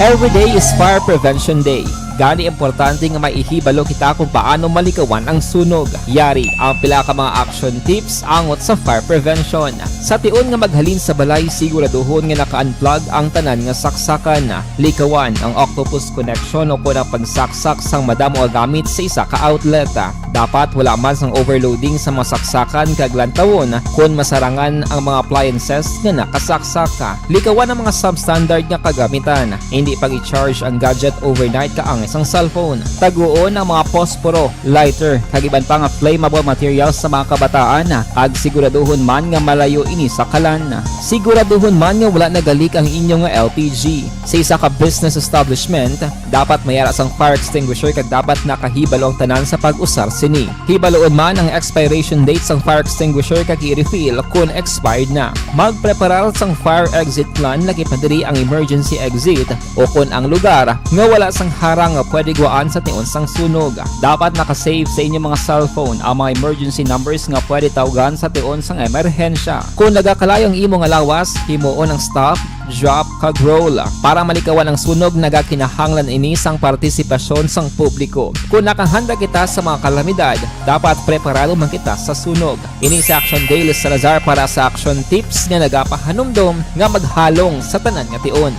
Every day is Fire Prevention Day. Gani, importante nga maihibalo kita kung paano malikawan ang sunog. Yari ang pila ka mga action tips angot sa fire prevention. Sa tion nga maghalin sa balay, siguraduhon nga naka-unplug ang tanan nga saksakan. Likawan ang octopus connection o kon ang pagsaksak sang madamo nga gamit sa isa ka outlet. Dapat wala man sang overloading sa mga saksakan kag lantawon kon masarangan ang mga appliances nga nakasaksak. Likawan ang mga substandard nga kagamitan. Hindi pag-i-charge ang gadget overnight kaangay sang cellphone. Taguon ang mga posporo, lighter, kag iban pa nga flammable materials sa mga kabataan, kag siguraduhon man nga malayo ini sa kalan. Siguraduhon man nga wala nagalik ang inyo nga L P G. Sa isa ka business establishment, dapat may ara sang fire extinguisher kag dapat nakahibalo ang tanan sa pag-usar sini. Hibaluon man ang expiration date sang fire extinguisher kag i-refill kon expired na. Magpreparar sang fire exit plan, lagi pa diri ang emergency exit o kon ang lugar nga wala sang harang nga pwede guwaan sa tion sang sunog. Dapat naka-save sa inyo mga cellphone ang mga emergency numbers nga pwede tawgan sa tion sang emerhensya. Kon nagakalayo ang imo nga lawas, himuon ang stop, drop, kag roll. Para malikawan ang sunog, nagakinahanglan ini sang partisipasyon sang publiko. Kon nakahanda kita sa mga kalamidad, dapat preparado man kita sa sunog. Ini si Action Dale Salazar para sa Action Tips nga nagapahanumdom nga maghalong sa tanan nga tion.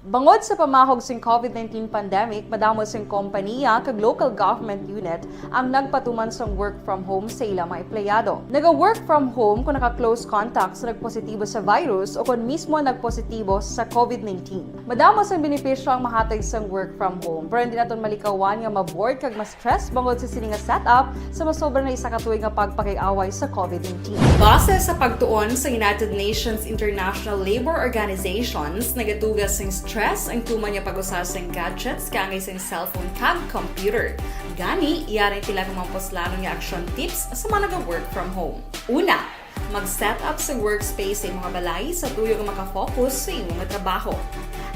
Bangod sa pamahog sing covid nineteen pandemic, madamo sing kompaniya kag local government unit ang nagpatuman sang work from home sa ila mga empleyado. Naga-work from home kon naka-close contact sa nagpositibo sa virus o kon mismo nagpositibo sa covid nineteen. Madamo sang benepisyo ang mahatag sang work from home, pero hindi naton malikawan nga ma-bored kag ma-stress bangod sa sini nga setup sa masobra na isa ka tuig nga pagpakig-away sa covid nineteen. Base sa pagtuon sa United Nations International Labour Organizations, nagatuga sing stress ang tuman nga pag-usa sing gadgets kaangay sing cellphone kag computer. Gani, yari ang pila ka mga puslanon nga action tips sa mga naga-work from home. Una, mag-set up sa workspace sa imong balay sa tuyo nga maka-focus sa imong trabaho.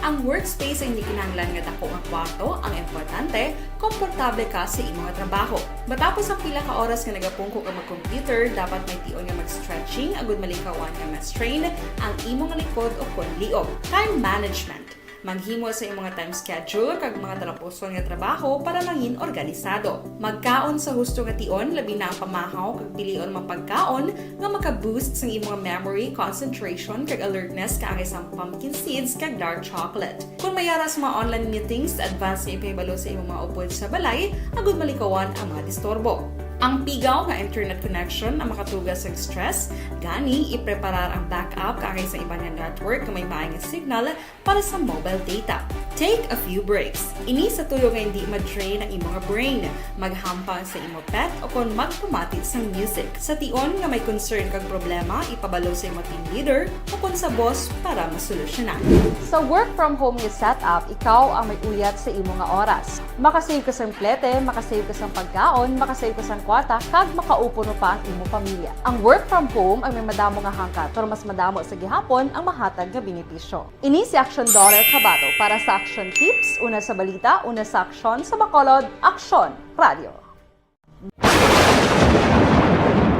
Ang workspace ay hindi kinahanglan nga dako nga kwarto. Ang importante, komportable ka sa imo nga trabaho. Matapos ang pila ka oras nga nagapungko ka mag-computer, dapat may tion nga mag-stretching agud malikawan nga ma-strain ang imo nga likod o kon liog. Time management. Maghimo sa imo nga time schedule kag mga talapuson nga trabaho para mangin organisado. Magkaon sa husto nga tion, labi na ang pamahaw kag pilion mga pagkaon nga maka-boost sang imo nga memory, concentration, kag alertness, kaangay sang pumpkin seeds kag dark chocolate. Kung may ara sa mga online meetings, advance nga ipahibalo sa imong mga upod sa balay agud malikawan ang mga disturbo. Ang pigaw nga internet connection ang makatuga sa stress, gani ipreparar ang backup kaangay sa iban nga network nga may maay nga signal para sa mobile data. Take a few breaks. Ini sa tuyo nga hindi ma-drain ang imo nga brain. Maghampang sa imo pet o kon magpamati sang music. Sa tion nga may concern kag problema, ipabalo sa imo team leader o kon sa boss para masolusyonan. Sa work from home nga setup, ikaw ang may uyat sa imo nga oras. Makasave ka sang plete, makasave ka sang pagkaon, makasave ka sang kwarta, kag makaupo pa ang imo pamilya. Ang work from home ang may madamo nga hangkat, pero mas madamo sa gihapon ang mahatag nga benepisyo. Ini si Aksyon Daughter Kabato para sa Aksyon Tips, una sa balita, una sa aksyon, sa Bacolod, Aksyon Radio.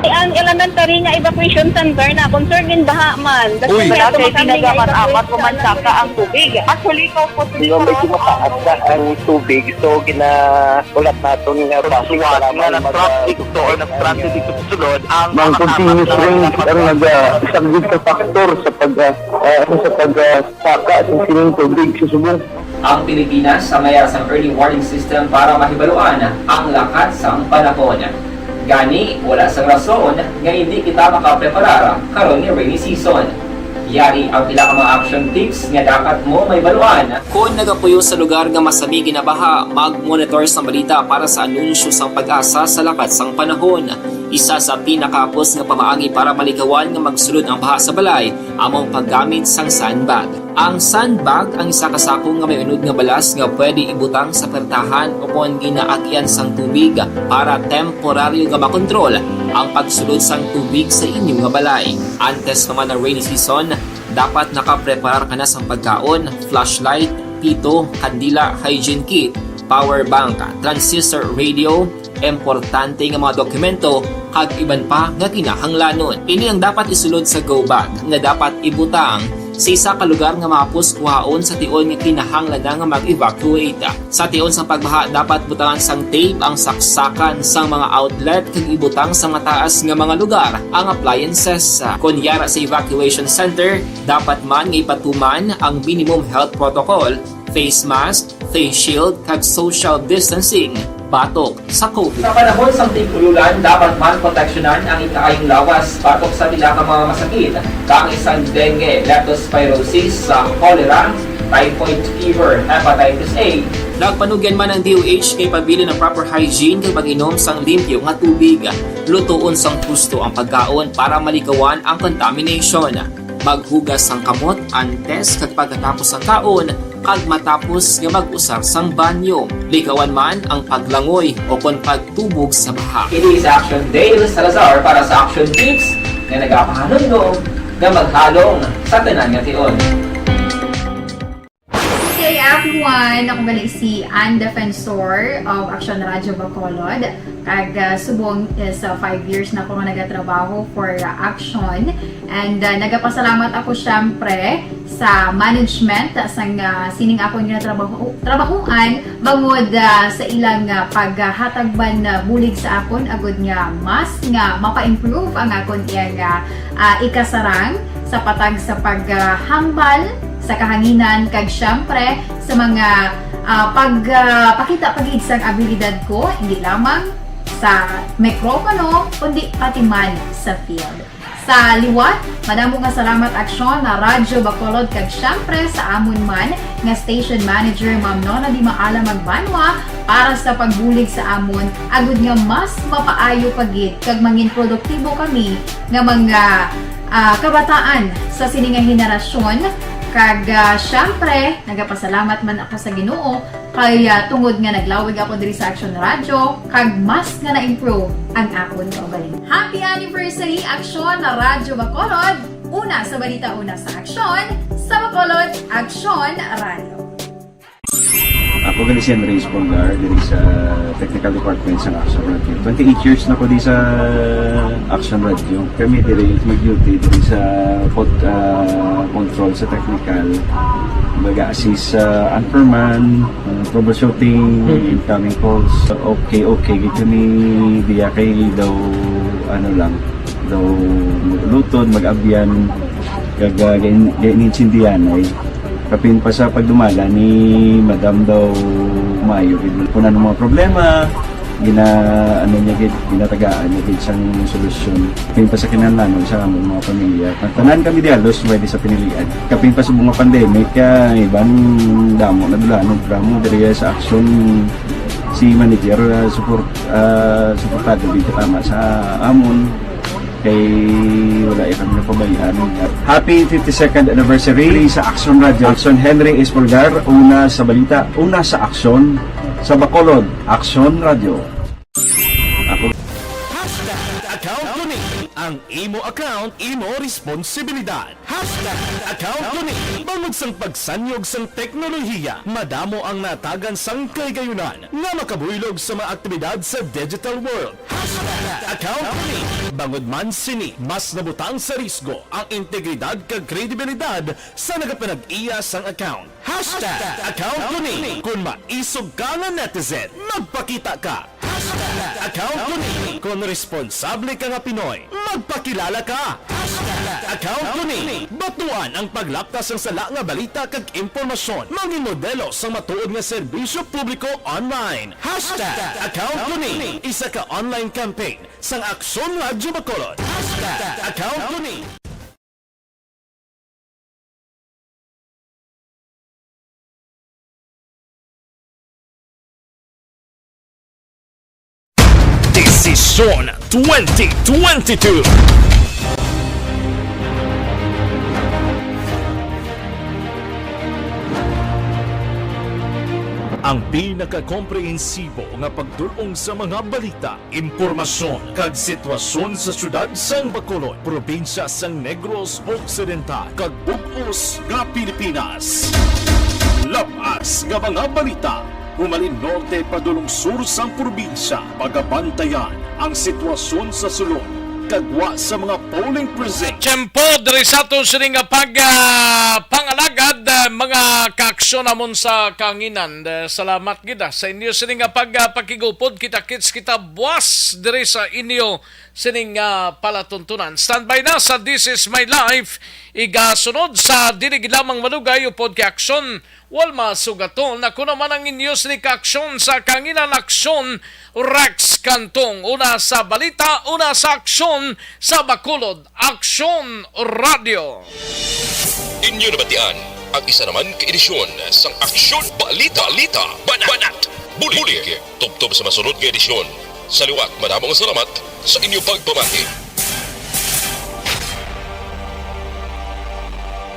Ang elementary nga evacuation center na concern gin baha man. Uy. Wala kay ginagamit-amat o mansaka ang tubig. Actually, ikaw po, medyo mataas na ang tubig. So, gina-, ulat naton nga traffic, nga mag-, nag-traffic to or nag-transit dito sa sulod ang mga continuous rain ang nag-, ah, isang big factor sa pag, ah, ah, sa pag, ah, saka sa sining tubig sa subong. Ang Pilipinas ang may sang early warning system para mahibaluan ang lakat sang panahon. Gani, wala sang rason nga hindi kita makapreparar karon nga rainy season. Yari ang pila ka mga action tips nga dapat mo mahibaluan. Kon nagapuyo sa lugar nga masami ginabaha, mag-monitor sang balita para sa anunsyo sang PAGASA sa lakat sang panahon. Isa sa pinakahapos nga pamaagi para malikawan nga magsulod ang baha sa balay amo ang paggamit sang sandbag. Ang sandbag ang isa ka sako nga may unod nga balas nga pwede ibutang sa pertahan o kon ginaagian sang tubig para temporaryo nga makontrol ang pagsulod sang tubig sa inyo nga balay. Antes pa man ang rainy season, dapat nakapreparar ka na sang pagkaon, flashlight, pito, kandila, hygiene kit, power bank, transistor radio, importante nga mga dokumento, kag iban pa nga kinahanglanon. Ini ang dapat isulod sa go bag nga dapat ibutang sa isa ka lugar nga mahapos kuhaon sa tion nga kinahanglan na nga mag-evacuate. Sa tion sang pagbaha, dapat butangan sang tape ang saksakan sang mga outlet kag ibutang sa mataas nga mga lugar ang appliances. Kon yara sa evacuation center, dapat man nga ipatuman ang minimum health protocol, face mask, face shield, kag social distancing batok sa COVID. Sa panahon sang tig-ululan, dapat man proteksyonan ang ikaayong lawas batok sa pila ka mga masakit, kaangay sang dengue, leptospirosis, sa cholera, typhoid fever, hepatitis A. Nagpanugyan man ang D O H nga ipabilin ang proper hygiene kag pag-inom sang limpyo nga tubig. Lutoon sang husto ang pagkaon para malikawan ang contamination. Maghugas sang kamot antes kag pagkatapos sang kaon, kag matapos nga mag-usar sang banyo. Likawan man ang paglangoy o kon pagtubog sa baha. Ini si Action Dale Salazar para sa Action Tips nga nagapahanumdom nga maghalong sa tanan nga tion. Good day, everyone! Ako gali si Ann Defensor of Action Radyo Bacolod. Kag, ah, subong is, ah, five years na ako nga nagatrabaho for, ah, Action. And, ah, nagapasalamat ako, syempre, sa management, ah, sang, ah, sining akon nga trabaho, trabahuan, bangod, ah, sa ilang, ah, paghatag man, ah, bulig sa akon, agud nga mas nga mapa-improve ang akon iyang, ah, ah, ikasarang sa patag sa paghambal sa kahanginan, kag, syempre, sa mga, ah, pag, ah, pakita pa gid sang abilidad ko, hindi lamang sa mikropono, kundi pati man sa field. Sa liwat, madamo nga salamat, Aksyon, na Radyo Bacolod, kag syempre sa amon man nga station manager, Ma'am Nona Di Maala Magbanwa, para sa pagbulig sa amon, agud nga mas mapaayo pa gid kag mangin produktibo kami nga mga, ah, kabataan sa sini nga henerasyon. Kag, ah, syempre, nagapasalamat man ako sa Ginoo kay, ah, tungod nga naglawig ako diri sa Action Radyo, kag mas nga na-improve ang akon kaugalingon. Happy anniversary, Action Radyo Bacolod! Una sa balita, una sa aksyon, sa Bacolod, Aksyon Radio. Ako gali si Andres Polgar, diri sa Technical Department sa Action Radio. Twenty-eight years na ko di sa Action Radio. Kami diri mag-duty diri sa pod-, ah, control sa technical. Mag-assist sa anchorman, ah, troubleshooting, Mm. incoming calls. Okay, okay. Gid kami diya kay daw, ano lang, daw mag-ulutod, mag-abyan, kag, ah, gain-, gain-, intindihan ay. Kapin pa sa pagdumala ni Madam daw maayo gid. Kung ano mga problema, gina-, ano niya gid, ginatagaan niya gid sang solusyon. Kapin pa sa kinahanglanon sa among mga pamilya. Ang tanan kami dialos, pwede sa pinilian. Kapin pa sa mga pandemic, kaya iban damo na dulanog, damo diri sa aksyon si manager, ah, support, ah, suportado gid katama sa amon. Kay wala ya kami napabayaan. Happy fifty-second anniversary sa Action Radio. Action Henry Espolgar, una sa balita, una sa aksyon, sa Bacolod, Action Radio. Ako. Hashtag account ko ni. Ang imo account, imo responsibilidad. Hashtag account ko ni. Bangod sang pagsanyog sang teknolohiya, madamo ang natagan sang kahigayunan nga makabuylog sa mga aktibidad sa digital world. Hashtag account ko ni. Bangod man sini, mas nabutang sa risgo ang integridad kag kredibilidad sa nagapanag-iya sang account. Hashtag account ko ni. Kon maisog ka nga netizen, magpakita ka. Hashtag account ko ni. Kon responsable ka nga Pinoy, magpakilala ka. Hashtag account ko ni. Batuan ang paglapta sang sala nga balita kag impormasyon. Mangin modelo sang matuod nga serbisyo publiko online. Hashtag account ko ni. Isa ka online campaign sang Aksyon Radyo Bacolod. Hashtag account ko ni. Desisyon twenty twenty-two. Ang pinakakomprehensibo nga pagdul-ong sa mga balita, impormasyon, kag sitwasyon sa siyudad sang Bacolod, probinsya sang Negros Occidental, kag bug-os nga Pilipinas. Lab-as nga mga balita, humalin norte padulong sur sang probinsya, pagabantayan ang sitwasyon sa sulod, kag gwa sa mga polling precinct. Tiyempo diri sa aton sini nga pag, ah, pangalagad, ah, mga kaaksyon namon sa kanginan. Ah, salamat gid, ah, sa inyo sini nga pag, ah, pakigupod. Kita-kits kita buwas diri sa inyo sining, ah, palatuntunan. Standby na sa This Is My Life. Igasunod sa Dili Gid Lamang Malugay upod kay Aksyon Walma Sugaton. Ako naman ang inyo sini kaaksyon sa kanginan, Aksyon Rex Cantong. Una sa balita, una sa aksyon sa Bacolod, Aksyon Radio. Inyo nabatian ang isa naman ka edisyon sang Aksyon Balita, Balita, Banat, Banat, Bulig. Tubtob sa masunod nga edisyon. Sa liwat, madamo nga salamat sa inyo pagpamati.